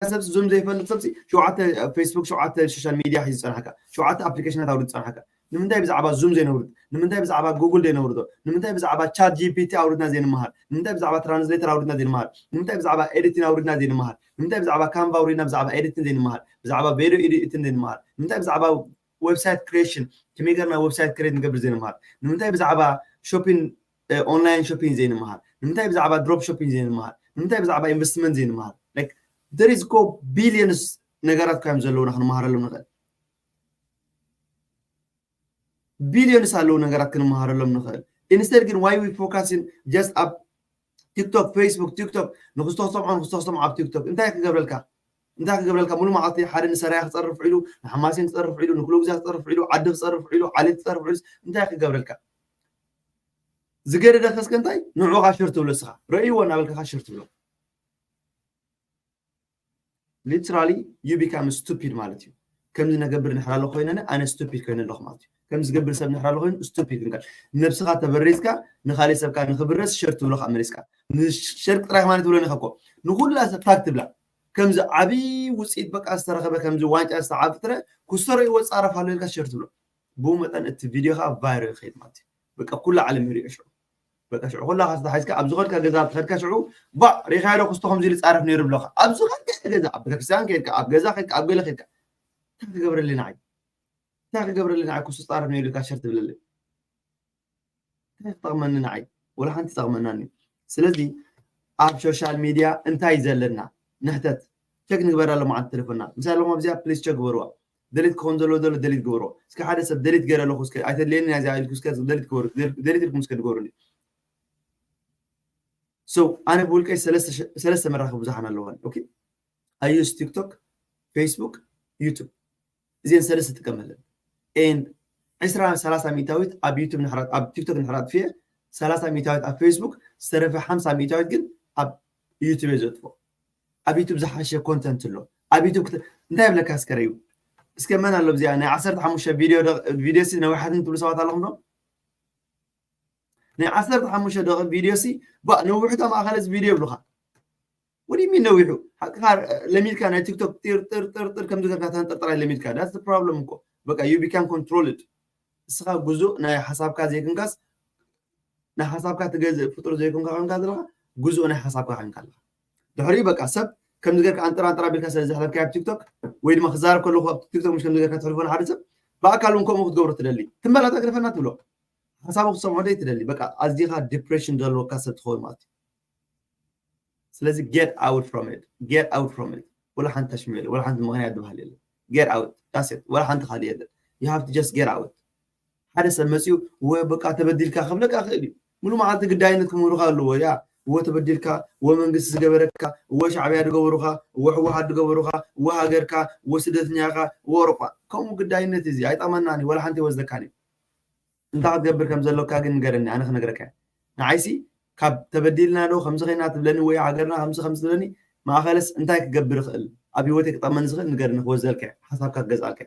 ሰብሲ ዙም ዘይፈልጥ ሰብሲ ሸውዓተ ፌስቡክ ሸውዓተ ሶሻል ሚድያ ሒዙ ዝፀናሕካ ሸውዓተ ኣፕሊኬሽናት ኣውሪዱ ዝፀናሕካ ንምንታይ ብዛዕባ ዙም ዘይነውርድ ንምንታይ ብዛዕባ ጉግል ዘይነውርዶ ንምንታይ ብዛዕባ ቻት ጂፒቲ ኣውሪድና ዘይንመሃር ንምንታይ ብዛዕባ ትራንስሌተር ኣውሪድና ዘይንመሃር ንምንታይ ብዛዕባ ኤዲቲን ኣውሪድና ዘይንመሃር ንምንታይ ብዛዕባ ካንቫ ኣውሪድና ብዛዕባ ኤዲቲን ዘይንመሃር ብዛዕባ ቪድዮ ኤዲቲን ዘይንመሃር ንምንታይ ብዛዕባ ዌብሳይት ክሬሽን ከመይ ገርና ዌብሳይት ክሬት ንገብር ዘይንመሃር ንምንታይ ብዛዕባ ሾፒን ኦንላይን ሾፒን ዘይንመሃር ንምንታይ ብዛዕባ ድሮፕ ሾፒን ዘይንመሃር ንምንታይ ብዛዕባ ኢንቨስትመንት ዘይንመሃር there is go ቢሊዮንስ ነገራት ካዮም ዘለውና ክንመሃረሎም ንኽእል ቢሊዮንስ ኣለዉ ነገራት ክንመሃረሎም ንኽእል instead ግን why we focusing just ኣብ ቲክቶክ ፌስቡክ ቲክቶክ ንክስቶ ክሰምዖ ንክስቶ ክሰምዖ ኣብ ቲክቶክ እንታይ ክገብረልካ እንታይ ክገብረልካ ሙሉ መዓልቲ ሓደ ንሰራያ ክፀርፍ ውዒሉ ንሓማሴን ክፀርፍ ውዒሉ ንኩሉ ግዜ ክፀርፍ ውዒሉ ዓዲ ክፀርፍ ውዒሉ ዓሌት ክፀርፍ ውዒሉ እንታይ ክገብረልካ ዝገደደ ከስከ እንታይ ንዑኻ ሽር ትብሎ ስኻ ረእይዎ እናበልካ ሽር ትብሎ literally you become stupid ማለት እዩ ከምዚ ነገብር ንሕር ኣሎ ኮይነ ኣነ ስቱፒድ ኮይነ ኣለኹ ማለት እዩ ከምዚ ዝገብር ሰብ ንሕር ኣሎ ኮይኑ ስቱፒድ ክንካ ነብስኻ ተበሪዝካ ንካሊእ ሰብካ ንክብረስ ሸር ትብሎ ከዓ መሊስካ ንሸር ጥራይ ማለት ትብሎ ንኸኮ ንኩላ ሰብ ታግ ትብላ ከምዚ ዓብዪ ውፅኢት በቃ ዝተረኸበ ከምዚ ዋንጫ ዝተዓቢ ትረ ክስተረእይዎ ፃረፍ ኣሎ ኢልካ ሸር ትብሎ ብኡ መጠን እቲ ቪድዮ ከዓ ቫይሮ ይኸይድ ማለት እዩ በቃ ኩላ ዓለም ይሪኦ ሽዑ በቃ ሽዑ ኩላ ካስታ ሓዝካ ኣብ ዝኸድካ ገዛ ትኸድካ ሽዑ ባዕ ሪኻዮ ዶ ክስቶ ከምዚ ኢሉ ፃረፍ ነይሩ ብለኻ ኣብ ዝኸድካ ገዛ ኣብ ቤተክርስትያን ከድካ ኣብ ገዛ ከድካ ኣብ ገለ ከድካ እንታይ ክገብረሊ ንዓይ እንታይ ክገብረሊ ንዓይ ክስቶ ፃረፍ ነይሩ ኢልካ ሸር ትብለለይ እንታይ ክጠቕመኒ ንዓይ ወላ ሓንቲ ይጠቕመናኒ ስለዚ ኣብ ሶሻል ሚድያ እንታይ ዘለና ንሕተት ቸክ ንግበራ ሎማዓንቲ ቴሌፎንና ምሳይ ኣለኹም ኣብዚኣ ፕሊስ ቸክ ግበርዋ ደሊት ክኾን ዘለዎ ዘሎ ደሊት ግበርዎ እስከ ሓደ ሰብ ደሊት ገይረ ኣለኹ እስከ ኣይተድልየኒ ናይዚኣ ኢልኩ እስከ ደሊት ግበሩ ደሊት ኢልኩም እስከ ንገሩኒ so ኣነ ብውልቀይ ሰለስተ መራኸቢ ብዙሓን ኣለዋን okay I use TikTok Facebook YouTube እዚአን ሰለስተ ጥቀመለን and ዕስራ ሰላሳ ሚእታዊት ኣብ ዩቱብ ኣብ ቲክቶክ ንሕር ኣጥፍየ ሰላሳ ሚእታዊት ኣብ ፌስቡክ ዝተረፈ ሓምሳ ሚእታዊት ግን ኣብ ዩቱብ እየ ዘጥፎ ኣብ ዩቱብ ዝሓሸ ኮንተንት ኣሎ ኣብ ዩቱብ እንታይ ይብለካ እስከ ረዩ እስከ መን ኣሎ እዚኣ ናይ ዓሰርተ ሓሙሽተ ቪድዮ ቪድዮ ሲ ነዊሓትን ትብሉ ሰባት ኣለኹም ዶ ናይ ዓሰርተ ሓሙሽተ ደቂ ቪድዮ ሲ ባ ነዊሕታ ማእኸለ እዚ ቪድዮ ይብሉካ ወዲ ሚን ነዊሑ ሓቅኻ ለሚድካ ናይ ቲክቶክ ጢር ጢር ጢር ጢር ከምዚ ገርካ ተንጠርጠራይ ለሚድካ that's problem እኮ በቃ you become controlled እስኻ ጉዙእ ናይ ሓሳብካ ዘይክንካስ ናይ ሓሳብካ ትገዝእ ፍጡር ዘይኮንካ ኮንካ ዘለካ ጉዙእ ናይ ሓሳብካ ኮንካ ኣለካ ድሕሪ በቃ ሰብ ከምዚ ገርካ ኣንጠራ ኣንጠራ ቢልካ ስለ ዘሕለፍካ ኣብ ቲክቶክ ወይ ድማ ክዛረብ ከለኩ ኣብ ቲክቶክ ምሽ ከምዚ ገርካ ትሕልፎ ንሓደ ሰብ ብኣካል እውን ከምኡ ክትገብሮ ትደሊ ትንበላታ ግደፈና ትብሎ ሓሳቡ ክትሰምዖ ደይ ትደሊ በቃ ኣዚኻ ዲፕሬሽን ዘለወካ ሰብ ትኸውን ማለት እዩ ስለዚ get out from it get out from it ወላ ሓንቲ ተሽሙ የለ ወላ ሓንቲ ምኽንያት ዝበሃል የለ get out that's it ወላ ሓንቲ ካልእ የለ you have to just get out ሓደ ሰብ መፅኡ ወ በቃ ተበዲልካ ክብለካ ክእል እዩ ሙሉ መዓልቲ ግዳይነት ክምህሩካ ኣለዎ ያ እወ ተበዲልካ እወ መንግስቲ ዝገበረካ እወ ሻዕብያ ዝገበሩካ እወ ህወሓት ዝገበሩካ እወ ሃገርካ እወ ስደተኛካ እወ ኣውሮጳ ከምኡ ግዳይነት እዚ ኣይጠመናኒ ወላ ሓንቲ ይወስደካን እዩ እንታይ ክትገብር ከም ዘለካ ግን ንገረኒ ኣነ ክነግረካ ንዓይሲ ካብ ተበዲልና ዶ ከምዚ ኸይና ትብለኒ ወይ ሃገርና ከምዚ ከምዚ ትብለኒ ማእኸለስ እንታይ ክገብር ይኽእል ኣብ ህይወተይ ክጠመኒ ዝኽእል ንገርኒ ክወዘልካ ሓሳብካ ክገዝኣልካ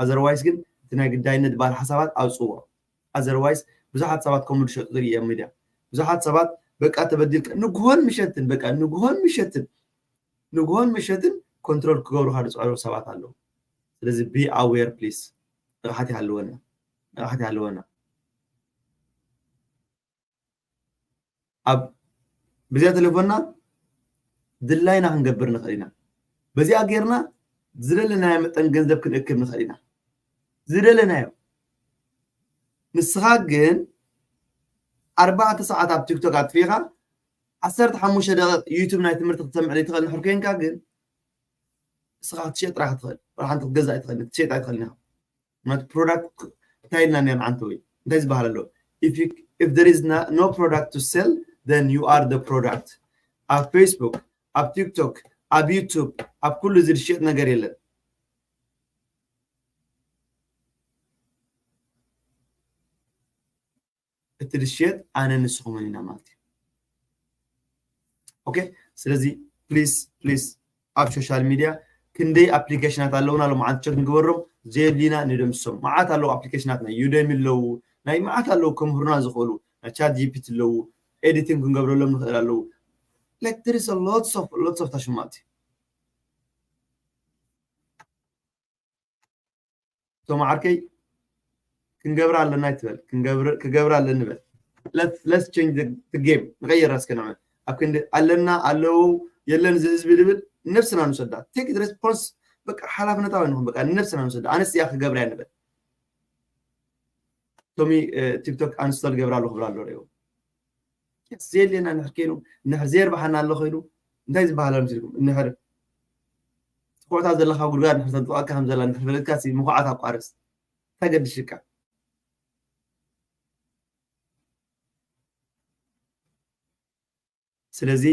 ኣዘርዋይስ ግን እቲ ናይ ግዳይነት በዓል ሓሳባት ኣውፅዎ ኣዘርዋይስ ብዙሓት ሰባት ከምኡ ዝሸጡ ዝርኢ ኣብ ሚድያ ብዙሓት ሰባት በቃ ተበዲልካ ንግሆን ምሸትን በቃ ንግሆን ምሸትን ንግሆን ምሸትን ኮንትሮል ክገብሩካ ዝፅዕሩ ሰባት ኣለዉ ስለዚ be aware please ንቕሓት ይሃልወና ንቕሓት ይሃልወና ኣብ ብዚኣ ቴሌፎንና ድላይና ክንገብር ንኽእል ኢና በዚኣ ጌርና ዝደለናዮ መጠን ገንዘብ ክንእክብ ንኽእል ኢና ዝደለናዮ ንስኻ ግን ኣርባዕተ ሰዓት ኣብ ቲክቶክ ኣጥፊኻ ዓሰርተ ሓሙሽተ ደቂቕ ዩቱብ ናይ ትምህርቲ ክትሰምዕ ዘይትኽእል ንሕር ኮይንካ ግን ንስኻ ክትሸጥ ጥራሕ ትኽእል ሓንቲ ክትገዛእ ትኽእል ክትሸጥ ኣይትኽእል ኢኻ ምክንያቱ ፕሮዳክት እንታይ ኢልና ኔርና ዓንተ ወይ እንታይ ዝበሃል ኣሎ if, you, if there is no, no product to sell then you are the product ኣብ ፌስቡክ ኣብ ቲክቶክ ኣብ ዩቱብ ኣብ ኩሉ እዚ ዝሸጥ ነገር የለን እቲ ዝሸጥ ኣነ ንስኹምን ኢና ማለት እዩ okay ስለዚ ፕሊስ ፕሊስ ኣብ ሶሻል ሚድያ ክንደይ ኣፕሊኬሽናት ኣለውና ሎምዓንቲ ቸክ ንግበሮም ዘየድልዩና ንደምስሶም መዓት ኣለዉ ኣፕሊኬሽናት ናይ ዩደሚ ኣለዉ ናይ መዓት ኣለዉ ከምህሩና ዝኽእሉ ናይ ቻት ጂፒቲ ኣለዉ ኤዲቲንግ ክንገብረሎም ንኽእል ኣለዉ like there is a lots of lots of ታሽማት እቶም ዓርከይ ክንገብር ኣለና ይትበል ክገብር ኣለኒ በል let's change the game ንቀይር እስከ ንዕመል ኣብ ክንዲ ኣለና ኣለዉ የለን እዚ ህዝቢ ዝብል ነብስና ንሰዳ take response በቃ ሓላፍነታዊ ንኹን በቃ ነብስና ንሰዳ ኣነስ እያ ክገብር እያ ንበል ቶሚ ቲክቶክ ኣንስቶል ገብር ኣለኹ ብላ ኣሎ ሪኦ ዘየድልየና እንድሕር ከይኑ እንድሕር ዘየርባሓና ኣሎ ኮይኑ እንታይ ዝበሃል ኣሎ ምስልኩም እንድሕር ትኩዕታ ዘለካ ጉድጋድ እንድሕር ተጥቕዐካ ከም ዘላ እንድሕር ፈለጥካ ምኩዓት ኣቋርፅ እንታይ ገድሽካ ስለዚ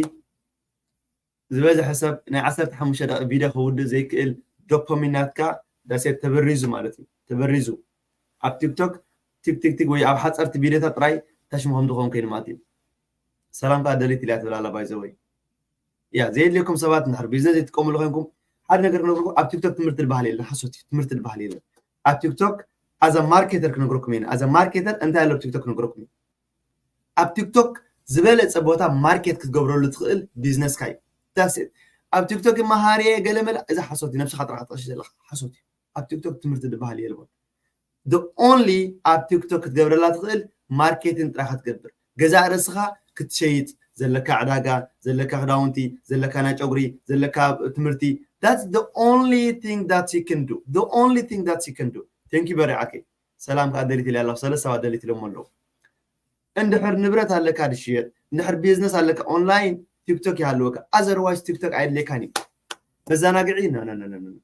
ዝበዝሐ ሰብ ናይ ዓሰርተ ሓሙሽተ ደቂ ቪድዮ ከውድእ ዘይክእል ዶፓሚናትካ ዳሴት ተበሪዙ ማለት እዩ ተበሪዙ ኣብ ቲክቶክ ቲክቲክቲክ ወይ ኣብ ሓፀርቲ ቪድዮታት ጥራይ ታሽሙ ከም ዝኸውን ከይኑ ማለት እዩ ሰላም ከዓ ደሊት ኢልያ ትብል ኣላ ባይዘወይ ያ ዘየድልየኩም ሰባት እንድሕር ቢዝነስ ዘይትጥቀምሉ ኮይንኩም ሓደ ነገር ክነግርኩም ኣብ ቲክቶክ ትምህርቲ ዝበሃል የለን ሓሶት እዩ ትምህርቲ ዝበሃል የለን ኣብ ቲክቶክ ኣዛ ማርኬተር ክነግረኩም እየ ኣዛ ማርኬተር እንታይ ኣሎ ቲክቶክ ክነግረኩም እዩ ኣብ ቲክቶክ ዝበለፀ ቦታ ማርኬት ክትገብረሉ ትኽእል ቢዝነስካ እዩ ዳሴት ኣብ ቲክቶክ መሃርየ ገለመለ እዚ ሓሶት እዩ ነብስኻ ጥራሕ ትቐሽ ዘለካ ሓሶት እዩ ኣብ ቲክቶክ ትምህርቲ ዝበሃል የልቦን the only ኣብ ቲክቶክ ክትገብረላ ትኽእል ማርኬቲንግ ጥራይ ክትገብር ገዛእ ርእስኻ ክትሸይጥ ዘለካ ዕዳጋ ዘለካ ክዳውንቲ ዘለካ ናይ ጨጉሪ ዘለካ ትምህርቲ that's the only thing that you can do the only thing that you can do thank you very ዓርከይ ሰላም ከዓ ደሊት ኢለ ኣለኹ ሰለስተ ሰባት ደሊት ኢሎም ኣለዉ እንድሕር ንብረት ኣለካ ድሽየጥ እንድሕር ቢዝነስ ኣለካ ኦንላይን ቲክቶክ ይሃልወካ ኣዘርዋይስ ቲክቶክ ኣየድልየካን እዩ መዘናግዒ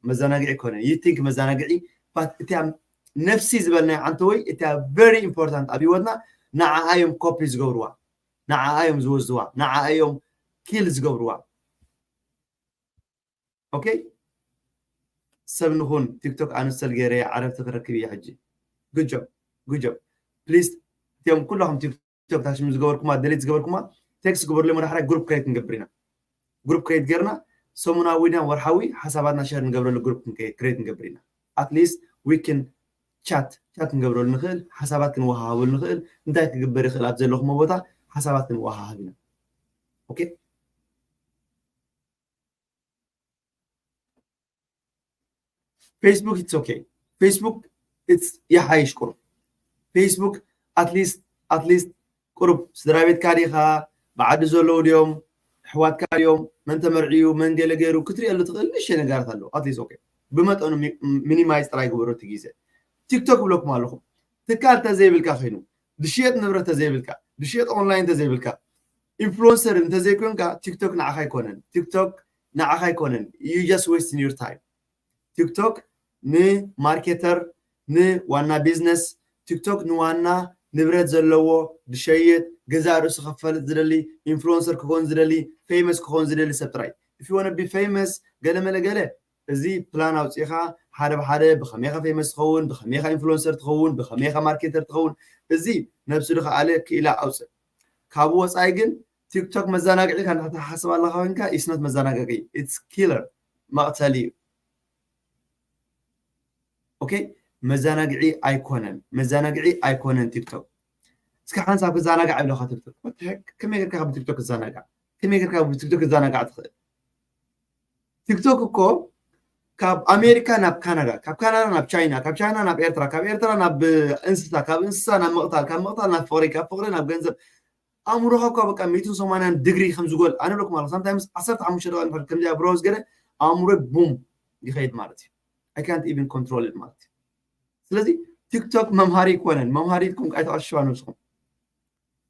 መዘናግዒ ኮነ you think መዘናግዒ but እቲያ ነፍሲ ዝበልናዮ ዓንተወይ እቲያ very important ኣብ ህይወትና ንዓኣ እዮም ኮፒ ዝገብርዋ ንዓኣ እዮም ዝወስድዋ ንዓኣ እዮም ኪል ዝገብርዋ okay ሰብ ንኹን ቲክቶክ ኣንስተል ገይረ ዓረብቲ ክረክብ እየ ሕጂ good job good job please እቲኦም ኩላኹም ቲክቶክ ታሽም ዝገበርኩማ ደሊት ዝገበርኩማ ቴክስት ግበሩለይ ወደ ሓራይ ግሩፕ ክሬት ንገብር ኢና ግሩፕ ክሬት ገርና ሰሙናዊ ድያ ወርሓዊ ሓሳባትና ሸር ንገብረሉ ግሩፕ ክሬት ንገብር ኢና። At least we can chat chat ክንገብረሉ ንኽእል፣ ሓሳባት ክንወሃሃበሉ ንኽእል፣ እንታይ ክግበር ይኽእል ኣብ ዘለኹሞ ቦታ ሓሳባት ክንወሃሃብ ኢና። ኦኬ። Facebook it's okay። Facebook it's ይሓይሽ ቁሩብ። Facebook at least at least ቁሩብ ስድራ ቤትካ ዲኻ፣ ብዓዲ ዘለዉ ድዮም፣ ኣሕዋትካ ድዮም፣ መን ተመርዕዩ፣ መን ገለ ገይሩ ክትሪእሉ ትኽእል ንእሽተይ ነገራት ኣለዉ። At least okay። ብመጠኑ ሚኒማይዝ ጥራይ ግበሮ እቲ ግዜ። ቲክቶክ እብለኩም ኣለኹ። ትካል ተዘይብልካ ኮይኑ፣ ዝሽየጥ ንብረት ተዘይብልካ፣ ዝሽየጥ ኦንላይን ተዘይብልካ፣ ኢንፍሉንሰር እንተዘይኮንካ ቲክቶክ ንዓኻ ኣይኮነን። ቲክቶክ ንዓኻ ኣይኮነን። You just wasting your time። ቲክቶክ ንማርኬተር፣ ንዋና ቢዝነስ፣ ቲክቶክ ንዋና ንብረት ዘለዎ ዝሸይጥ፣ ገዛ ርእሱ ከፈልጥ ዝደሊ፣ ኢንፍሉንሰር ክኾን ዝደሊ፣ ፌመስ ክኾን ዝደሊ ሰብ ጥራይ። If you wanna be famous ገለ መለ ገለ፣ እዚ ፕላን ኣውፂኻ ሓደ ብሓደ ብኸመይኻ ፌመስ ትኸውን፣ ብኸመይኻ ኢንፍሉንሰር ትኸውን፣ ብኸመይኻ ማርኬተር ትኸውን፣ እዚ ነብሱ ዝኸኣለ ክኢላ ኣውፅእ። ካብኡ ወፃኢ ግን ቲክቶክ መዘናግዒ ኢልካ እንዳተሓስብ ኣለኻ ኮይንካ፣ it's not መዘናግዒ፣ it's killer፣ መቕተሊ እዩ። ኦኬ፣ መዘናግዒ ኣይኮነን፣ መዘናግዒ ኣይኮነን ቲክቶክ። እስኪ ሓንሳብ ክዘናጋዕ ይብለኻ ቲክቶክ። What the heck? ከመይ ጌርካ ካብ ቲክቶክ ክዘናጋዕ? ከመይ ጌርካ ካብ ቲክቶክ ክዘናጋዕ ትኽእል? ቲክቶክ እኮ ካብ ኣሜሪካ ናብ ካናዳ፣ ካብ ካናዳ ናብ ቻይና፣ ካብ ቻይና ናብ ኤርትራ፣ ካብ ኤርትራ ናብ እንስሳ፣ ካብ እንስሳ ናብ ምቕታል፣ ካብ ምቕታል ናብ ፍቕሪ፣ ካብ ፍቕሪ ናብ ገንዘብ፣ ኣእምሮኻ እኳ በቃ ሚእትን ሰማንያን ዲግሪ ከም ዝጎል ኣነ ብለኩም ኣለኹ። ሳምታይምስ ዓሰርተ ሓሙሽተ ደቂቕ እንድሕር ከምዚኣ ብሮዝ ገለ ኣእምሮይ ቡም ይኸይድ ማለት እዩ። I can't even control it ማለት እዩ። ስለዚ ቲክቶክ መምሃሪ ይኮነን፣ መምሃሪ ኢልኩም ኣይተቐሽሽዋ ነብስኹም።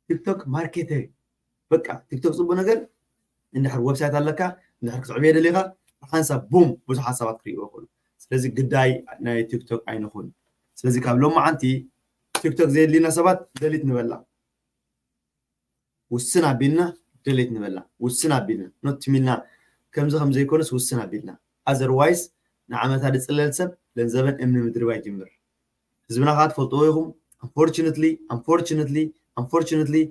ቲክቶክ ማርኬተር እዩ። በቃ ቲክቶክ ጽቡቅ ነገር እንድሕር ዌብሳይት ኣለካ፣ እንድሕር ክትዕብዮ ደሊኻ፣ ብሓንሳብ ቡም ብዙሕ ሓሳባት ክርእይዎ ይኽእሉ። ስለዚ ግዳይ ናይ ቲክቶክ ኣይንኹን። ስለዚ ካብ ሎማዓንቲ ቲክቶክ ዘየድልየና ሰባት ደሊት ንበላ። ውስን ኣቢልና ደሊት ንበላ። ውስን ኣቢልና፣ ኖት ሚልና ከምዚ ከም ዘይኮነስ ውስን ኣቢልና። ኣዘርዋይስ ንዓመታ ዝጽለል ሰብ ለንዘበን እምኒ ምድርባይ ይጅምር። ህዝብና ከዓ ትፈልጥዎ ኢኹም። Unfortunately, unfortunately, unfortunately,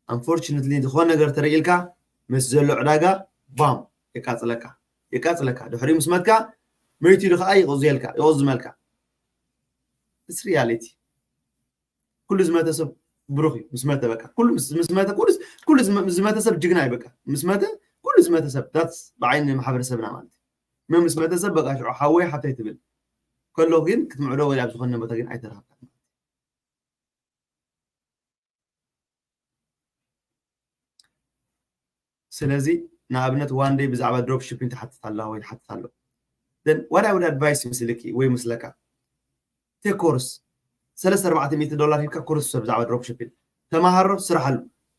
unfortunately ዝኾነ ነገር ተረኢልካ ምስ ዘሎ ዕዳጋ ባም የቃጽለካ፣ የቃጽለካ። ድሕሪኡ ምስ መትካ መይቱ ኢሉ ከዓ ይቕዝየልካ፣ ይቕዝመልካ። It's reality። ኩሉ ዝመተ ሰብ ብሩኽ እዩ። ምስ መተ በቃ ኩሉ ምስ ምስ መተ ኩሉ ኩሉ ዝመ- ዝመተ ሰብ ጅግና እዩ። በቃ ምስ መተ ኩሉ ዝመተ ሰብ that's ብዓይኒ ማሕበረሰብና ማለት እዩ። መ ምስ መተ ሰብ በቃ ሽዑ ሓወይ ሓፍተይ ትብል ከሎ ግን ክትምዕዶ ወይ ኣብ ዝኾነ ቦታ ግን ኣይተረኸብካን። ስለዚ ንኣብነት one day ብዛዕባ ድሮፕ ሺፒንግ ትሓትት ኣላ ወይ ትሓትት ኣሎ። Then what I would advise you ምስልኪ ወይ ምስለካ take course ሰለስተ ኣርባዕተ ሚእቲ ዶላር ሂብካ ኮርስ ውሰድ ብዛዕባ ድሮፕ ሺፒንግ ተማሃሮ ስርሓሉ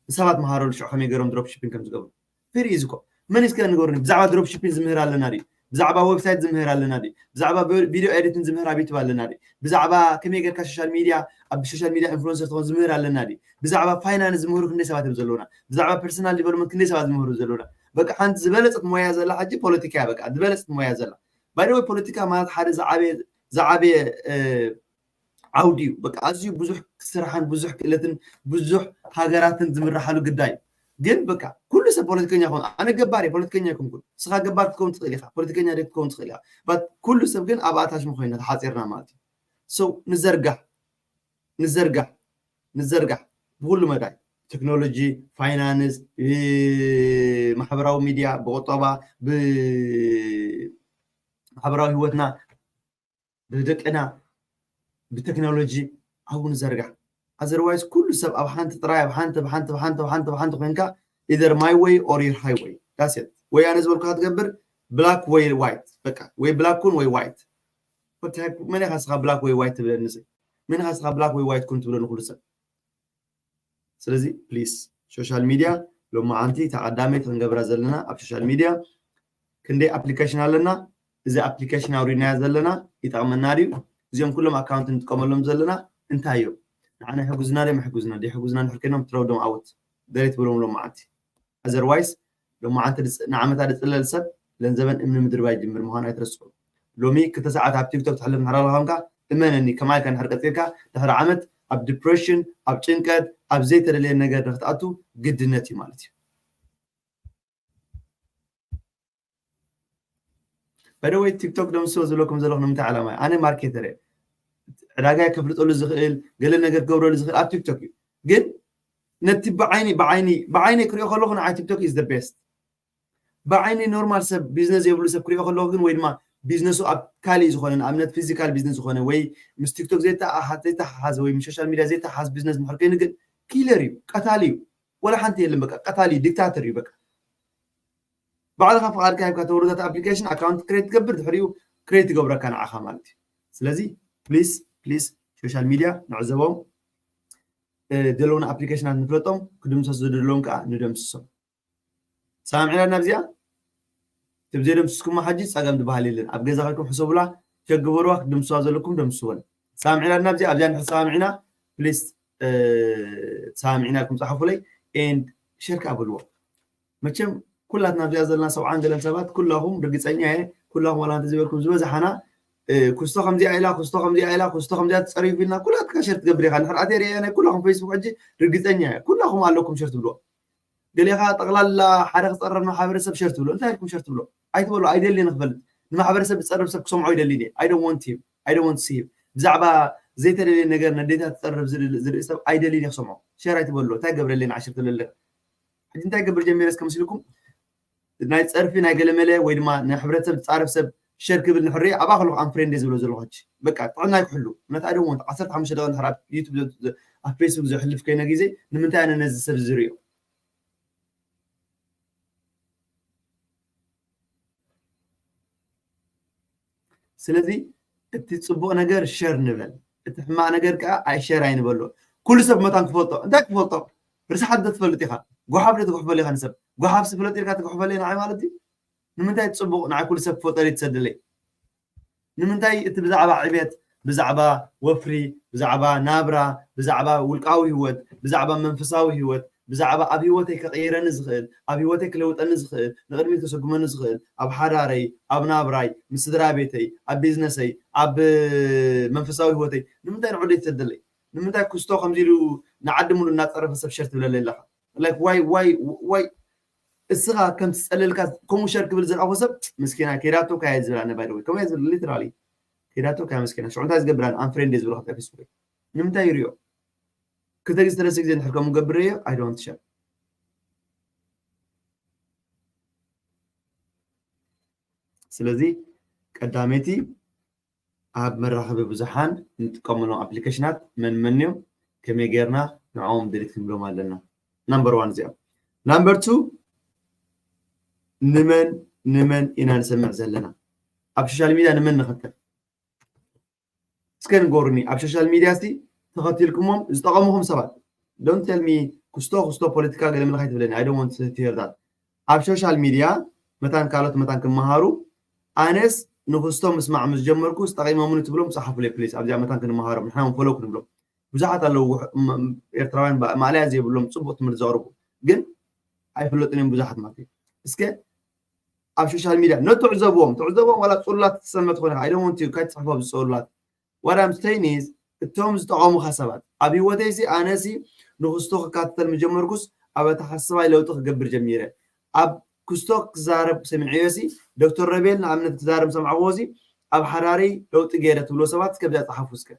ንሰባት መሃረሉ ሽዑ ከመይ ገይሮም ድሮፕ ሺፒንግ ከም ዝገብሩ። Very easy እኮ መን እስከ ንገሩኒ ብዛዕባ ድሮፕ ሺፒንግ ዝምህር ኣለና ድዩ ብዛዕባ ዌብሳይት ዝምህር ኣለና ድዩ ብዛዕባ ቪድዮ ኤዲቲንግ ዝምህር ኣብ ዩቱብ ኣለና ድዩ ብዛዕባ ከመይ ጌርካ ሶሻል ሚድያ ኣብ ሶሻል ሚድያ ኢንፍሉንሰር ትኾን ዝምህር ኣለና ድዩ ብዛዕባ ፋይናንስ ዝምህሩ ክንደይ ሰባት እዮም ዘለውና ብዛዕባ ፐርሰናል ዲቨሎፕመንት ክንደይ ሰባት ዝምህሩ ዘለውና በቃ ሓንቲ ዝበለፀት ሞያ ዘላ ሕጂ ፖለቲካ እያ በቃ ዝበለፀት ሞያ ዘላ ባይደወይ ፖለቲካ ማለት ሓደ ዝዓበየ ዝዓበየ ዓውዲ እዩ በቃ ኣዝዩ ብዙሕ ስራሕን ብዙሕ ክእለትን ብዙሕ ሃገራትን ዝምርሓሉ ግዳይ ግን በቃ ኩሉ ሰብ ፖለቲከኛ ይኮን ኣነ ገባር ፖለቲከኛ ይኮንኩን ስኻ ገባር ክትከውን ትኽእል ኢኻ ፖለቲከኛ ደ ክትከውን ትኽእል ኢኻ ባት ኩሉ ሰብ ግን ኣብ ኣታሽም ኮይና ተሓፂርና ማለት እዩ so ንዘርጋሕ ንዘርጋሕ ንዘርጋሕ ብኩሉ መዳይ ቴክኖሎጂ ፋይናንስ ማሕበራዊ ሚድያ ብቆጠባ ብማሕበራዊ ህይወትና ብደቅና ብቴክኖሎጂ ኣብኡ ንዘርጋሕ ኣዘርዋይስ ኩሉ ሰብ ኣብ ሓንቲ ጥራይ ኣብ ሓንቲ ብሓንቲ ብሓንቲ ብሓንቲ ብሓንቲ ኮይንካ either my way or your highway that's it ወይ ኣነ ዝበልኩካ ትገብር black ወይ white በቃ ወይ black ኩን ወይ white መን ኢኻ ስኻ black ወይ white ትብለኒ ሰብ መን ኢኻ ስኻ black ወይ white ኩን ትብለኒ ኩሉ ሰብ ስለዚ ፕሊስ ሶሻል ሚድያ ሎማዓንቲ ተቐዳመይቲ ክንገብራ ዘለና ኣብ ሶሻል ሚድያ ክንደይ ኣፕሊኬሽን ኣለና እዚ ኣፕሊኬሽን ኣውሪድናዮ ዘለና ይጠቕመና ድዩ እዚኦም ኩሎም ኣካውንት ንጥቀመሎም ዘለና እንታይ እዮም ንዓና ይሕግዙና ድዮም ኣይሕግዙና ድዮም ይሕግዙና እንድሕር ኮይኖም ትረውዶም ኣውት ደለይ ትብሎም ሎማዓንቲ ኣዘርዋይስ ሎማዓንቲ ንዓመታ ዝፅለል ሰብ ለንዘበን እምኒ ምድርባይ ጅምር ምዃኑ ኣይትረስዑ ሎሚ ክልተ ሰዓት ኣብ ቲክቶክ ተሕልፍ ምሕራ ኣለኻ እመነኒ ከማይ ኢልካ እንድሕር ቀፂልካ ድሕሪ ዓመት ኣብ ዲፕሬሽን ኣብ ጭንቀት ኣብ ዘይተደለየ ነገር ንክትኣቱ ግድነት እዩ ማለት እዩ በደወይ ቲክቶክ ደምስሶ ዝብለኩም ዘለኹ ንምንታይ ዓላማ እዩ? ኣነ ማርኬተር እየ። ዕዳጋ ከፍልጠሉ ዝኽእል፣ ገለ ነገር ክገብረሉ ዝኽእል ኣብ ቲክቶክ እዩ። ግን ነቲ ብዓይኒ ብዓይኒ ብዓይኒ ክሪኦ ከለኹ ንዓይ ቲክቶክ is the best። ብዓይኒ ኖርማል ሰብ፣ ቢዝነስ ዘይብሉ ሰብ ክሪኦ ከለኹ ግን፣ ወይ ድማ ቢዝነሱ ኣብ ካሊእ ዝኾነ፣ ንኣብነት ፊዚካል ቢዝነስ ዝኾነ ወይ ምስ ቲክቶክ ዘይተሓሓዝ ዘይተሓሓዝ ወይ ምስ ሶሻል ሚድያ ዘይተሓሓዝ ቢዝነስ እንድሕር ኮይኑ ግን ኪለር እዩ፣ ቀታሊ እዩ። ወላ ሓንቲ የለን፣ በቃ ቀታሊ ዲክታተር እዩ። በቃ ባዕልኻ ፍቓድካ ሂብካ ተወርዶ ኣፕሊኬሽን ኣካውንት ክሬት ትገብር፣ ድሕሪኡ ክሬት ይገብረካ ንዓኻ ማለት እዩ። ስለዚ ፕሊስ ፕሊስ ሶሻል ሚድያ ንዕዘቦም፣ ዘለውና ኣፕሊኬሽናት ንፍለጦም፣ ክድምሰሱ ዝደለዎም ከዓ ንደምስሶም። ሰማምዒና ድና ኣብዚኣ? ትብ ዘይደምስስኩማ ሓጂ ጸገም ዝበሃል የለን። ኣብ ገዛ ከድኩም ሕሰቡላ፣ ቸክ ግበሩዋ፣ ክትድምስዋ ዘለኩም ደምስወን። ሰማምዒና ድና ኣብዚኣ? ኣብዚኣ ንሕሰማምዒና ፕሊስ፣ ሰማምዒና ኢልኩም ጸሓፉለይ ኤንድ ሸር ከዓ በልዎ። መቸም ኩላትና ኣብዚኣ ዘለና ሰብዓን ገለን ሰባት ኩላኹም ርግጸኛ እየ፣ ኩላኹም ዋላ እንተዘይበልኩም ዝበዝሓና ኩስቶ ከምዚኣ ኢላ፣ ኩስቶ ከምዚኣ ኢላ፣ ኩስቶ ከምዚኣ ትጸርዩ ኢልና ኩላትካ ሸር ትገብር ኢኻ። ንሕር ኣትየ ርየ ናይ ኩላኹም ፌስቡክ ሕጂ ርግጸኛ እየ ኩላኹም ኣለኩም ሸር ትብልዎ። ገሌኻ ጠቕላላ ሓደ ክጸረብ ማሕበረሰብ ሸር ትብሎ። እንታይ ኢልኩም ሸር ትብሎ? ኣይትበሎ፣ ኣይደልን ክፈልጥ። ንማሕበረሰብ ዝጸረብ ሰብ ክሰምዖ ኣይደልን እየ። I don't want him. I don't want to see him. ብዛዕባ ዘይተደልየ ነገር ነዴታት ዝጸረብ ዝርኢ ሰብ ኣይደልን እየ ክሰምዖ። ሸር ኣይትበሎ። እንታይ ገብረለይ ንዓሽር ትለለካ? ሕጂ እንታይ ገብር ጀሚረ እስከ መስልኩም? ናይ ጸርፊ ናይ ገለመለ ወይ ድማ ንሕብረተሰብ ዝጻረፍ ሰብ ሸር ክብል ንሕርየ ኣብኣ ከለኹ ኣንፍሬንድ ዝብሎ ዘለኹ ሕጂ በቃ ጥዕና ይክሕሉ። እምነት I don't want ዓሰርተ ሓሙሽተ ደቂቕ እንድሕር ኣብ ዩቱብ ኣብ ፌስቡክ ዘሕልፍ ከይነ ግዜ ንምንታይ ኣነ ነዚ ሰብ ዝርእዮ? ስለዚ እቲ ጽቡቕ ነገር ሸር ንበል፣ እቲ ሕማቕ ነገር ከዓ ኣይ ሸር ኣይንበሎ። ኩሉ ሰብ መታን ክፈልጦ እንታይ ክፈልጦ? ርስሓት ዶ ትፈልጥ ኢኻ? ጓሓፍ ዶ ትጉሕፈሉ ኢኻ ንሰብ? ጓሓፍ ስፍለጥ ኢልካ ትጉሕፈሉ ንዓይ ማለት እዩ። ንምንታይ ጽቡቕ ንዓይ ኩሉ ሰብ ክፈልጠሉ ትሰድለይ? ንምንታይ እቲ ብዛዕባ ዕቤት፣ ብዛዕባ ወፍሪ፣ ብዛዕባ ናብራ፣ ብዛዕባ ውልቃዊ ህይወት፣ ብዛዕባ መንፈሳዊ ህይወት፣ ብዛዕባ ኣብ ህይወተይ ከቕይረኒ ዝኽእል፣ ኣብ ህይወተይ ክለውጠኒ ዝኽእል፣ ንቕድሚት ከሰጉመኒ ዝኽእል፣ ኣብ ሓዳረይ፣ ኣብ ናብራይ፣ ምስ ስድራ ቤተይ፣ ኣብ ቢዝነሰይ፣ ኣብ መንፈሳዊ ህይወተይ ንምንታይ ንዑ ደይ ትሰደለይ? ንምንታይ ኩስቶ ከምዚ ኢሉ ንዓዲ ሙሉ እናጸረፈ ሰብ ሸር ትብለለይ ኣለኻ? Like why why why እስኻ ከም ትጸለልካ ከምኡ ሸር ክብል ዝረኣኹ ሰብ ምስኪና ኬዳቶ ካያ ዝብል ኣነ ባይ ወይ ከምኡ ዝብል ሊትራሊ ኬዳቶ ካያ ምስኪና ሽዑ እንታይ ዝገብር ኣነ ኣንፍሬንድ ዝብሎ ከብታ ፌስቡክ ንምንታይ ይሪኦ ክልተ ግዜ ሰለስተ ግዜ እንድሕር ከምኡ ገብር እዮ I don't share። ስለዚ ቀዳመይቲ ኣብ መራኸቢ ብዙሓን እንጥቀመሎም ኣፕሊኬሽናት መን መን እዮም? ከመይ ጌርና ንዕኦም ድሊት ክንብሎም ኣለና? ናምበር ዋን እዚኦም። ናምበር ቱ ንመን ንመን ኢና ንሰምዕ ዘለና? ኣብ ሶሻል ሚድያ ንመን ንኸተል? እስከ ንገሩኒ። ኣብ ሶሻል ሚድያ ሲ ተኸቲልኩሞም ዝጠቐሙኹም ሰባት don't tell me ክስቶ ክስቶ ፖለቲካ ገለ ምልኻ ይትብለኒ I don't want to hear that። ኣብ ሶሻል ሚድያ መታን ካልኦት መታን ክመሃሩ ኣነስ ንክስቶ ምስማዕ ምስ ጀመርኩ ዝጠቒሞምኒ ትብሎም ጸሓፉለይ ፕሊስ ኣብዚኣ መታን ክንመሃሮም ንሕና ንፈለው ክንብሎም ብዙሓት ኣለዉ ኤርትራውያን ማእለያ ዘይብሎም ጽቡቕ ትምህርቲ ዘቕርቡ ግን ኣይፍለጡን እዮም ብዙሓት ማለት እዩ እስከ ኣብ ሶሻል ሚድያ ነትዕዘብዎም ትዕዘብዎም ዋላ ጽላት ትሰምዕ ትኾነ I don't want to ካይትጽሕፎ ብጽላት what I'm saying is እቶም ዝጠቐሙኻ ሰባት ኣብ ህይወተይሲ ኣነሲ ንክስቶ ክካተል ምጀመርኩስ ኣብ ኣተሓስባይ ለውጢ ክገብር ጀሚረ ኣብ ክስቶ ክዛረብ ሰሚዐዮሲ ዶክተር ረቤል ንኣብነት ክዛረብ ሰማዕዎሲ ኣብ ሓዳረይ ለውጢ ገይረ ትብሎ ሰባት እስከ ብዛ ጸሓፉ እስከ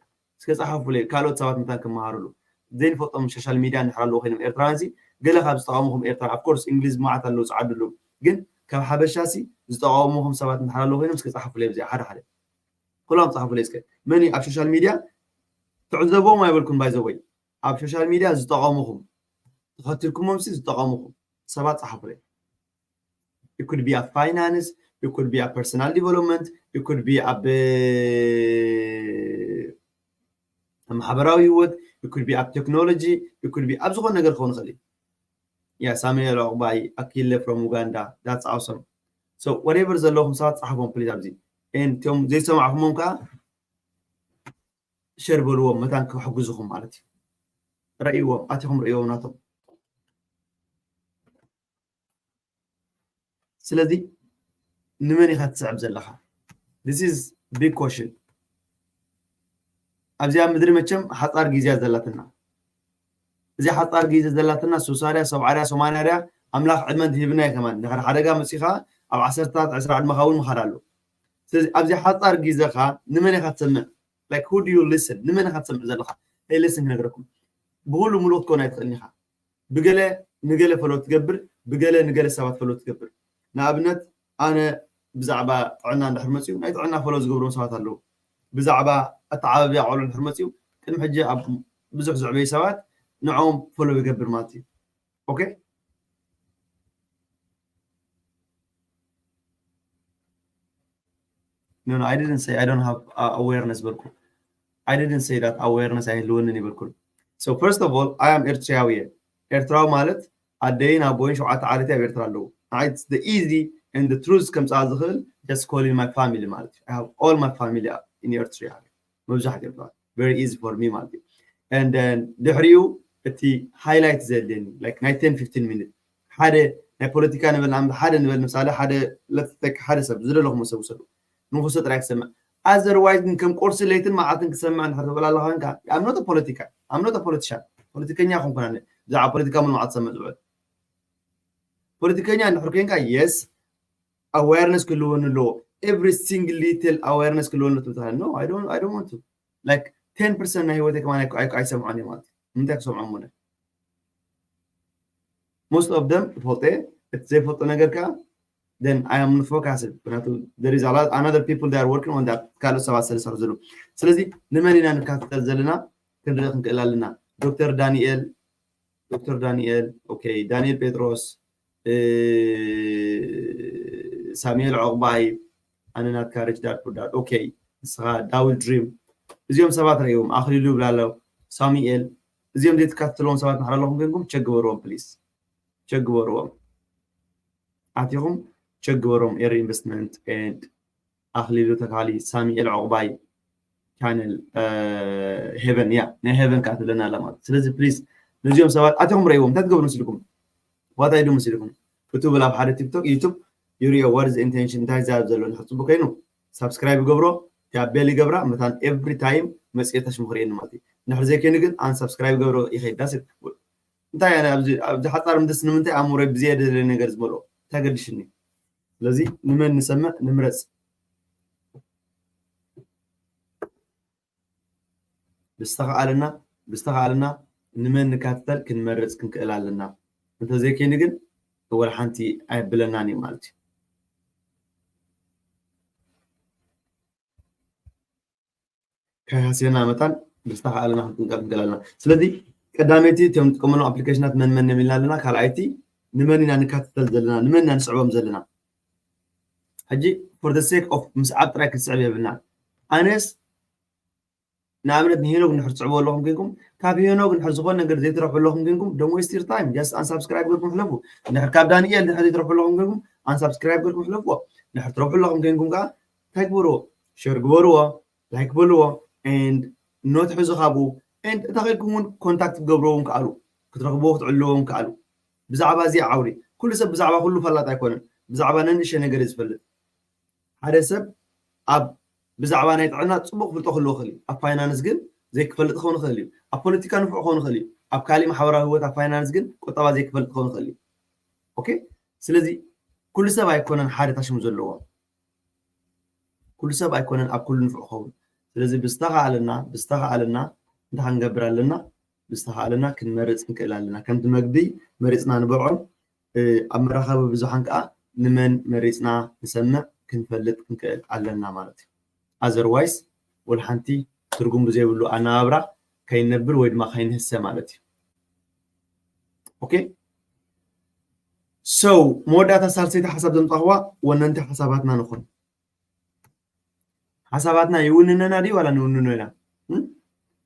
እስከ ጸሓፉለይ ካልኦት ሰባት መታን ክመሃሩሉ ዘይንፈልጦም ሶሻል ሚድያ እንድሕር ኣለዉ ኮይኖም ኤርትራውያን ሲ ገለ ካብ ዝጠቐሙኹም ኤርትራ of course እንግሊዝ መዓት ኣለዉ ጸዓዱ ኣለዉ ግን ካብ ሓበሻ ሲ ዝጠቐሙኹም ሰባት እንድሕር ኣለዉ ኮይኖም እስከ ጸሓፉለይ ብዚኣ ሓደ ሓደ ኩሎም ጸሓፉለይ እስከ መን እዩ ኣብ ሶሻል ሚድያ ትዕዘቦም ኣይበልኩም ባይዘወይ ኣብ ሶሻል ሚድያ ዝጠቐሙኹም ተኸትልኩሞም ሲ ዝጠቐሙኹም ሰባት ጸሓፉለይ it could be ኣብ finance it could be ኣብ personal development it could be ኣብ ማሕበራዊ ህይወት it could be ኣብ ቴክኖሎጂ it could be ኣብ ዝኾነ ነገር ክኸውን ይኽእል እዩ ያ ሳሙኤል ዑቕባይ ኣኪለ from Uganda that's awesome so whatever ዘለኹም ሰባት ጸሓፎም please ኣብዚ and እቶም ዘይሰማዕኹሞም ከዓ ሸር በልዎም መታን ክሕግዙኹም ማለት እዩ ረእይዎም ኣቲኹም ርእይዎም ናቶም ስለዚ ንመን ኢኻ ትስዕብ ዘለኻ this is big question ኣብዚኣ ምድሪ መቸም ሓፃር ግዜያ ዘላትና እዚ ሓፃር ግዜ ዘላትና ሱሳ ድያ ሰብዓ ድያ ሰማንያ ድያ ኣምላኽ ዕድመ እንተሂብና እዩ ከማን ድሕሪ ሓደጋ መፂኻ ኣብ ዓሰርታት ዕስራ ዕድመኻ እውን ምኻድ ኣሎ ስለዚ ኣብዚ ሓፃር ግዜኻ ንመን ኢኻ ትሰምዕ? Like, who do you listen? ንመን ኢኻ ትሰምዕ ዘለኻ? Hey, listen ክነግረኩም፣ ብኩሉ ምሉእ ክትከውን ኣይትኽእልን ኢኻ። ብገለ ንገለ ፈሎ ትገብር፣ ብገለ ንገለ ሰባት ፈሎ ትገብር። ንኣብነት ኣነ ብዛዕባ ጥዕና እንድሕር መፅኡ ናይ ጥዕና ፈሎ ዝገብሮም ሰባት ኣለዉ። ብዛዕባ ኣተዓባብያ ቆልዑ እንድሕር መፅኡ ቅድሚ ሕጂ ኣብ ብዙሕ ዝዕበዩ ሰባት ንዕኦም ፈሎ ይገብር ማለት እዩ። Okay? No, no, I didn't say I don't have uh, awareness በልኩ። I didn't say that awareness ኣይህልወንን ይበልኩ። So first of all, I am ኤርትራዊ እየ። ኤርትራዊ ማለት ኣደይን ኣቦይን ሸውዓተ ዓሌት ኣብ ኤርትራ ኣለዉ። It's the easy and the truth ከምፅኣ ዝኽእል just calling my family ማለት እዩ። I have all my family in Eritrea. መብዛሕትኦም ሰባት very easy for me ማለት እዩ። And then ድሕሪኡ እቲ highlight ዘድልየኒ like ናይ ten fifteen minute ሓደ ናይ ፖለቲካ ንበል ንኣብነት ሓደ ንበል ምሳሌ ሓደ let's take ሓደ ሰብ ዝደለኹም ሰብ ውሰዱ ንክሶ ጥራይ ክሰምዕ። Otherwise ግን ከም ቁርሲ ለይትን መዓልትን ክሰምዕ እንድሕር ትብል ኣለኻ እንካ I'm not a politician, I'm not a politician። ፖለቲከኛ ኮንኩን ኣነ ብዛዕባ ፖለቲካ ምንም ዓት ሰምዕ ዝውዕል ፖለቲከኛ እንድሕር ኮንካ yes awareness ክህልወኒ ኣለዎ። Every single little awareness ክህልወኒ ትብታለ no I don't I don't want to like ten percent ናይ ህይወተይ ከማን ኣይሰምዖን እየ ማለት እዩ። ንምንታይ ክሰምዖ ሙነ most of them ፈልጠ እቲ ዘይፈልጦ ነገር ከዓ then I am focused ምክንያቱ there is a lot another people that are working on that ካልኦት ሰባት ስለ ዝሰርሑ ዘለዉ። ስለዚ ንመን ኢና ንከታተል ዘለና ክንርኢ ክንክእል ኣለና። ዶክተር ዳንኤል ዶክተር ዳንኤል okay ዳንኤል ጴጥሮስ ሳሙኤል ዑቕባይ ኣነ ናትካ ሪች ዳድ ፑር ዳድ okay ንስኻ ዳዊት ድሪም እዚኦም ሰባት ረእዎም ኣኽሊሉ ይብላሎ ሳሙኤል እዚኦም ዘይትካትልዎም ሰባት ንሕር ኣለኹም ኮይንኩም ቸክ ግበርዎም please ቸክ ግበርዎም ኣቲኹም ቸክ ግበርዎም ኤሪ ኢንቨስትመንት and ኣኽሊሉ ተካሊ ሳሙኤል ዑቕባይ ቻነል ሄቨን ያ ናይ ሄቨን ከዓ ትብለና ኣላ ማለት ስለዚ please ነዚኦም ሰባት ኣቲኹም ረእዎም እንታይ ትገብሩ መስልኩም ዋታይ ዱ መስልኩም እቱ ብል ኣብ ሓደ ቲክቶክ ዩቱብ ይሪኦ what is intention እንታይ ዛብ ዘሎ ንሕር ፅቡቅ ኮይኑ ሳብስክራይብ ይገብሮ ያ ቤል ይገብራ መታን every time መፅኤ ተሽሙ ክርእየኒ ማለት እዩ ንሕር ዘይኮይኑ ግን ኣን ሳብስክራይብ ገብሮ ይኸይድ that's it እንታይ ኣነ ኣብዚ ኣብዚ ሓፃር ምድስ ንምንታይ ኣእምሮይ ብዝየደ ነገር ዝመልኦ እንታይ ገድሽኒ ስለዚ ንመን ንሰምዕ ንምረፅ ብዝተኸኣለና ብዝተኸኣለና ንመን ንካትተል ክንመርፅ ክንክእል ኣለና እንተዘይከይኑ ግን ወላ ሓንቲ ኣየብለናን እዩ ማለት እዩ ከይሃስየና መታን ብዝተኸኣለና ክንጥንቀቅ ንክእል ኣለና ስለዚ ቀዳመይቲ እቶም ንጥቀመሎም ኣፕሊኬሽናት መን መን እዮም ኢልና ኣለና ካልኣይቲ ንመን ኢና ንካትተል ዘለና ንመን ኢና ንስዕቦም ዘለና ሕጂ for the sake of ምስዓብ ጥራይ ክትስዕብ የብልና ኣነስ ንኣብነት ንሄኖግ እንድሕር ትስዕብዎ ኣለኹም ኮይንኩም ካብ ሄኖግ እንድሕር ዝኾነ ነገር ዘይትረብሑ ኣለኹም ኮይንኩም don't waste your time just unsubscribe ገብርኩም ሕለፉ እንድሕር ካብ ዳንኤል እንድሕር ዘይትረብሑ ኣለኹም ኮይንኩም unsubscribe ገብርኩም ሕለፍዎ እንድሕር ትረብሑ ኣለኹም ኮይንኩም ከዓ እንታይ ግበርዎ share ግበርዎ like በልዎ and ኖት ሕዙ ካብኡ and እታ ከድኩም እውን ኮንታክት ክገብርዎ እውን ከኣሉ ክትረኽብዎ ክትዕልዎ እውን ከኣሉ ብዛዕባ እዚ ዓውሪ ኩሉ ሰብ ብዛዕባ ኩሉ ፈላጥ ኣይኮነን ብዛዕባ ነንእሸ ነገር ዝፈልጥ ሓደ ሰብ ኣብ ብዛዕባ ናይ ጥዕና ፅቡቅ ፍልጦ ክህልዎ ክእል እዩ ኣብ ፋይናንስ ግን ዘይክፈልጥ ክኸውን ይኽእል እዩ ኣብ ፖለቲካ ንፉዕ ክኸውን ይኽእል እዩ ኣብ ካሊእ ማሕበራዊ ህይወት ኣብ ፋይናንስ ግን ቁጠባ ዘይክፈልጥ ክኸውን ይኽእል እዩ okay ስለዚ ኩሉ ሰብ ኣይኮነን ሓደ ታሽሙ ዘለዎ ኩሉ ሰብ ኣይኮነን ኣብ ኩሉ ንፉዕ ክኸውን ስለዚ ብዝተኻኣለና ብዝተኻኣለና እንታይ ክንገብር ኣለና ብዝተኻኣለና ክንመርፅ ንክእል ኣለና ከምቲ መግቢ መሪፅና ንበልዖም ኣብ መራኸቢ ብዙሓን ከዓ ንመን መሪፅና ንሰምዕ ክንፈልጥ ክንክእል ኣለና ማለት እዩ otherwise ወላ ሓንቲ ትርጉም ብዘይብሉ ኣነባብራ ከይነብር ወይ ድማ ከይንህሰ ማለት እዩ okay so መወዳእታ ሳልሰይቲ ሓሳብ ዘምፃኽዋ ወነንቲ ሓሳባትና ንኹን ሓሳባትና ይውንነና ድዩ ዋላ ንውንኖ ኢና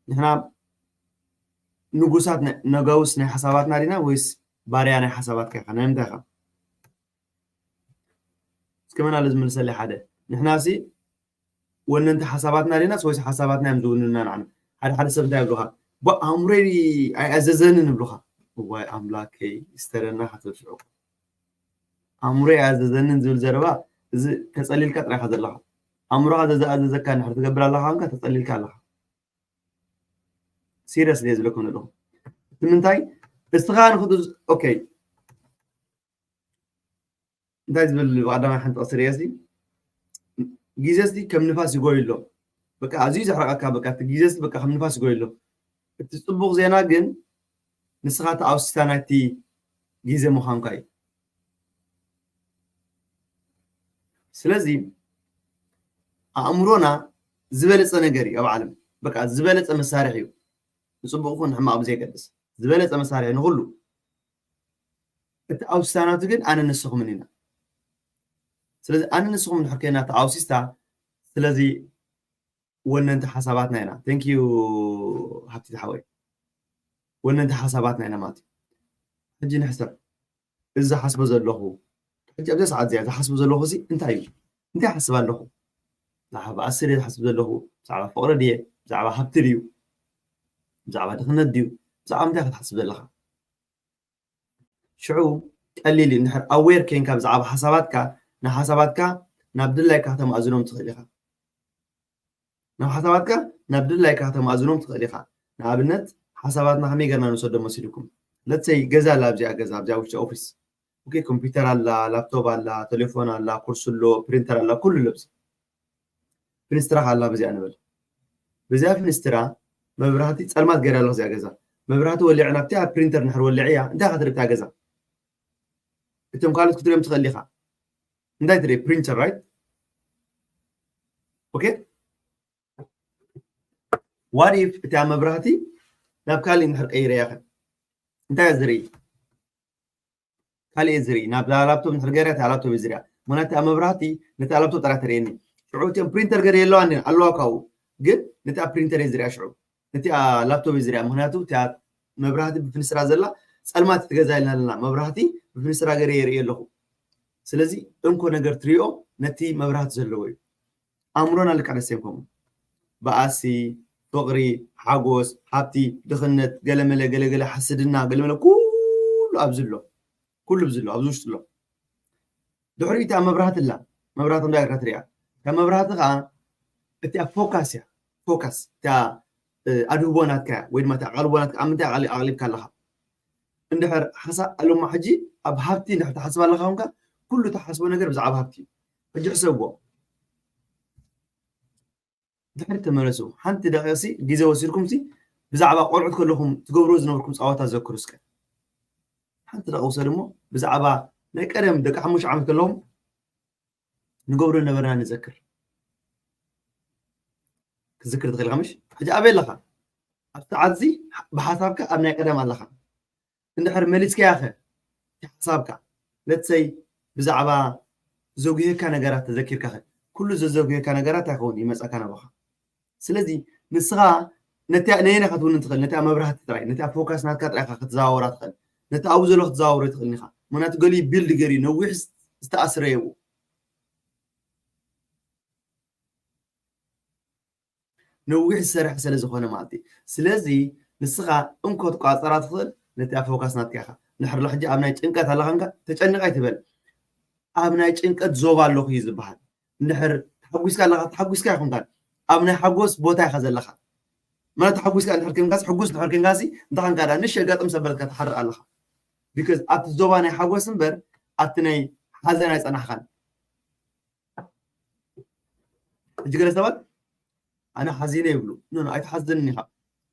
ንሕና ንጉሳት ነጋውስ ናይ ሓሳባትና ዲና ወይስ ባርያ ናይ ሓሳባትካ ኢኻ ናይ ምንታይ ኢኻ እስከ መን ኣሎ ዝምልሰለይ ሓደ ንሕና ሲ ወነንቲ ሓሳባትና ዲናስ ወይስ ሓሳባትና እዮም ዝውንና ንዓና ሓደ ሓደ ሰብ እንታይ ይብሉኻ ኣእምሮይ ኣይኣዘዘንን ይብሉኻ እዋይ ኣምላከይ ይስተረና ከተብስዑ ኣእምሮይ ኣዘዘንን ዝብል ዘረባ እዚ ተፀሊልካ ጥራይካ ዘለኻ ኣእምሮኻ ዘዘኣዘዘካ እንድሕር ትገብር ኣለኻ ኮንካ ተፀሊልካ ኣለኻ ሲሪየስ ድየ ዝብለኩም ዘለኹ እቲ ምንታይ እስኻ ንክዱ ኦኬ እንታይ ዝብል ብቀዳማይ ሓንቲ ቅስሪ እየ ግዜ ሲ ከም ንፋስ ይጎዩ ኣሎ። በቃ ኣዝዩ ዘሕርቐካ፣ በቃ እቲ ግዜ ሲ በቃ ከም ንፋስ ይጎዩ ኣሎ። እቲ ጽቡቕ ዜና ግን ንስኻ ተኣውሲታ ናይቲ ግዜ ምዃንካ እዩ። ስለዚ ኣእምሮና ዝበለጸ ነገር እዩ ኣብ ዓለም። በቃ ዝበለጸ መሳርሒ እዩ። ንጽቡቕ ይኹን ንሕማቕ ብዘይገድስ ዝበለጸ መሳርሒ ንኹሉ። እቲ ኣውሲታናቱ ግን ኣነ ንስኹምን ኢና። ስለዚ ኣነ ንስኹም እንድሕር ኮይና ተኣውሲስታ፣ ስለዚ ወነንቲ ሓሳባትና ኢና። Thank you ሃብቲ ዝሓወይ። ወነንቲ ሓሳባትና ኢና ማለት እዩ። ሕጂ ንሕሰብ። እዚ ዝሓስቦ ዘለኹ፣ ሕጂ ኣብዛ ሰዓት እዚኣ ዝሓስቦ ዘለኹ እዚ እንታይ እዩ? እንታይ ይሓስብ ኣለኹ? ብዛዕባ ኣስር እየ ዝሓስብ ዘለኹ? ብዛዕባ ፍቕሪ ድየ? ብዛዕባ ሃብቲ ድዩ? ብዛዕባ ድኽነት ድዩ? ብዛዕባ እንታይ ክትሓስብ ዘለኻ? ሽዑ ቀሊል እዩ። እንድሕር ኣዌር ኮይንካ ብዛዕባ ሓሳባትካ፣ ንሓሳባትካ ናብ ድላይካ ከተማእዝኖም ትኽእል ኢኻ። ናብ ሓሳባትካ ናብ ድላይካ ከተማእዝኖም ትኽእል ኢኻ። ንኣብነት ሓሳባትና ከመይ ጌርና ንውሰዶ መሲልኩም? ለትሰይ ገዛ ኣላ ኣብዚኣ፣ ገዛ ኣብዚኣ ውሽጢ ኦፊስ። ኦኬ፣ ኮምፒውተር ኣላ፣ ላፕቶፕ ኣላ፣ ቴሌፎን ኣላ፣ ኩርሲ ኣሎ፣ ፕሪንተር ኣላ፣ ኩሉ ኣሎ ኣብዚ። ፊንስትራ ኣላ በዚኣ ንበል። በዚኣ ፊንስትራ መብራህቲ ጸልማት ገይራ ኣለኹ እዚኣ ገዛ። መብራህቲ ወሊዐ ናብቲ ኣብ ፕሪንተር እንድሕር ወሊዐያ እንታይ ኢኻ ትርኢ እታ ገዛ? እቶም ካልኦት ክትሪኦም ትኽእል ኢኻ። እንታይ ትርኢ? ፕሪንተር፣ ራይት? ኦኬ። ዋት ኢፍ እታ መብራህቲ ናብ ካልእ እንድሕር ቀይረያ ኸ እንታይ እያ ዝርኢ? ካልእ እየ ዝርኢ። ናብዛ ላፕቶፕ እንድሕር ገይረ እታ ላፕቶፕ እየ ዝሪኣ። ምኽንያቱ እታ መብራህቲ ነታ ላፕቶፕ ጥራይ ተርእየኒ። ሽዑ እቲኦም ፕሪንተር ገለ የለዋን ድየን? ኣለዋ ካብኡ። ግን ነታ ፕሪንተር እየ ዝሪኣ ሽዑ። ነቲኣ ላፕቶፕ እየ ዝሪኣ። ምኽንያቱ እታ መብራህቲ ብፍንስትራ ዘላ ጸልማት እቲ ገዛ ኢልና ኣለና። መብራህቲ ብፍንስትራ ገይረ የርኢ ኣለኹ። ስለዚ እንኮ ነገር ትሪኦ ነቲ መብራህቲ ዘለዎ እዩ። ኣእምሮና ልክዕ ደሴም ከምኡ። በኣሲ፣ ፍቕሪ፣ ሓጎስ፣ ሃብቲ፣ ድኽነት፣ ገለመለ፣ ገለገለ፣ ሓስድና፣ ገለመለ፣ ኩሉ ኣብዚ ኣሎ። ኩሉ ኣብዚ ኣሎ፣ ኣብዚ ውሽጢ ኣሎ። ድሕሪኡ እታ መብራህቲ ኣላ። መብራህቲ እንታይ ኢልካ ትሪኣ? እታ መብራህቲ ኸዓ እቲኣ ፎካስ እያ። ፎካስ፣ እታ፣ እ፣ ኣድህቦ ናትካ እያ፣ ወይ ድማ እታ ኣቓልቦ ናትካ ኣብ ምንታይ ኣቕሊ-፣ ኣቕሊብካ ኣለኻ? እንድሕር ሓሳ-፣ ኣሎማ ሕጂ ኣብ ሃብቲ እንድሕር ትሓስብ ኣለኻ ኮንካ፣ ኩሉ ትሓስቦ ነገር ብዛዕባ ሃብቲ እዩ። ሕጂ ሕሰብዎ። ድሕሪት ተመለሱ። ሓንቲ ደቂቕሲ ግዜ ወሲድኩምሲ ብዛዕባ ቆልዑት ከለኹም ትገብርዎ ዝነበርኩም ጸዋታ ዘክሩ እስከ። ሓንቲ ደቂቕ ውሰዱ እሞ ብዛዕባ ናይ ቀደም ደቂ ሓሙሽተ ዓመት ከለኹም ንገብሮ ነበርና ንዘክር። ክትዝክር ትኽእል ኢኻ ምሽ? ሕጂ ኣበይ ኣለኻ? ኣብ ሰዓት እዚ ብሓሳብካ ኣብ ናይ ቀደም ኣለኻ። እንድሕር መሊስካያ ኸ እቲ ሓሳብካ? ለትሰይ ብዛዕባ ዘጉህየካ ነገራት ተዘኪርካ ኸ? ኩሉ ዘዘጉህየካ ነገራት እንታይ ክኸውን ይመጻካ ናባኻ። ስለዚ ንስኻ ነቲኣ ነየና ክትውንን ትኽእል? ነቲኣ መብራህቲ ጥራይ፣ ነቲኣ ፎካስ ናትካ ጥራይ ኢኻ ክትዘዋወራ ትኽእል። ነቲ ኣብኡ ዘሎ ክትዘዋወሮ ትኽእል ኢኻ። ምኽንያቱ ገሊኡ ቢልድ ገይሩ እዩ፣ ነዊሕ ዝተኣስረ እዩ ኣብኡ። ነዊሕ ዝሰርሕ ስለ ዝኾነ ማለት እዩ። ስለዚ ንስኻ እንኮ ትቋጸራ ትኽእል ነቲ ኣብ ፎካስ ናትካ ኢኻ። እንድሕር ሎ ሕጂ ኣብ ናይ ጭንቀት ኣለኻ እንካ ተጨንቕ ኣይትበል። ኣብ ናይ ጭንቀት ዞባ ኣለኹ እዩ ዝበሃል። እንድሕር ተሓጒስካ ኣለኻ፣ ተሓጒስካ ኣይኮንካን። ኣብ ናይ ሓጎስ ቦታ ኢኻ ዘለኻ። ማለት ተሓጒስካ እንድሕር ኬንካስ፣ ሕጉስ እንድሕር ኬንካሲ፣ እንታይ ኸንካ ደኣ ንእሽተይ ጋጥም ሰበለትካ ትሓርቕ ኣለኻ። ቢካዝ ኣብቲ ዞባ ናይ ሓጎስ እምበር ኣብቲ ናይ ሓዘን ኣይጸናሕካን። ሕጂ ገለ ሰባት ኣነ ሓዚነ ይብሉ። ኖ፣ ኖ፣ ኣይትሓዝንን ኢኻ።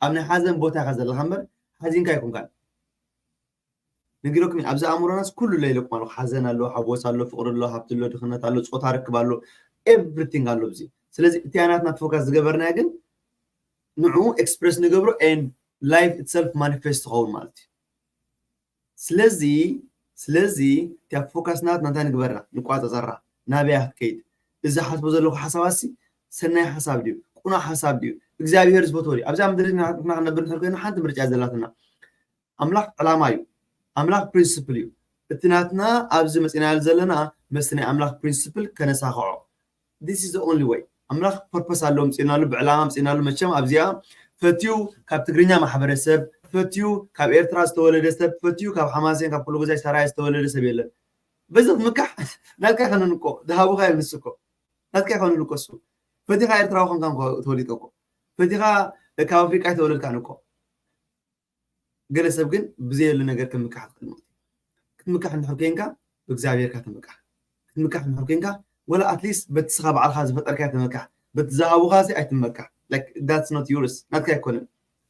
ኣብ ናይ ሓዘን ቦታ ኢኻ ዘለኻ እምበር ሓዚንካ ኣይኮንካን። ነጊረኩም እየ፣ ኣብዚ ኣእምሮናስ ኩሉ ኣሎ ኢለኩም ኣለኹ። ሓዘን ኣሎ፣ ሓጎስ ኣሎ፣ ፍቕሪ ኣሎ፣ ሃብቲ ኣሎ፣ ድኽነት ኣሎ፣ ጾታ ርክብ ኣሎ፣ ኤቭሪቲንግ ኣሎ ኣብዚ። ስለዚ እቲኣ ናትና ፎካስ ዝገበርናያ ግን ንዕኡ ኤክስፕረስ ንገብሮ ኤንድ ላይፍ ኢትሰልፍ ማኒፌስት ትኸውን ማለት እዩ። ስለዚ፣ ስለዚ እቲኣ ፎካስ ናትና እንታይ ንግበራ? ንቋጸጸራ። ናበያ ክትከይድ? እዚ ሓስቦ ዘለኹ ሓሳባትሲ ሰናይ ሓሳብ ድዩ? ቅኑዕ ሓሳብ ድዩ? እግዚኣብሄር ዝፈትዎ ድዩ? ኣብዛ ምድሪ ንሕና ክነብር እንድሕር ኮይና ሓንቲ ምርጫ እያ ዘላትና። ኣምላኽ ዕላማ እዩ። ኣምላኽ ፕሪንስፕል እዩ። እቲ ናትና ኣብዚ መጺናሉ ዘለና ምስቲ ናይ ኣምላኽ ፕሪንስፕል ከነሳኽዖ። This is the only way። ኣምላኽ ፐርፐስ ኣለዎ፣ ምጺእናሉ ብዕላማ ምጺእናሉ። መቸም ኣብዚኣ ፈትዩ ካብ ትግርኛ ማሕበረሰብ፣ ፈትዩ ካብ ኤርትራ ዝተወለደ ሰብ፣ ፈትዩ ካብ ሓማሴን፣ ካብ ኩሉ ግዛይ ሰራየ ዝተወለደ ሰብ የለን። በዚ ክትምካሕ ናትካ ኣይኮነን እኮ፣ ዝሃቡኻ እዮም ንሱ እኮ። ናትካ ኣይኮነን እኮ እሱ። ፈቲኻ ኤርትራዊ ኮንካ እኮ ተወሊድካ እኮ። ፈቲኻ ካብ ኣፍሪቃ ኣይተወለድካን እኮ። ገለ ሰብ ግን ብዘየሉ ነገር ክምካሕ ትኽእል ማለት እዩ። ክትምካሕ እንድሕር ኮንካ ብእግዚኣብሔርካ ተምካሕ። ክትምካሕ እንድሕር ኮንካ ወላ ኣትሊስት በቲ ስኻ ባዕልኻ ዝፈጠርካዮ ተመካሕ፣ በቲ ዝሃቡኻ ሲ ኣይትመካሕ። Like that's not yours፣ ናትካ ኣይኮነን።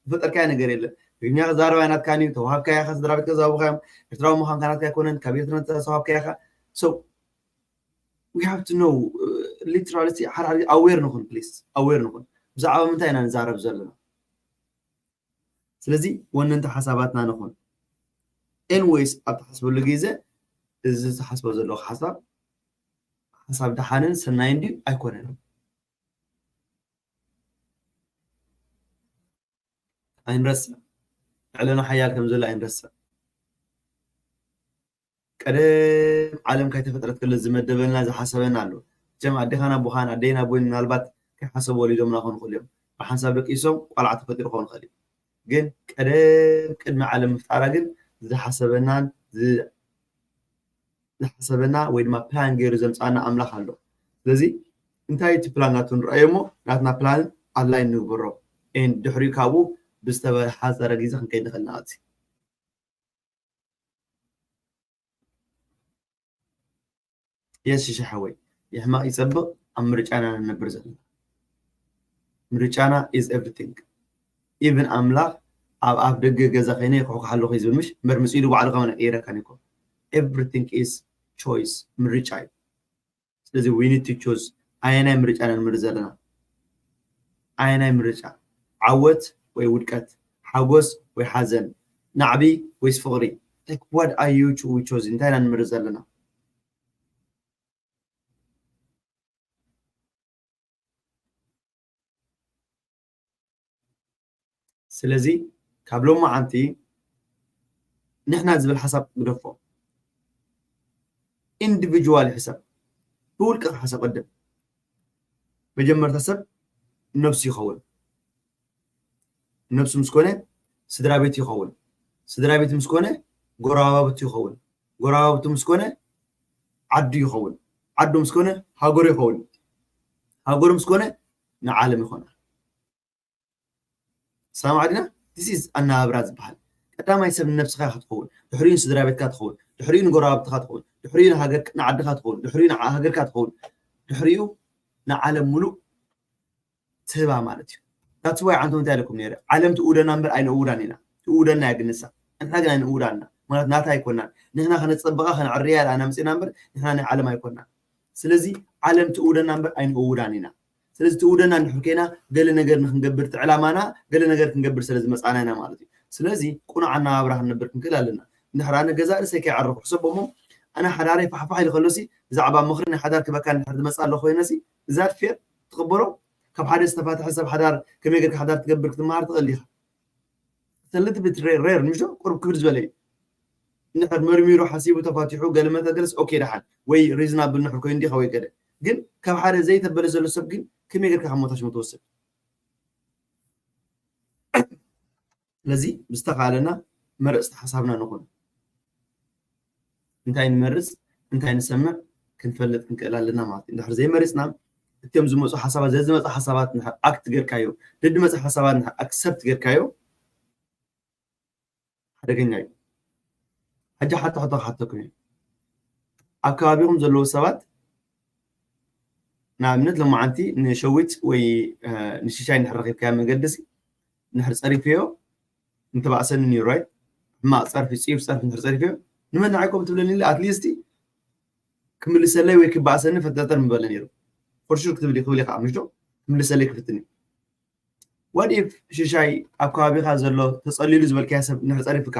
ዝፈጠርካዮ ነገር የለን። ትግርኛ ክዛረብ ኣይ ናትካን እዩ፣ ተዋሃብካዮ ኢኻ፣ ስድራ ቤትካ ዝሃቡኻ እዮም። ኤርትራዊ ምዃንካ ናትካ ኣይኮነን፣ ካብ ኤርትራ ዝተዋሃብካዮ ኢኻ። So we have to know, literally፣ ሓደ ሓደ ኣዌር ንኹን ፕሊስ፣ ኣዌር ንኹን። ብዛዕባ ምንታይ ኢና ንዛረብ ዘለና? ስለዚ ወነንቲ ሓሳባትና ንኹን። ኤንዌይስ ኣብ ትሓስበሉ ግዜ እዚ ዝሓስቦ ዘለኹ ሓሳብ ሓሳብ ደሓንን ሰናይን ድዩ ኣይኮነን? ኣይንረስዕ። ልዕለና ሓያል ከም ዘሎ ኣይንረስዕ። ቀደም ዓለም ካይተፈጥረት ከሎ ዝመደበልና ዝሓሰበና ኣሎ። እቸም ኣዴኻን ኣቦኻን ኣደይን ኣቦይን ምናልባት ከይሓሰቡ ወሊዶምና ክኾኑ ይኽእሉ እዮም። ብሓንሳብ ደቂሶም ቆልዓ ተፈጢሩ ክኾኑ ይኽእል እዩ። ግን ቀደም ቅድሚ ዓለም ምፍጣራ ግን ዝሓሰበናን ዝ- ዝሓሰበና ወይ ድማ ፕላን ገይሩ ዘምፃና ኣምላኽ ኣሎ። ስለዚ እንታይ እቲ ፕላን ናቱ ንረኣዮ እሞ ናትና ፕላን ኣላይን ንግበሮ። And ድሕሪኡ ካብኡ ብዝተበሓፀረ ግዜ ክንከይድ ንኽእል ኢና። የስ ሽሻ ሓወይ፣ ይሕማቕ ይጸብቕ ኣብ ምርጫና ንነብር ዘለና። ምርጫና is everything። ኢቭን ኣምላኽ ኣብ ኣፍ ደገ ገዛ ኮይነ ይኹሕኩሕ ኣለኹ እዩ ዝብል ምሽ እምበር፣ ምስ ኢዱ ባዕሉ ከማን ኣይቅይረካን እኮ። Everything is choice፣ ምርጫ እዩ። ስለዚ we need to choose፣ ኣየናይ ምርጫ ኢና ንመርጽ ዘለና? ኣየናይ ምርጫ? ዓወት ወይ ውድቀት? ሓጎስ ወይ ሓዘን? ናዕቢ ወይስ ፍቕሪ? Like what are you choo- choosing? እንታይ ኢና ንመርጽ ዘለና? ስለዚ ካብ ሎማዓንቲ ንሕና ዝብል ሓሳብ ግደፎ። ኢንዲቪጁዋል ሕሰብ፣ ብውልቅኻ ሕሰብ። ቅድም መጀመርታ ሰብ ነብሱ ይኸውን። ነብሱ ምስ ኮነ ስድራ ቤት ይኸውን። ስድራ ቤት ምስ ኮነ ጎረባብቱ ይኸውን። ጎረባብቱ ምስ ኮነ ዓዱ ይኸውን። ዓዱ ምስ ኮነ ሃገሩ ይኸውን። ሃገሩ ምስ ኮነ ንዓለም ይኾና። ሰማዕ ዲና? This is ኣነባብራ ዝበሃል። ቀዳማይ ሰብ ንነብስኻ ኢኻ ትኸውን፣ ድሕሪኡ ንስድራ ቤትካ ትኸውን፣ ድሕሪኡ ንጎረባብትኻ ትኸውን፣ ድሕሪኡ ንሃገር- ንዓድኻ ትኸውን፣ ድሕሪኡ ንሃገርካ ትኸውን፣ ድሕሪኡ ንዓለም ሙሉእ ትህባ ማለት እዩ። That's why ዓንቶም እንታይ ኢለኩም ነይረ? ዓለም ትእውደና እምበር ኣይንእውዳን ኢና። ትእውደና እያ ግን ንሳ። ንሕና ግን ኣይንእውዳን ኢና። ማለት ናታ ኣይኮናን። ንሕና ከነጸብቓ ከነዕርያ ኢላ ኣናምጺና እምበር ንሕና ናይ ዓለም ኣይኮናን። ስለዚ ዓለም ትእውደና እምበር ኣይንእውዳን ኢና። ስለዚ ትእውደና እንድሕር ኮይና ገለ ነገር ንክንገብር እቲ ዕላማና ገለ ነገር ክንገብር ስለ ዝመጻና ኢና ማለት እዩ። ስለዚ ቁኑዕ ኣነባብራ ክንነብር ክንክእል ኣለና። እንድሕር ኣነ ገዛ ርእሰይ ከይዓረኹ ሕሰቦ እሞ ኣነ ሓዳረይ ፋሕፋሕ ኢሉ ከሎሲ ብዛዕባ ምኽሪ ናይ ሓዳር ክበካ እንድሕር ዝመጽእ ኣሎ ኮይነሲ እዛ ፌር ትቕበሎ ካብ ሓደ ዝተፋትሐ ሰብ ሓዳር ከመይ ጌርካ ሓዳር ትገብር ክትመሃር ትኽእል ኢኻ። ተልት ብት ሬር ምሽ ቁርብ ክብድ ዝበለ እዩ። እንድሕር መርሚሩ ሓሲቡ ተፋቲሑ ገለ መተ ገለስ ኦኬ ደሓን ወይ ሪዝናብል ንሕር ኮይኑ እንዲኻ ወይ ገለ ግን ካብ ሓደ ዘይተበለ ዘሎ ሰብ ግን ከመይ ጌርካ ካብ ሞታሽ ትወስድ? ስለዚ ብዝተኻለና መረፅቲ ሓሳብና ንኹን። እንታይ ንመርፅ እንታይ ንሰምዕ ክንፈልጥ ክንክእል ኣለና ማለት እዩ። እንድሕር ዘይመሪፅና እትዮም ዝመፁ ሓሳባት ዘዝመፁ ሓሳባት ኣክት ጌርካዮ ደድመፁ ሓሳባት ኣክሰፕት ጌርካዮ ሓደገኛ እዩ። ሕጂ ሓቶ ሕቶ ክሓተኩም እዩ። ኣብ ከባቢኹም ዘለዉ ሰባት ንኣብነት ሎማዓንቲ ንሸዊት ወይ ንሽሻይ ንሕር ረኪብካዮ መገዲ ንሕር ፀሪፍዮ እንተባእሰኒ ነይሩ ኣይ ሕማቕ ፀርፊ ፅዩፍ ፀርፊ ንሕር ፀሪፍዮ ንመን ንዓይኮም ትብለኒ ኣትሊስቲ ክምልሰለይ ወይ ክባእሰኒ ፈተጠር ምበለ ነይሩ። ፎርሹር ክትብል ክብል ከዓ ምሽዶ ክምልሰለይ ክፍትኒ። What if ሽሻይ ኣብ ከባቢኻ ዘሎ ተጸሊሉ ዝበልካዮ ሰብ እንድሕር ጸሪፍካ?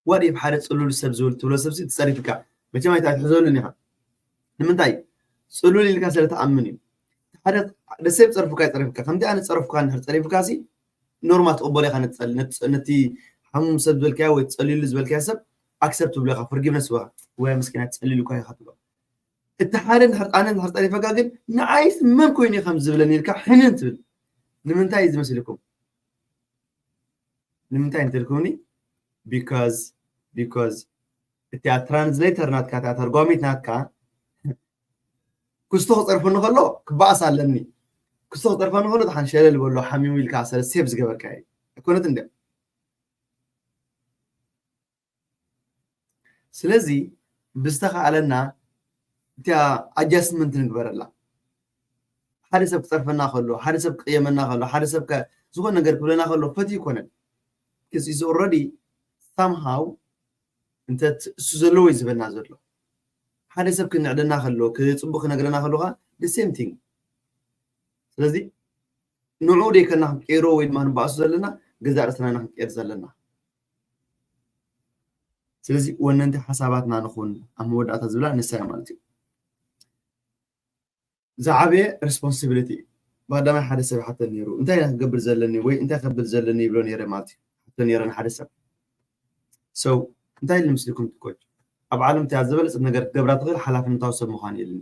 What if ሓደ ጽሉል ሰብ ዝብል ትብሎ ሰብሲ ትጸሪፍካ? መቸም ኣይትሕዘሉን ኢኻ። ንምንታይ? ጽሉል ኢልካ ስለ ትኣምን እዩ። ሓደ ደሰብ ጸርፉካ ይጸሪፍካ። ከምቲ ኣነ ጸረፍኩካ እንድሕር ጸሪፍካ ሲ ኖርማል ትቕበሎ ኢኻ ነቲ ሓሙም ሰብ ዝበልካዮ ወይ ጸሊሉ ዝበልካዮ ሰብ ኣክሰፕት ትብሎ ኢኻ ፎርጊቭነስ ወኻ ወይ ምስኪና ጸሊሉ እኳ ኢኻ ትብሎ እቲ ሓደ ንድሕር ኣነ ንድሕር ጸሪፈካ ግን ንዓይስ መን ኮይኑ እዩ ከም ዝብለኒ ኢልካ ሕንን ትብል ንምንታይ እዩ ዝመስልኩም ንምንታይ እንተልኩምኒ because because እቲኣ ትራንስሌተር ናትካ እታ ተርጓሚት ናትካ ክስቶ ክፀርፈኒ ከሎ ክበኣስ ኣለኒ ክስቶ ክፀርፈኒ ከሎ ድሓን ሸለል በሎ ሓሚሙ ኢልካ ሰለ ሴቭ ዝገበርካ እዩ ኣይኮነት እንደ ስለዚ ብዝተኸኣለና እቲያ ኣጃስትመንት ንግበረላ ሓደ ሰብ ክፀርፈና ከሎ ሓደ ሰብ ክቅየመና ከሎ ሓደ ሰብ ዝኾነ ነገር ክብለና ከሎ ፈት ይኮነን ኦረዲ ሳምሃው እንተ እሱ ዘለዎ እዩ ዝበና ዘሎ ሓደ ሰብ ክንዕደና ከሎ ክፅቡቅ ክነግረና ከሎ ከዓ ሴም ቲንግ ስለዚ ንዑ ደይከና ክንቀይሮ ወይ ድማ ንባእሱ ዘለና ገዛእ ርእስና ኢና ክንቀይር ዘለና ስለዚ ወነንቲ ሓሳባትና ንኹን ኣብ መወዳእታ ዝብላ ንሳ ማለት እዩ ዝዓበየ ሬስፖንሲቢሊቲ እዩ ብቀዳማይ ሓደ ሰብ ሓተን ነይሩ እንታይ ክገብር ዘለኒ ወይ እንታይ ከብል ዘለኒ ይብሎ ነይረ ማለት እዩ ሓቶ ነይረ ንሓደ ሰብ ሰው እንታይ ኢሉ ምስልኩም ትኮች ኣብ ዓለም እቲያ ዝበለፀት ነገር ክትገብራ ትኽእል ሓላፍነታዊ ሰብ ምዃን የድልኒ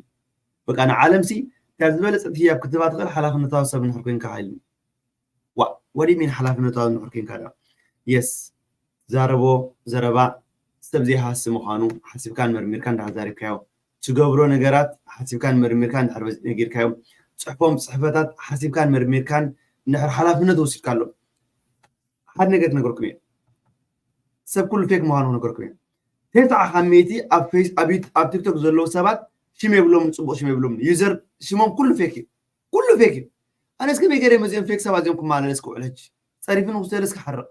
በቃ ንዓለም ሲ እቲያ ዝበለፀት ህያብ ክትህባ ትኽእል ሓላፍነታዊ ሰብ ንሕር ኮይንካ ኢልኒ ዋ ወዲ ሚን ሓላፍነታዊ ንሕር ኮይንካ ዳ የስ ዛረቦ ዘረባ ሰብ ዘይሃሲ ምዃኑ ሓሲብካን መርሚርካን እንዳተዛሪብካዮ ትገብሮ ነገራት ሓሲብካን መርሚርካን ድሕር ነጊርካዮም ፅሕፎም ፅሕፈታት ሓሲብካን መርሚርካን ንድሕር ሓላፍነት ወሲድካሎም ሓደ ነገር ክነገርኩም እየ ሰብ ኩሉ ፌክ ምዃኑ ክነገርኩም እየ ተስዓ ካብ ሚእቲ ኣብ ፌስ ኣብ ዩት- ኣብ ቲክቶክ ዘለዉ ሰባት ሽም የብሎም ፅቡቅ ሽም የብሎም ዩዘር ሽሞም ኩሉ ፌክ እዩ ኩሉ ፌክ እዩ ኣነስ ከመይ ገይረ መዚኦም ፌክ ሰባት እዚኦም ክማላለስ ክውዕል ሕጂ ፀሪፊ ንክስተለስ ክሓርቕ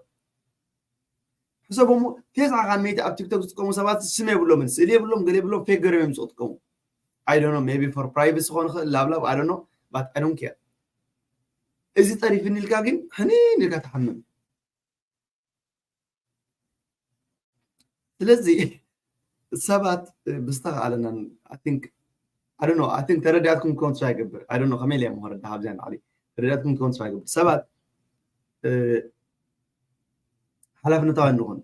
ሕሰቦሞ ተስዓ ካብ ሚእቲ ኣብ ቲክቶክ ዝጥቀሙ ሰባት ስም የብሎምን ስእሊ የብሎም ገለ የብሎም ፌክ ገይሮም እዮም ዝጥቀሙ I don't know maybe for privacy ክኾን ይኽእል ላብላብ I don't know but I don't care እዚ ጠሪፍኒ ኢልካ ግን ሕኒን ኢልካ ትሓምም ስለዚ ሰባት ብዝተኻኣለና I think I don't know I think ተረዳትኩም ክኾን ትሻ ይገብር I don't know ከመይ ኢለ ምክረዳ ካብዚያ ንዓሊ ተረዳትኩም ክኾን ትሻ ይገብር ሰባት ሓላፍነታውያን ንኹን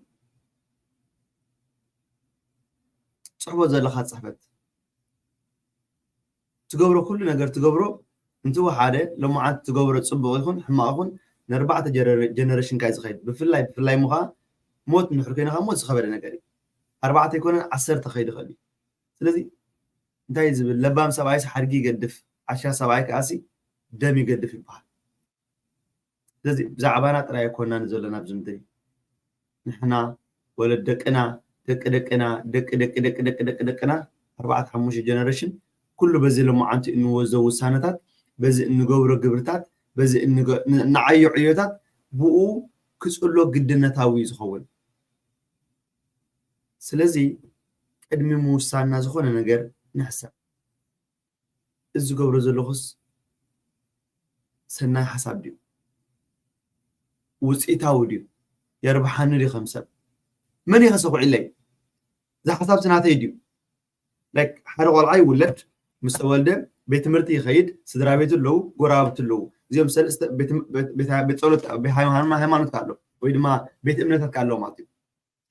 ፅሕፎ ዘለካ ፅሕፈት ትገብሮ ኩሉ ነገር ትገብሮ እንትወ ሓደ ሎማዓንቲ ትገብሮ ፅቡቅ ይኹን ሕማቅ ይኹን ንኣርባዕተ ጀነሬሽን ካ ዝኸይድ ብፍላይ ብፍላይ ምኻ ሞት ንድሕር ኮይንካ ሞት ዝኸበደ ነገር እዩ ኣርባዕተ ይኮነን ዓሰርተ ከይድ ይኽእል እዩ ስለዚ እንታይ ዝብል ለባም ሰብኣይስ ሓድጊ ይገድፍ ዓሻ ሰብኣይ ከኣሲ ደም ይገድፍ ይበሃል ስለዚ ብዛዕባና ጥራይ ኣይኮናን ዘለና ኣብዚ ምድሪ ንሕና ወለድ ደቅና ደቂ ደቅና ደቂ ደቂ ደቂ ደቂ ደቂ ደቅና ኣርባዕተ ሓሙሽተ ጀነሬሽን ኩሉ በዚ ሎማዓንቲ እንወስዶ ውሳነታት በዚ እንገብሮ ግብርታት በዚ እንዓዮ ዕዮታት ብኡ ክፅሎ ግድነታዊ እዩ ዝኸውን ስለዚ ቅድሚ ምውሳንና ዝኾነ ነገር ንሕሰብ እዚ ዝገብሮ ዘለኹስ ሰናይ ሓሳብ ድዩ ውፅኢታዊ ድዩ የርብሓኒ ድዩ ከም ሰብ መን ይኸሰኩዕለይ እዚ ሓሳብ ስናተይ ድዩ ሓደ ቆልዓ ይውለድ ምስ ተወልደ ቤት ትምህርቲ ይኸይድ ስድራ ቤት ኣለዉ ጎረባብቲ ኣለዉ እዚኦም ሰለስተ ቤት ጸሎት ሃይማኖት ኣሎ ወይ ድማ ቤት እምነታት ኣሎ ማለት እዩ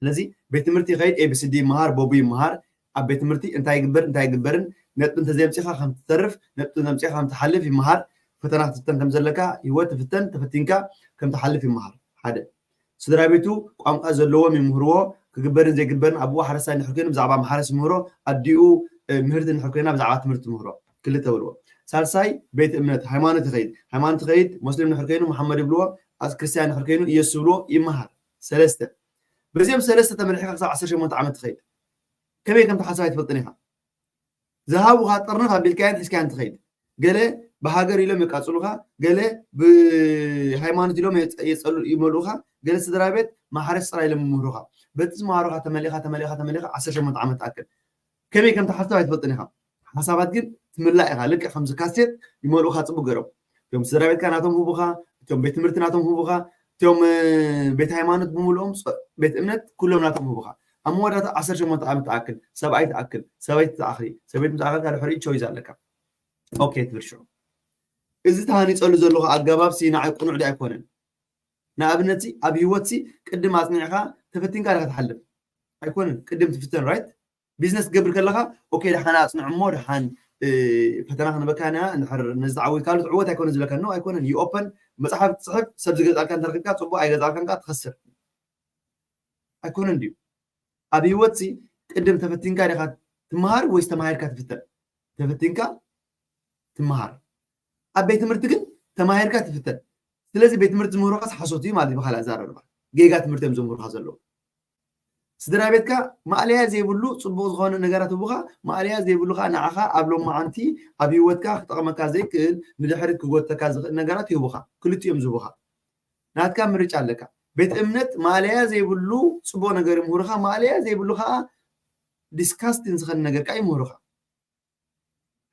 ስለዚ ቤት ትምህርቲ ይኸይድ ኤቢሲዲ ይመሃር ቦቡ ይመሃር ኣብ ቤት ትምህርቲ እንታይ ይግበር እንታይ ይግበርን ነጥቢ እንተዘየምፂኻ ከም ትተርፍ ነጥቢ ዘምፂኻ ከም ትሓልፍ ይመሃር ፈተና ክትፍተን ከም ዘለካ ህይወት ትፍተን ተፈቲንካ ከም ትሓልፍ ይመሃር ሓደ ስድራ ቤቱ ቋንቋ ዘለዎም ይምህርዎ ክግበርን ዘይግበርን ኣብኡ ሓረስታይ እንድሕር ኮይኑ ብዛዕባ ማሕረስ ይምህሮ ኣዲኡ ምህርቲ እንድሕር ኮይና ብዛዕባ ትምህርቲ ትምህሮ ክልተ በልዎ ሳልሳይ ቤት እምነት ሃይማኖት ይኸይድ ሃይማኖት ይኸይድ ሙስሊም እንድሕር ኮይኑ መሓመድ ይብልዎ ክርስትያን እንድሕር ኮይኑ ኢየሱስ ይብልዎ ይመሃር ሰለስተ በዚኦም ሰለስተ ተመሪሕካ ክሳብ ዓሰርተ ሸሞንተ ዓመት ትኸይድ ከመይ ከም ትሓስብ ኣይትፈልጥን ኢኻ ዝሃቡኻ ጥርንፍ ኣቢልካያን ሒዝካያን ትኸይድ ገለ ብሃገር ኢሎም የቃፅሉኻ ገለ ብሃይማኖት ኢሎም ይመልኡኻ ገለ ስድራ ቤት ማሕረስ ጥራይ ኢሎም ይምህሩኻ በቲ ዝመሃሩኻ ተመሊኻ ተመሊኻ ተመሊኻ ዓሰርተ ሸሞንተ ዓመት ትኣክል ከመይ ከም ትሓስብ ኣይትፈልጥን ኢኻ ሓሳባት ግን ትምላእ ኢኻ ልክዕ ከምዚ ካሴት ይመልኡኻ ፅቡቅ ገይሮም እቶም ስድራ ቤትካ ናቶም ህቡኻ እቶም ቤት ትምህርቲ ናቶም ህቡኻ እቶም ቤት ሃይማኖት ብምልኦም ቤት እምነት ኩሎም ናቶም ህቡኻ ኣብ መወዳእታ ዓሰርተ ሸሞንተ ዓመት ትኣክል ሰብኣይ ትኣክል ሰበይቲ ትኣኽሊ ሰበይቲ ምስ ኣኸልካ ድሕሪኡ ቾይዝ ኣለካ ኦኬ ትብል ሽዑ እዚ ተሃኒፀሉ ዘለኹ ኣገባብ ሲ ንዓይ ቁኑዕ ዶ ኣይኮነን ንኣብነት ኣብ ህይወት ሲ ቅድም ኣፅኒዕኻ ተፈቲንካ ዶ ክትሓልፍ ኣይኮነን ቅድም ትፍተን ራይት ቢዝነስ ትገብር ከለኻ ኦኬ ደሓን ኣፅንዕ እሞ ደሓን ፈተና ክንበካ ኢና እንድሕር ነዚ ተዓዊትካሉ ትዕወት ኣይኮነ ዝብለካ ኖ ኣይኮነን ዩ ኦፐን መፅሓፍ ትፅሕፍ ሰብ ዝገዝኣልካ እንተረኪብካ ፅቡቅ ኣይገዝኣልካን ከዓ ትኸስር ኣይኮነን ድዩ ኣብ ህይወት ሲ ቅድም ተፈቲንካ ዲኻ ትመሃር ወይስ ተማሂርካ ትፍተን ተፈቲንካ ትመሃር ኣብ ቤት ትምህርቲ ግን ተማሂርካ ትፍተን። ስለዚ ቤት ትምህርቲ ዝምህሩኻስ ሓሶት እዩ ማለት እዩ። ብኻልእ ኣዘራርባ ጌጋ ትምህርቲ እዮም ዘምህሩኻ ዘለዉ። ስድራ ቤትካ ማእለያ ዘይብሉ ጽቡቕ ዝኾነ ነገራት ይህቡኻ፣ ማእለያ ዘይብሉ ኸኣ ንዓኻ ኣብ ሎማዓንቲ ኣብ ህይወትካ ክጠቕመካ ዘይክእል ንድሕሪት ክጎተካ ዝኽእል ነገራት ይህቡኻ። ክልቲኦም ዝህቡኻ። ናትካ ምርጫ ኣለካ። ቤት እምነት ማእለያ ዘይብሉ ጽቡቕ ነገር ይምህሩኻ፣ ማእለያ ዘይብሉ ኸኣ ዲስካስቲን ዝኾነ ነገር ከኣ ይምህሩኻ።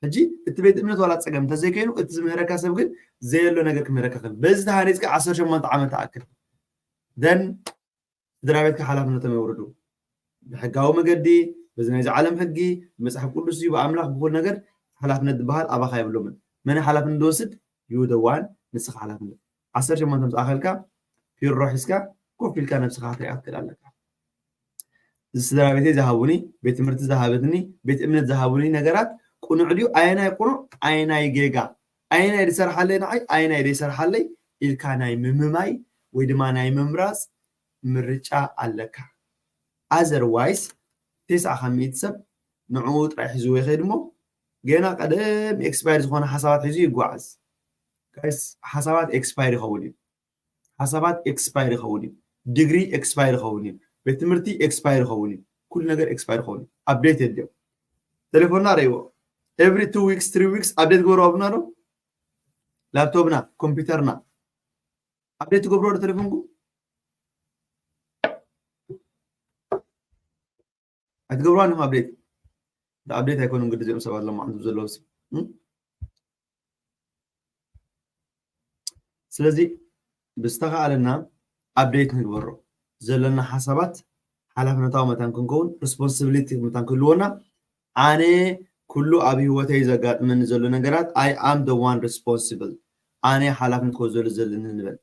ሕጂ እቲ ቤት እምነት ዋላ ጸገም እንተዘይከይኑ እቲ ዝምህረካ ሰብ ግን ዘየሎ ነገር ክምህረካ ከል በዚ ተሃኒጽካ ዓሰርተ ሸሞንተ ዓመት ትኣክል ደን ስድራ ቤትካ ሓላፍነቶም የውርዱ። ብሕጋዊ መገዲ በዚ ናይዚ ዓለም ሕጊ ብመጽሓፍ ቅዱስ እዩ ብኣምላኽ ብኩል ነገር ሓላፍነት ዝበሃል ኣባኻ የብሎምን። መን ሓላፍነት ዝወስድ ይሁደዋን ንስኻ ሓላፍነት ዓሰርተ ሸሞንተ ምስ ኣኸልካ ፒሮ ሒዝካ ኮፍ ኢልካ ነብስኻ ክትሪኣ ክትክእል ኣለካ። እዚ ስድራ ቤተይ ዝሃቡኒ፣ ቤት ትምህርቲ ዝሃበትኒ፣ ቤት እምነት ዝሃቡኒ ነገራት ቅኑዕ ድዩ? ኣየናይ ቅኑዕ? ኣየናይ ጌጋ? ኣየናይ ዝሰርሓለይ ንዓይ? ኣየናይ ዘይሰርሓለይ? ኢልካ ናይ ምምማይ ወይ ድማ ናይ ምምራፅ ምርጫ ኣለካ። ኣዘርዋይስ ተስዓ ካብ ሚእቲ ሰብ ንዕኡ ጥራይ ሒዝዎ ይኸይድ እሞ ገና ቀደም ኤክስፓየር ዝኾነ ሓሳባት ሒዙ ይጓዓዝ። ጋይስ ሓሳባት ኤክስፓየር ይኸውን እዩ። ሓሳባት ኤክስፓየር ይኸውን እዩ። ዲግሪ ኤክስፓየር ይኸውን እዩ። ቤት ትምህርቲ ኤክስፓየር ይኸውን እዩ። ኩሉ ነገር ኤክስፓየር ይኸውን እዩ። ኣፕዴት የድልዮ። ቴሌፎንና ረእይዎ። ኤቭሪ ቱ ዊክስ ትሪ ዊክስ ኣፕዴት ግበሩ ኣብና ዶ ላፕቶፕና ኮምፒውተርና ኣፕዴት ትገብሮ ዶ ቴሌፎንኩም? ኣይትገብሩዋን ኢኹም ኣፕዴት። ኣፕዴት ኣይኮኑን ግዲ እዚኦም ሰባት ሎማዓንቲ ዘለዉ ሲ ስለዚ ብዝተኻኣለና ኣፕዴት ንግበሮ። ዘለና ሓሳባት ሓላፍነታዊ መታን ክንከውን ሪስፖንሲቢሊቲ መታን ክህልወና ኣነ ኩሉ ኣብ ህይወተይ ዘጋጥመኒ ዘሎ ነገራት I am the one responsible ኣነ ሓላፍነት ክወስደሉ ዘለኒ ንበል።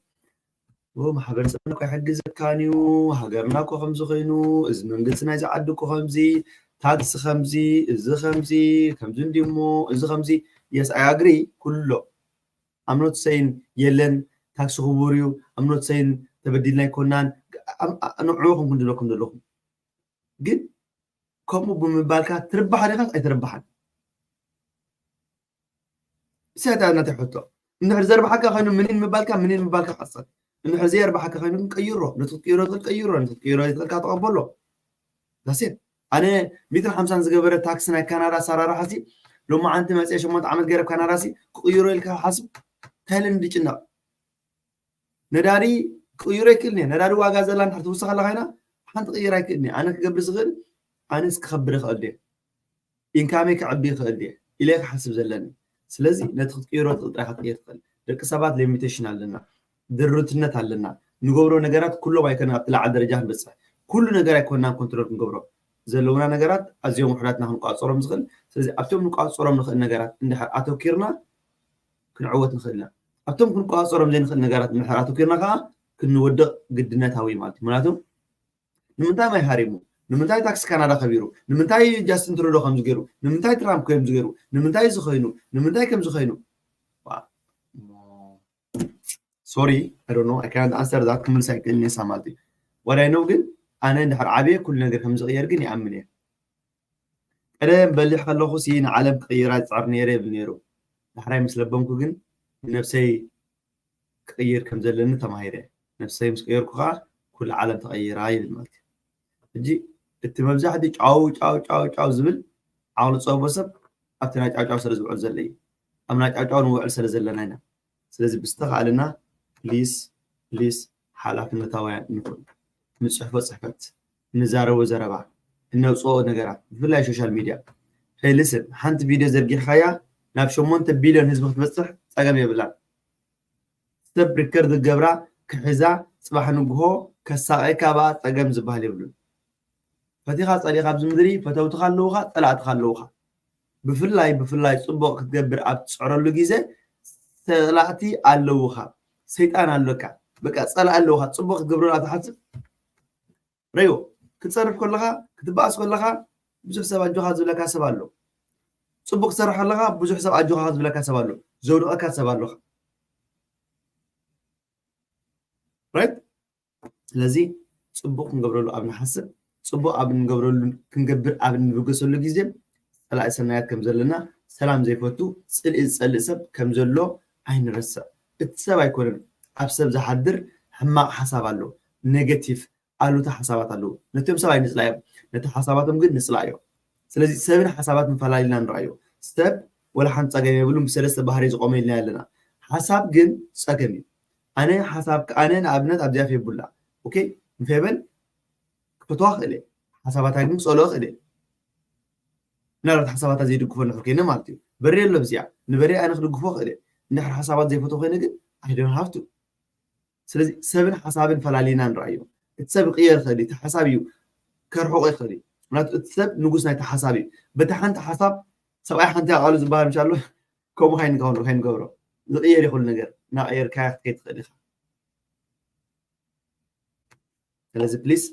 ማሕበረሰብና እኮ ኣይሕግዘካን እዩ፣ ሃገርና እኮ ከምዚ ኮይኑ፣ እዚ መንግስቲ ናይዚ ዓዲ እኮ ከምዚ፣ ታክሲ ከምዚ፣ እዚ ከምዚ፣ ከምዚ እንዲሞ፣ እዚ ከምዚ። Yes I agree ኩሎ I'm not saying የለን ታክሲ ክቡር እዩ I'm not saying ተበዲልና ኣይኮናን ንዕኡ ከም ክንድለኩም ዘለኹም ግን ከምኡ ብምባልካ ትርባሕ ዲኻስ ኣይትርባሕን? ሰታ ናተይ ሕቶ እንድሕር ዘርባሓካ ኮይኑ ምኒን ምባልካ ምኒን ምባልካ ቀጽል እንድሕር ዘየርባሓካ ኮይኑ ግን ቀይሮ ነቲ ክትቅይሮ ትኽእል ቀይሮ ነቲ ክትቅይሮ ትኽእልካ ተቐበሎ ዳሴት ኣነ ሚትን ሓምሳን ዝገበረ ታክሲ ናይ ካናዳ ኣሰራርሓ ሲ ሎማዓንቲ መፅአ ሸሞንተ ዓመት ገይረ ካናዳ ሲ ክቕይሮ ኢልካ ሓስብ እንታይ ኢለ እንድጭነቕ ነዳዲ ክቕይሮ ይክእል እየ ነዳዲ ዋጋ ዘላ እንድሕር ትውስኽ ኣላ ኮይና ሓንቲ ቅይር ኣይክእል እየ ኣነ ክገብር ዝኽእል ኣነስ ክኸብር ይኽእል ድየ ኢንካመይ ክዕቢ ይኽእል ድየ ኢለ ክሓስብ ዘለኒ ስለዚ ነቲ ክትቅይሮ ትኽእል ጥራይ ክትቅይር ትኽእል ደቂ ሰባት ሊሚቴሽን ኣለና ድርትነት ኣለና ንገብሮ ነገራት ኩሎም ኣይኮነ ኣብቲ ላዓል ደረጃ ክንበፅሕ ኩሉ ነገር ኣይኮንናን ኮንትሮል ክንገብሮ ዘለውና ነገራት ኣዝዮም ውሕዳትና ክንቋፀሮም ዝኽእል ስለዚ ኣብቶም ንቋፀሮም ንኽእል ነገራት እንድሕር ኣተኪርና ክንዕወት ንኽእል ኢና ኣብቶም ክንቋፀሮም ዘይንኽእል ነገራት እንድሕር ኣተኪርና ከዓ ክንወድቕ ግድነታዊ ማለት እዩ ምክንያቱ ንምንታይ ማይ ሃሪሙ ንምንታይ ታክሲ ካናዳ ከቢሩ ንምንታይ ጃስትን ትሩዶ ከምዚ ገይሩ ንምንታይ ትራምፕ ከምዚ ገይሩ ንምንታይ እዚ ኮይኑ ንምንታይ ከምዚ ኮይኑ sorry I don't know I can't answer that ክምልስ ኣይክእልን እየ ማለት እዩ what I know ግን ኣነ እንድሕር ዓብየ ኩሉ ነገር ከም ዝቕየር ግን ይኣምን እየ ቀደም በሊሕ ከለኹ ሲ ንዓለም ክቕይራ ዝፅዕር ነይረ ይብል ነይሩ ዳሕራይ ምስ ለበምኩ ግን ንነብሰይ ክቕይር ከም ዘለኒ ተማሂረ ነብሰይ ምስ ቀየርኩ ከዓ ኩሉ ዓለም ተቐይራ ይብል ማለት እዩ ሕጂ እቲ መብዛሕትኡ ጫው ጫው ጫው ጫው ዝብል ዓቕሊ ፀቦ ሰብ ኣብቲ ናይ ጫውጫው ስለ ዝውዕል ዘሎ እዩ ኣብ ናይ ጫውጫው ንውዕል ስለ ዘለና ኢና ስለዚ ብዝተኻእለና ፕሊስ ፕሊስ ሓላፍነታውያን ንኹን ንፅሕፎ ፅሕፈት ንዛረቦ ዘረባ እነውፅኦ ነገራት ብፍላይ ሶሻል ሚድያ ሄይ ልስን ሓንቲ ቪድዮ ዘርጊሕካያ ናብ ሸሞንተ ቢልዮን ህዝቢ ክትበፅሕ ፀገም የብላን ሰብ ሪከርድ ዝገብራ ክሕዛ ፅባሕ ንግሆ ከሳቐየካ ብኣ ፀገም ዝበሃል የብሉን ፈቲኻ ፀሊእኻ ኣብዚ ምድሪ ፈተውትኻ ኣለውኻ ፀላእትኻ ኣለውኻ ብፍላይ ብፍላይ ፅቡቕ ክትገብር ኣብ ትፅዕረሉ ግዜ ፀላእቲ ኣለውኻ ሰይጣን ኣለካ በቃ ፀላእ ኣለውኻ ፅቡቕ ክትገብረሉ ኣብ ትሓስብ ረዮ ክትፀርፍ ከለኻ ክትበኣስ ከለኻ ብዙሕ ሰብ ኣጆኻ ዝብለካ ሰብ ኣሎ ፅቡቅ ክትሰርሕ ከለኻ ብዙሕ ሰብ ኣጆኻ ዝብለካ ሰብ ኣሎ ዘውድቐካ ሰብ ኣለኻ right ስለዚ ፅቡቅ ክንገብረሉ ኣብ ንሓስብ ፅቡቅ ኣብ ንገብረሉ ክንገብር ኣብ ንብገሰሉ ግዜ ፀላኢ ሰናያት ከም ዘለና ሰላም ዘይፈቱ ፅልኢ ዝፀልእ ሰብ ከም ዘሎ ኣይንረስዕ እቲ ሰብ ኣይኮነን። ኣብ ሰብ ዝሓድር ሕማቕ ሓሳብ ኣሎ፣ ኔጌቲቭ ኣሉታ ሓሳባት ኣለዉ። ነቶም ሰብ ኣይንጽላዮም፣ ነቲ ሓሳባቶም ግን ንጽላዮ። ስለዚ ሰብን ሓሳባትን ፈላሊና ንረኣዮ። ሰብ ወላ ሓንቲ ጸገም የብሉን፣ ብሰለስተ ባህሪ ዝቆመ ኢልና ኣለና። ሓሳብ ግን ጸገም እዩ። ኣነ ሓሳብ ኣነ ንኣብነት ኣብዚኣ ፌቡላ ኦኬ፣ ንፌበን ክፈትዋ ክእል እየ፣ ሓሳባታ ግን ክጸልኦ ክእል እየ። ምናልባት ሓሳባታ ዘይድግፎ እንድሕር ኮይነ ማለት እዩ። በሬ ኣሎ ኣብዚኣ ንበሬ ኣነ ክድግፎ ክእል እየ። እንድሕር ሓሳባት ዘይፈትዎ ኮይነ ግን ኣይደን ሃፍቱ። ስለዚ ሰብን ሓሳብን ፈላሊና ንረኣዮ። እቲ ሰብ ክቕየር ይኽእል እዩ፣ እቲ ሓሳብ እዩ ከርሕቆ ይኽእል እዩ። ምክንያቱ እቲ ሰብ ንጉስ ናይቲ ሓሳብ እዩ። በቲ ሓንቲ ሓሳብ ሰብኣይ ሓንቲ ኣቓሉ ዝበሃል ምሻሎ ከምኡ ካይንገብሮ ካይንገብሮ ዝቕየር ይኽእል ነገር እናቐየርካያ ክትከይድ ትኽእል ኢኻ። ስለዚ ፕሊስ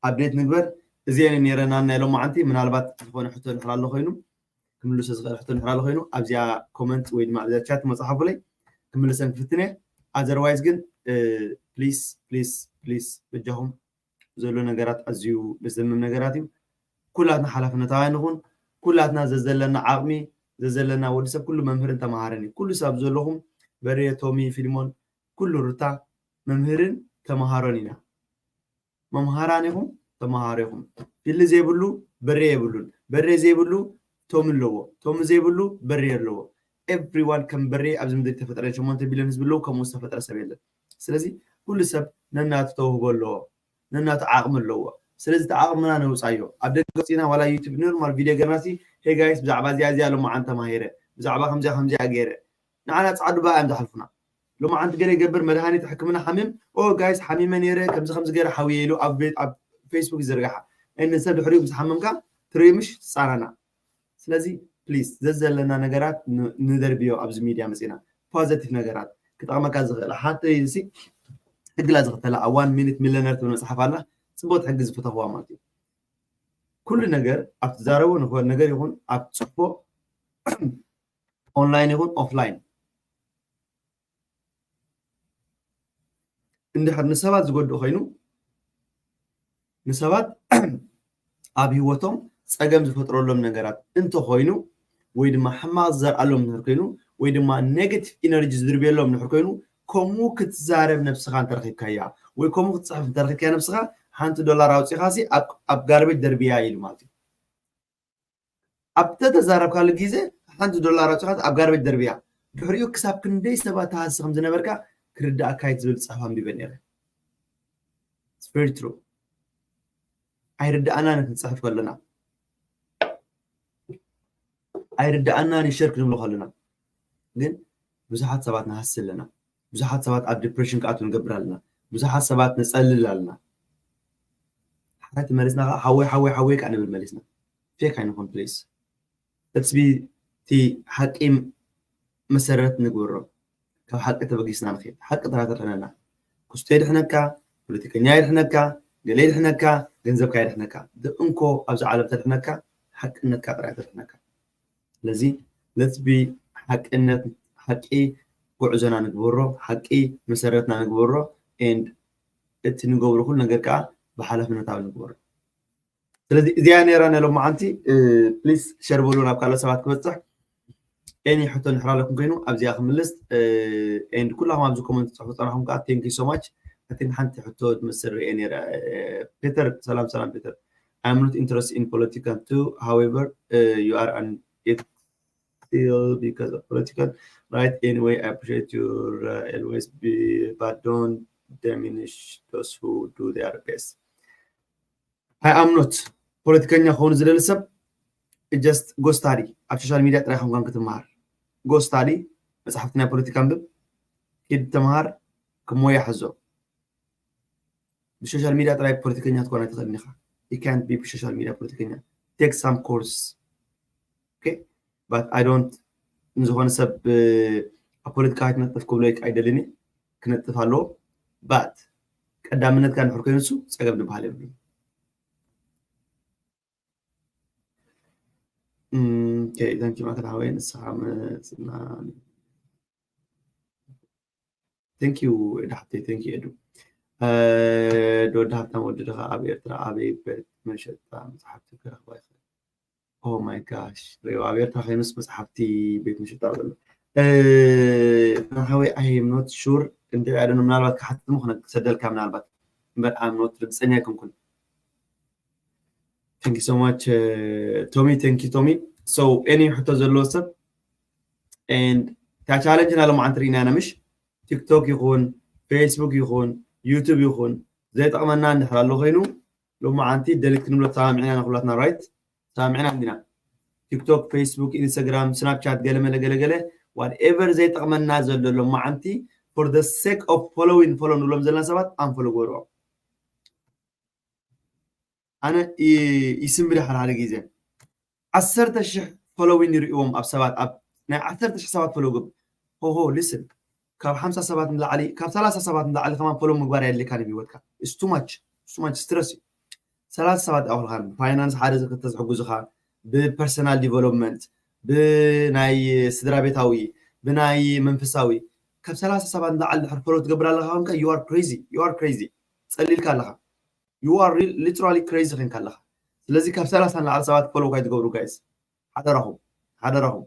ኣፕዴት ንግበር። እዚአን ነይረና ናይ ሎማዓንቲ። ምናልባት ዝኾነ ሕቶ እንድሕር ኣሎ ኮይኑ ክምልሶ ዝኽእል ሕቶ እንድሕር ኣሎ ኮይኑ ኣብዚኣ ኮመንት ወይ ድማ ኣብዚኣ ቻት መፅሓፉለይ ክምልሰን ክፍትን እየ። ኣዘርዋይዝ ግን ፕሊስ ፕሊስ ፕሊስ በጃኹም ዘሎ ነገራት ኣዝዩ ዘዘምም ነገራት እዩ። ኩላትና ሓላፍነታውያን ንኹን። ኩላትና ዘዘለና ዓቕሚ ዘዘለና ወዲ ሰብ ኩሉ መምህርን ተምሃርን እዩ። ኩሉ ሰብ ዘለኹም በርየ፣ ቶሚ፣ ፊልሞን ኩሉ ሩታ መምህርን ተምሃሮን ኢና። መምሃራን ኢኹም፣ ተምሃሮ ኢኹም። ፊሊ ዘይብሉ በሬ የብሉን። በሬ ዘይብሉ ቶም ኣለዎ። ቶም ዘይብሉ በሬ ኣለዎ። ኤቭሪዋን ከም በሬ ኣብዚ ምድሪ ተፈጠረ ሸሞንተ ቢልዮን ህዝቢ ኣለዎ፣ ከምኡ ዝተፈጠረ ሰብ የለን። ስለዚ ኩሉ ሰብ ነናቱ ተውህቦ ኣለዎ፣ ነናቱ ዓቕሚ ኣለዎ። ስለዚ እቲ ዓቕምና ነውፃዮ። ኣብ ደገ ወፂና ዋላ ዩቱብ ኖርማል ቪድዮ ገርናሲ ሄይ ጋይስ ብዛዕባ እዚኣ እዚኣ ሎማዓንቲ ተማሂረ፣ ብዛዕባ ከምዚኣ ከምዚኣ ገይረ ንዓና ፃዕዱ ባእያ እዮም ዝሓልፉና። ሎማዓንቲ ገለ ይገብር መድሃኒት ሕክምና ሓሚም ኦ ጋይስ ሓሚመ ነይረ ከምዚ ከምዚ ገይረ ሓውየ ኢሉ ኣብ ቤት ኣብ ፌስቡክ ይዝርግሓ። እን ሰብ ድሕሪኡ ምስ ሓመምካ ትርኢ ምሽ ትፃናና። ስለዚ ፕሊዝ ዘዘለና ነገራት ን- ንደርብዮ ኣብዚ ሚድያ መፂና ፖዘቲቭ ነገራት ክጠቕመካ ዝኽእል ሓንቲ ሲ ሕግላ ዝኽተላ ኣብ ዋን ሚኒት ሚለነር ትብል መፅሓፍ ኣላ። ፅቡቅ ሕጊ ዝፈተኽዋ ማለት እዩ። ኩሉ ነገር ኣብ ትዛረቦ ንኾን ነገር ይኹን ኣብ ትፅሕፎ ኦንላይን ይኹን ኦፍላይን እንድሕር ንሰባት ዝጎድእ ኮይኑ ንሰባት ኣብ ህይወቶም ፀገም ዝፈጥረሎም ነገራት እንተኮይኑ ወይ ድማ ሕማቕ ዝዘርኣሎም እንድሕር ኮይኑ ወይ ድማ ኔጌቲቭ ኢነርጂ ዝድርብየሎም እንድሕር ኮይኑ ከምኡ ክትዛረብ ነብስኻ እንተረኪብካያ ወይ ከምኡ ክትፅሕፍ እንተረኪብካያ ነብስኻ ሓንቲ ዶላር ኣውፂኻሲ ኣብ- ኣብ ጋርቤጅ ደርብያ ኢሉ ማለት እዩ። ኣብ ተተዛረብካሉ ግዜ ሓንቲ ዶላር ኣውፂኻ ኣብ ጋርቤጅ ደርብያ። ድሕሪኡ ክሳብ ክንደይ ሰባት ትሃሲ ከም ዝነበርካ ክርዳእካ እዩ ዝብል ፅሑፍ ኣንቢበ ነይረ። It's very true። ኣይርዳእናን ክንፅሕፍ ከለና ኣይርዳእናን ሸር ክንብሎ ከለና ግን ብዙሓት ሰባት ንሃሲ ኣለና። ብዙሓት ሰባት ኣብ ዲፕሬሽን ክኣትዉ ንገብር ኣለና። ብዙሓት ሰባት ነፀልል ኣለና። ሓንቲ መሊስና ከዓ ሓወይ ሓወይ ሓወይ ከዓ ንብል መሊስና። ፌክ ኣይንኹን ፕሊስ። Let's be እቲ ሓቂ መሰረት ንግበሮ። ካብ ሓቂ ተበጊስና ንኸይድ። ሓቂ ጥራሕ ተድሕነና። ክስቶ የድሕነካ፣ ፖለቲከኛ የድሕነካ፣ ገለ የድሕነካ፣ ገንዘብካ የድሕነካ። እንኮ ኣብዚ ዓለም ተድሕነካ ሓቅነትካ ጥራሕ ተድሕነካ። ስለዚ let's be ሓቅነት ሓቂ ጉዕዞና ንግበሮ፣ ሓቂ መሰረትና ንግበሮ and እቲ ንገብሮ ኩሉ ነገር ከዓ ብሓላፍነታዊ ንግበሮ። ስለዚ እዚኣ ነይራ ናይ ሎማዓንቲ። ፕሊስ ሸር በሉ ናብ ካልኦት ሰባት ክበፅሕ። ኤኒ ሕቶ እንድሕር ኣለኩም ኮይኑ ኣብዚኣ ክምልስ and ኩላኹም ኣብዚ ኮመንት ትፅሕፉ ፀናኹም ከዓ thank you so much። I think ሓንቲ ሕቶ ትመስል ርኤ ነይረ። ፔተር ሰላም ሰላም ፔተር። I'm not interested in political too. However, uh, you are an it still because of political right. Anyway, I appreciate your uh, always be, but don't diminish those who do their best. I am not ፖለቲከኛ ክኸውን ዝደሊ ሰብ just go study ኣብ ሶሻል ሚድያ ጥራይ ከምኳን ክትመሃር go study መፅሓፍቲ ናይ ፖለቲካ ኣንብብ ኪድ ተምሃር ክሞያ ሕዞ ብሶሻል ሚድያ ጥራይ ፖለቲከኛ ክትኮን ኣይትኽእልን ኢኻ። You can't be ብሶሻል ሚድያ ፖለቲከኛ take some course okay but I don't ንዝኾነ ሰብ ኣብ ፖለቲካ ክትነጥፍ ክብሎ ኣይደልን ክነጥፍ ኣለዎ but ቀዳምነትካ እንድሕር ኮይኑ እሱ ፀገም ዝበሃል የብሉን። Thank you ማተር ሓወይ ንስኻ መፅና Thank you ኤዱ ሓብተይ thank you ኤዱ። ዶ ወዲ ሃብታም ወዲ ድኻ ኣብ ኤርትራ ኣበይ ቤት መሸጣ መፅሓፍቲ ክረኽባ ይኽእል? Oh my gosh ሪኦ ኣብ ኤርትራ ከይኑስ መፅሓፍቲ ቤት መሸጣ ዘሎ ሓወይ I am not sure እንታይ ያደነ ምናልባት ክሓትት ምኾነ ክሰደልካ ምናልባት እምበር I'm not ርግፀኛ ኣይኮንኩን። Thank you so much Tommy. Thank you Tommy. So any ሕቶ ዘለዎ ሰብ and እታ challenge ና ሎማዓንቲ ርኢና ኢና ምሽ? ቲክቶክ ይኹን ፌስቡክ ይኹን ዩቱብ ይኹን ዘይጠቕመና እንድሕር ኣሎ ኮይኑ ሎማዓንቲ ደሊት ክንብሎ ተሰማሚዕና ንኩላትና right? ተሰማሚዕና እንዲና? ቲክቶክ ፌስቡክ ኢንስታግራም ስናፕቻት ገለመለ ገለገለ whatever ዘይጠቕመና ዘሎ ሎማዓንቲ for the sake of following follow ንብሎም ዘለና ሰባት unfollow ግበርዎም። ኣነ ይስምብል ሓደ ሓደ ግዜ ዓሰርተ ሽሕ following ይርእዎም ኣብ ሰባት ኣብ ናይ ዓሰርተ ሽሕ ሰባት follow ግብ ሆሆ listen ካብ ሓምሳ ሰባት ንላዕሊ ካብ ሰላሳ ሰባት ንላዕሊ ከማን follow ምግባር የድልካን ኣብ ህይወትካ it's too much it's too much stress እዩ። ሰላሳ ሰባት ኣኹልካን ብፋይናንስ ሓደ ክልተ ዝሕግዙኻ ብፐርሰናል ዲቨሎፕመንት ብናይ ስድራ ቤታዊ ብናይ መንፈሳዊ ካብ ሰላሳ ሰባት ንላዕሊ ድሕር follow ትገብር ኣለኻ ኮንካ you are crazy you are crazy ጸሊልካ ኣለኻ you are literally crazy ኮንካ ኣለኻ። ስለዚ ካብ ሰላሳ ንላዕሊ ሰባት follow ካይትገብሩ guys ሓደራኹም ሓደራኹም።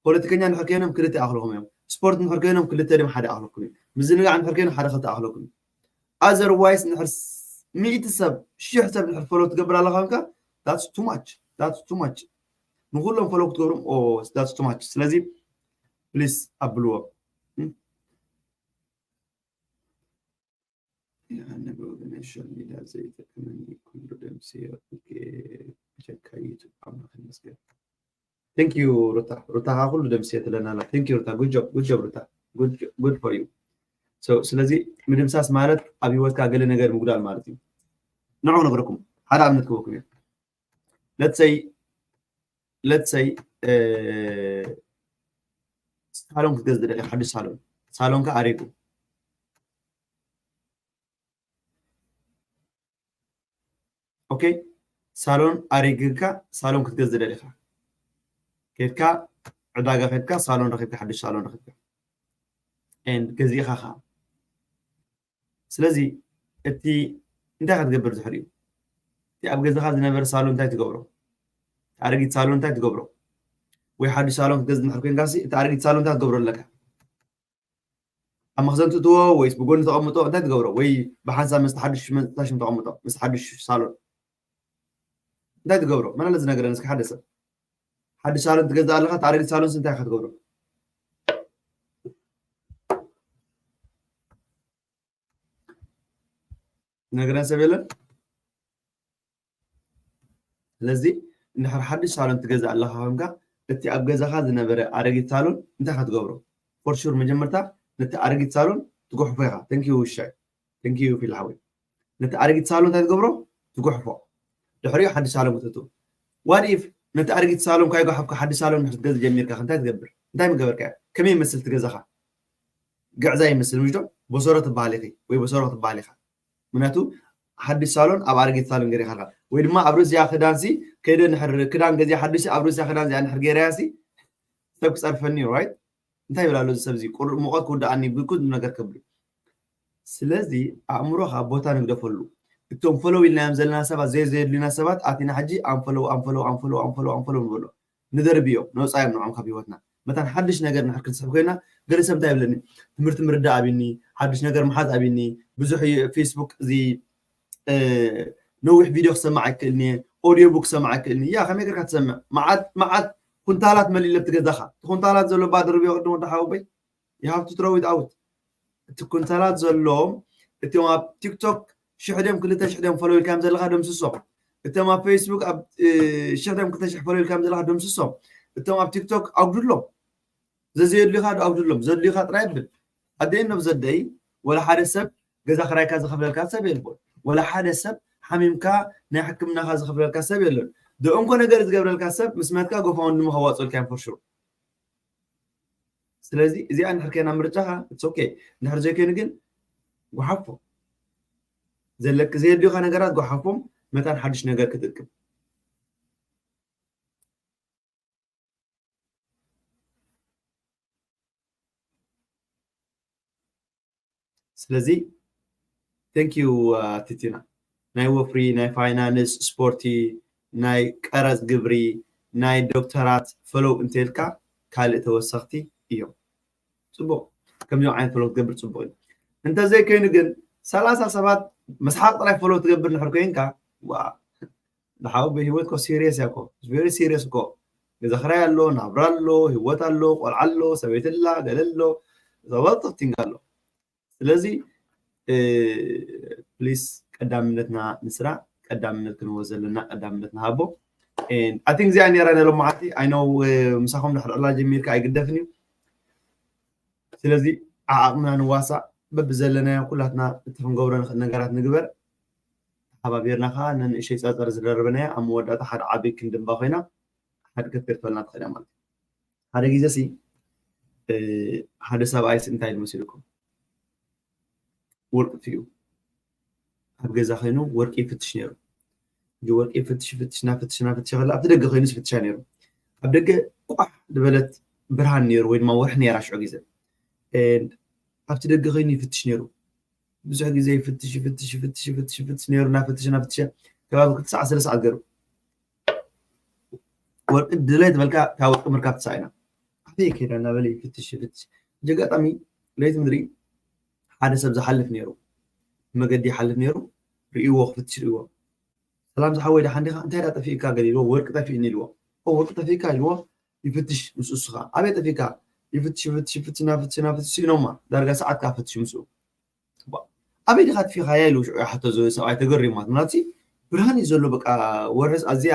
ፖለቲከኛ እንድሕር ኮይኖም ክልተ ኣኽልኹም እዮም። ስፖርት እንድሕር ኮይኖም ክልተ ድም ሓደ ኣኽልኩም እዩ። ምዝንጋዕ እንድሕር ኮይኖም ሓደ ክልተ ኣኽልኩም እዩ። Otherwise እንድሕር ሚእቲ ሰብ ሽሕ ሰብ እንድሕር follow ትገብር ኣለኻ ኮንካ that's too much that's too much ንኩሎም follow ክትገብሮም that's too much ስለዚ please ኣብልዎ። ኣነ ብወገነይ ሶሻል ሚድያ ዘይጠቅመኒ ኩሉ ደምስዮ ብጀካ ዩቱብ ኣምላኽ ይመስገን። Thank you ሩታ ሩታ ከዓ ኩሉ ደምስዮ ትለና ኣላ። Thank you ሩታ good job good job ሩታ good for you። ስለዚ ምድምሳስ ማለት ኣብ ህይወትካ ገለ ነገር ምጉዳል ማለት እዩ። ንዑ ክነግረኩም ሓደ ኣብነት ክበኩም እየ። Let's say let's say ሳሎን ክትገዝእ ደሊኻ ሓዱሽ ሳሎን ሳሎንካ ኣሪጉ okay ሳሎን ኣሪግካ ሳሎን ክትገዝእ ደሊኻ ከድካ ዕዳጋ ከድካ ሳሎን ረኺብካ ሓዱሽ ሳሎን ረኺብካ and ገዚእኻ ኸዓ ስለዚ እቲ እንታይ ክትገብር ድሕሪኡ እቲ ኣብ ገዛኻ ዝነበረ ሳሎን እንታይ ትገብሮ ኣረጊት ሳሎን እንታይ ትገብሮ ወይ ሓዱሽ ሳሎን ክትገዝእ ድሕር ኮይንካ እቲ ኣረጊት ሳሎን እንታይ ትገብሮ ኣለካ ኣብ መኽዘን ትእትዎ ወይስ ብጎኒ ተቐምጦ እንታይ ትገብሮ ወይ ብሓንሳብ ምስ ሓዱሽ መታሽም ተቐምጦ ምስ ሓዱሽ ሳሎን እንታይ ትገብሮ መን ኣለ ዝነገረን እስኪ ሓደ ሰብ ሓዱሽ ሳሎን ትገዝእ ኣለኻ እቲ ኣረጊት ሳሎን እንታይ ኢኻ ትገብሮ ዝነገረን ሰብ የለን ስለዚ እንድሕር ሓዱሽ ሳሎን ትገዝእ ኣለኻ ኮንካ እቲ ኣብ ገዛኻ ዝነበረ ኣረጊት ሳሎን እንታይ ክትገብሮ for sure መጀመርታ ነቲ ኣረጊት ሳሎን ትጉሕፎ ኢኻ thank you ውሻይ thank you ፊል ሓወይ ነቲ ኣረጊት ሳሎን እንታይ ትገብሮ ትጉሕፎ ድሕሪኡ ሓዱሽ ሳሎን ክትእቱ what if ነቲ ኣረጊት ሳሎን ካይጓሓፍካ ሓዱሽ ሳሎን ክትገዝእ ጀሚርካ እንታይ ትገብር እንታይ ምገበርካ ከመይ ይመስል ትገዛኻ ግዕዛ ይመስል ምሽ ዶ በሰሮ ትበሃል ኢኺ ወይ በሰሮ ክትበሃል ኢኻ ምክንያቱ ሓድሽ ሳሎን ኣብ ኣረጊት ሳሎን ገሪኻ ኣለካ ወይ ድማ ኣብ ርእሲያ ክዳንሲ ከይደ ንሕር ክዳን ገዚኣ ሓድሽ ኣብ ርእሲያ ክዳን ዚኣ ንሕር ገይረያሲ ሰብ ክፀርፈኒ ራይት እንታይ ይብል ኣሎ እዚ ሰብ እዚ ቁሩብ ሙቐት ክውድኣኒ ብኩሉ ነገር ከብሉ ስለዚ ኣእምሮኻ ቦታ ንግደፈሉ እቶም ፈለው ኢልናዮም ዘለና ሰባት ዘይ ዘየድልዩና ሰባት ኣቲና ሕጂ ኣንፈለው ኣንፈለው ኣንፈለው ኣንፈለው ኣንፈለው ንበሎ ንደርብዮም ነውፃዮም ንዖም ካብ ህይወትና መታን ሓድሽ ነገር ንሕር ክንስሕብ ኮይና ገለ ሰብ እንታይ ይብለኒ ትምህርቲ ምርዳእ ኣብኒ ሓድሽ ነገር ምሓዝ ኣብኒ ብዙሕ ፌስቡክ እዚ ነዊሕ ቪድዮ ክሰማዕ ኣይክእልኒ ኦዲዮ ቡክ ክሰማዕ ኣይክእልኒ ያ ከመይ ገርካ ትሰምዕ መዓት መዓት ኩንታላት መሊለ ብትገዛኻ እቲ ኩንታላት ዘሎ ባ ድርብዮ ቅድም ወዲ ሓወቦይ you have to throw it out እቲ ኩንታላት ዘለዎም እቲኦም ኣብ ቲክቶክ ሽሕ ድዮም ክልተ ሽሕ ድዮም ፈለው ኢልካዮም ዘለኻ ደምስሶም እቶም ኣብ ፌስቡክ ኣብ ሽሕ ድዮም ክልተ ሽሕ ፈለው ኢልካዮም ዘለኻ ደምስሶም እቶም ኣብ ቲክቶክ ኣጉድሎም ዘዘየድልዩኻ ኣጉድሎም ዘድልዩኻ ጥራይ ብል ኣደይ ኖብ ዘደይ ወላ ሓደ ሰብ ገዛ ክራይካ ዝኸፍለልካ ሰብ የልቦን ወላ ሓደ ሰብ ሓሚምካ ናይ ሕክምናኻ ዝኸፍለልካ ሰብ የለን ደእንኮ ነገር ዝገብረልካ ሰብ ምስ መትካ ጎፋውንድሚ ከዋፅልካ እዮም ፈርሹ ስለዚ እዚኣ እንድሕር ከይና ምርጫኻ it's okay እንድሕር ዘይኮይኑ ግን ጓሓፎ ዘለክ ዘየድልዩካ ነገራት ጓሓፎም መታን ሓድሽ ነገር ክትእክብ ስለዚ thank you ቲቲና ናይ ወፍሪ ናይ ፋይናንስ ስፖርቲ ናይ ቀረፅ ግብሪ ናይ ዶክተራት ፈለው እንተልካ ካልእ ተወሰኽቲ እዮም። ፅቡቅ፣ ከምዚኦም ዓይነት ፎሎ ክትገብር ፅቡቅ እዩ። እንተዘይኮይኑ ግን ሰላሳ ሰባት መስሓቅ ጥራይ ፎሎ ትገብር ንሕር ኮይንካ፣ ዋ፣ ንሓው ብህይወት ኮ ሲሪየስ እያ ኮ፣ ቨሪ ሲሪየስ ኮ። ገዛ ክራይ ኣሎ፣ ናብራ ኣሎ፣ ህይወት ኣሎ፣ ቆልዓ ኣሎ፣ ሰበይቲ ኣላ፣ ገለ ኣሎ፣ ዘባጥፍ ቲንግ ኣሎ። ስለዚ ፕሊስ ቀዳምነትና ንስራ፣ ቀዳምነት ክንህቦ ዘለና ቀዳምነት ንሃቦ። ኣይ ቲንክ እዚኣ ነራ ነሎም መዓልቲ ኣይነው ምሳኹም ድሕር ዕላ ጀሚርካ ኣይግደፍን እዩ። ስለዚ ዓዓቕምና ንዋሳእ፣ በብዘለናዮ ኩላትና እቲ ክንገብሮ ንኽእል ነገራት ንግበር። ተሓባቢርና ከዓ ንንእሸይ ጸርጸር ዝደረበናዮ ኣብ መወዳእታ ሓደ ዓብይ ክንድምባ ኮይና ሓደ ክትገድፈልና ትኽእል እያ ማለት እዩ። ሓደ ግዜ ሲ ሓደ ሰብኣይ ሲ እንታይ ኢሉ መሲልኩም? ወርቂ እዩ ኣብ ገዛ ኮይኑ ወርቂ ይፍትሽ ነይሩ። ወርቂ ይፍትሽ ይፍትሽ ናፍትሽ ናፍትሽ ከላ ኣብቲ ደገ ኮይኑ ይፍትሻ ነይሩ። ኣብ ደገ ቋሕ ዝበለት ብርሃን ነይሩ ወይ ድማ ወርሒ ነይራ ሽዑ ግዜ። ኣብቲ ደገ ኮይኑ ይፍትሽ ነይሩ። ብዙሕ ግዜ ይፍትሽ ይፍትሽ ይፍትሽ ይፍትሽ ይፍትሽ ነይሩ። ናፍትሽ ናፍትሽ ከባቢ ክልተ ሰዓት ሰለስተ ሰዓት ገይሩ ወርቂ ድለ ዝበልካ ካብ ወርቂ ምርካብ ተሳኢና ኣበይ ከይዳ እናበለ ይፍትሽ ይፍትሽ። እዚ ኣጋጣሚ ለይቲ ምድሪ ሓደ ሰብ ዝሓልፍ ነይሩ፣ መገዲ ይሓልፍ ነይሩ። ርእይዎ፣ ክፍትሽ ርእይዎ። ሰላም ዝሓወይ ደሓን ዲኻ? እንታይ ዳ ጠፊእካ? ገለ ኢልዎ። ወርቂ ጠፊእኒ ኢልዎ። ኦ ወርቂ ጠፊእካ ኢልዎ። ይፍትሽ ምስ እሱ ኸዓ ኣበይ ጠፊእካ? ይፍትሽ ይፍትሽ ይፍትሽ እናፍትሽ እናፍትሽ ስኢኖማ ዳርጋ ሰዓት ከዓ ፈትሹ ምስኡ። ኣበይ ዲኻ ኣጥፊኻያ ኢሉ ሽዑ ይሓቶ እዚ ሰብኣይ ተገሪሙ ማለት ምናልሲ ብርሃን እዩ ዘሎ በቃ ወረስ ኣዝያ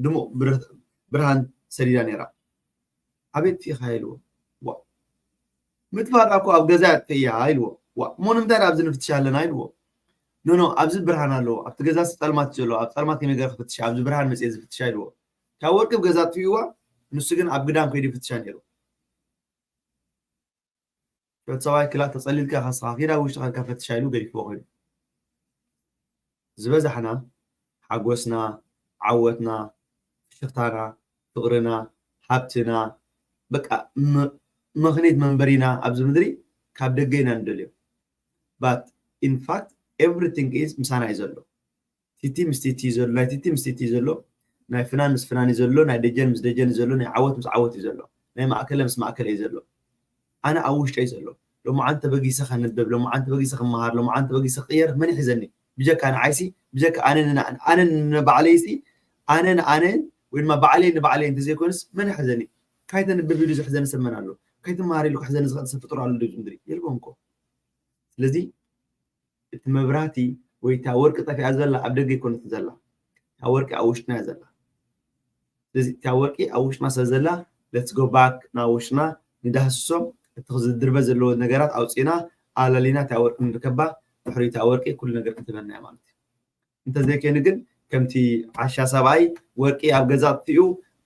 ድሙቕ ብርሃን ሰዲዳ ነይራ። ኣበይ ኣጥፊኻያ ኢልዎ። ዋ ምጥፋእ እኮ ኣብ ገዛ ኣጥፍእያ ኢልዎ። ዋ እሞ ንምንታይ ኣብዚ ንፍትሽ ኣለና ኢልዎ። ኖ ኖ ኣብዚ ብርሃን ኣለዎ ኣብቲ ገዛ ጸልማት ዘሎ ኣብ ጸልማት ከመይ ገይረ ክፍትሽ ኣብዚ ብርሃን መጽየ ዝፍትሻ ኢልዎ። ካብ ወርቂ ኣብ ገዛ ኣጥፍእዋ ንሱ ግን ኣብ ግዳም ከይዱ ይፍትሻ ነይሩ። ሸት ሰብኣይ ክላ ተጸሊልካ ካስኻ ኪዳ ውሽጢ ከድካ ፈትሻ ኢሉ ገዲፍዎ ኮይኑ ዝበዛሕና ሓጎስና ዓወትና ፍሽኽታና ፍቕርና ሃብትና በቃ ምኽኒት መንበሪና ኣብዚ ምድሪ ካብ ደገ ኢና ንደልዮ። But in fact everything is ምሳና እዩ ዘሎ። ቲቲ ምስ ቲቲ እዩ ዘሎ፣ ናይ ቲቲ ምስ ቲቲ እዩ ዘሎ፣ ናይ ፍናን ምስ ፍናን እዩ ዘሎ፣ ናይ ደጀን ምስ ደጀን እዩ ዘሎ፣ ናይ ዓወት ምስ ዓወት እዩ ዘሎ፣ ናይ ማእከለ ምስ ማእከለ እዩ ዘሎ። ኣነ ኣብ ውሽጠይ ዘሎ ሎማዓንቲ ተበጊሰ ከንብብ፣ ሎማዓንቲ ተበጊሰ ክመሃር፣ ሎማዓንቲ ተበጊሰ ክቅየር መን ይሕዘኒ? ብጀካ ንዓይሲ፣ ብጀካ ኣነ ንባዕለይሲ፣ ኣነ ንኣነ ወይ ድማ ባዕለይ ንባዕለይ እንተዘይኮይኑስ መን ይሕዘኒ? ካይተንብብ ኢሉ ዝሕዘኒ ሰብ መን ኣሎ? ካይትመሃር ኢሉ ክሕዘኒ ዝኽእል ሰብ ፍጡር ኣሎ ድዩ ምድሪ? የልቦን እኮ። ስለዚ እቲ መብራህቲ ወይ እታ ወርቂ ጠፊኣ ዘላ ኣብ ደገ ኣይኮነትን ዘላ። እታ ወርቂ ኣብ ውሽጥና እያ ዘላ። ስለዚ እታ ወርቂ ኣብ ውሽጥና ስለ ዘላ let's go back ናብ ውሽጥና ንዳህስሶም እቲ ዝድርበ ዘለዎ ነገራት ኣውፂእና ኣላሊና እታ ወርቂ ንርከባ ድሕሪ እታ ወርቂ ኩሉ ነገር ክትበና እያ ማለት እዩ። እንተዘይኮይኑ ግን ከምቲ ዓሻ ሰብኣይ ወርቂ ኣብ ገዛ ኣጥፊኡ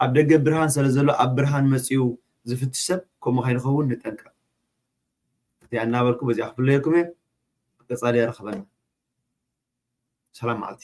ኣብ ደገ ብርሃን ስለ ዘሎ ኣብ ብርሃን መፂኡ ዝፍትሽ ሰብ ከምኡ ከይንኸውን ንጠንቀቕ። እዚኣ እናበልኩ በዚኣ ክፍለየኩም እየ። ቀፃሊ የረኽበና። ሰላም መዓልቲ።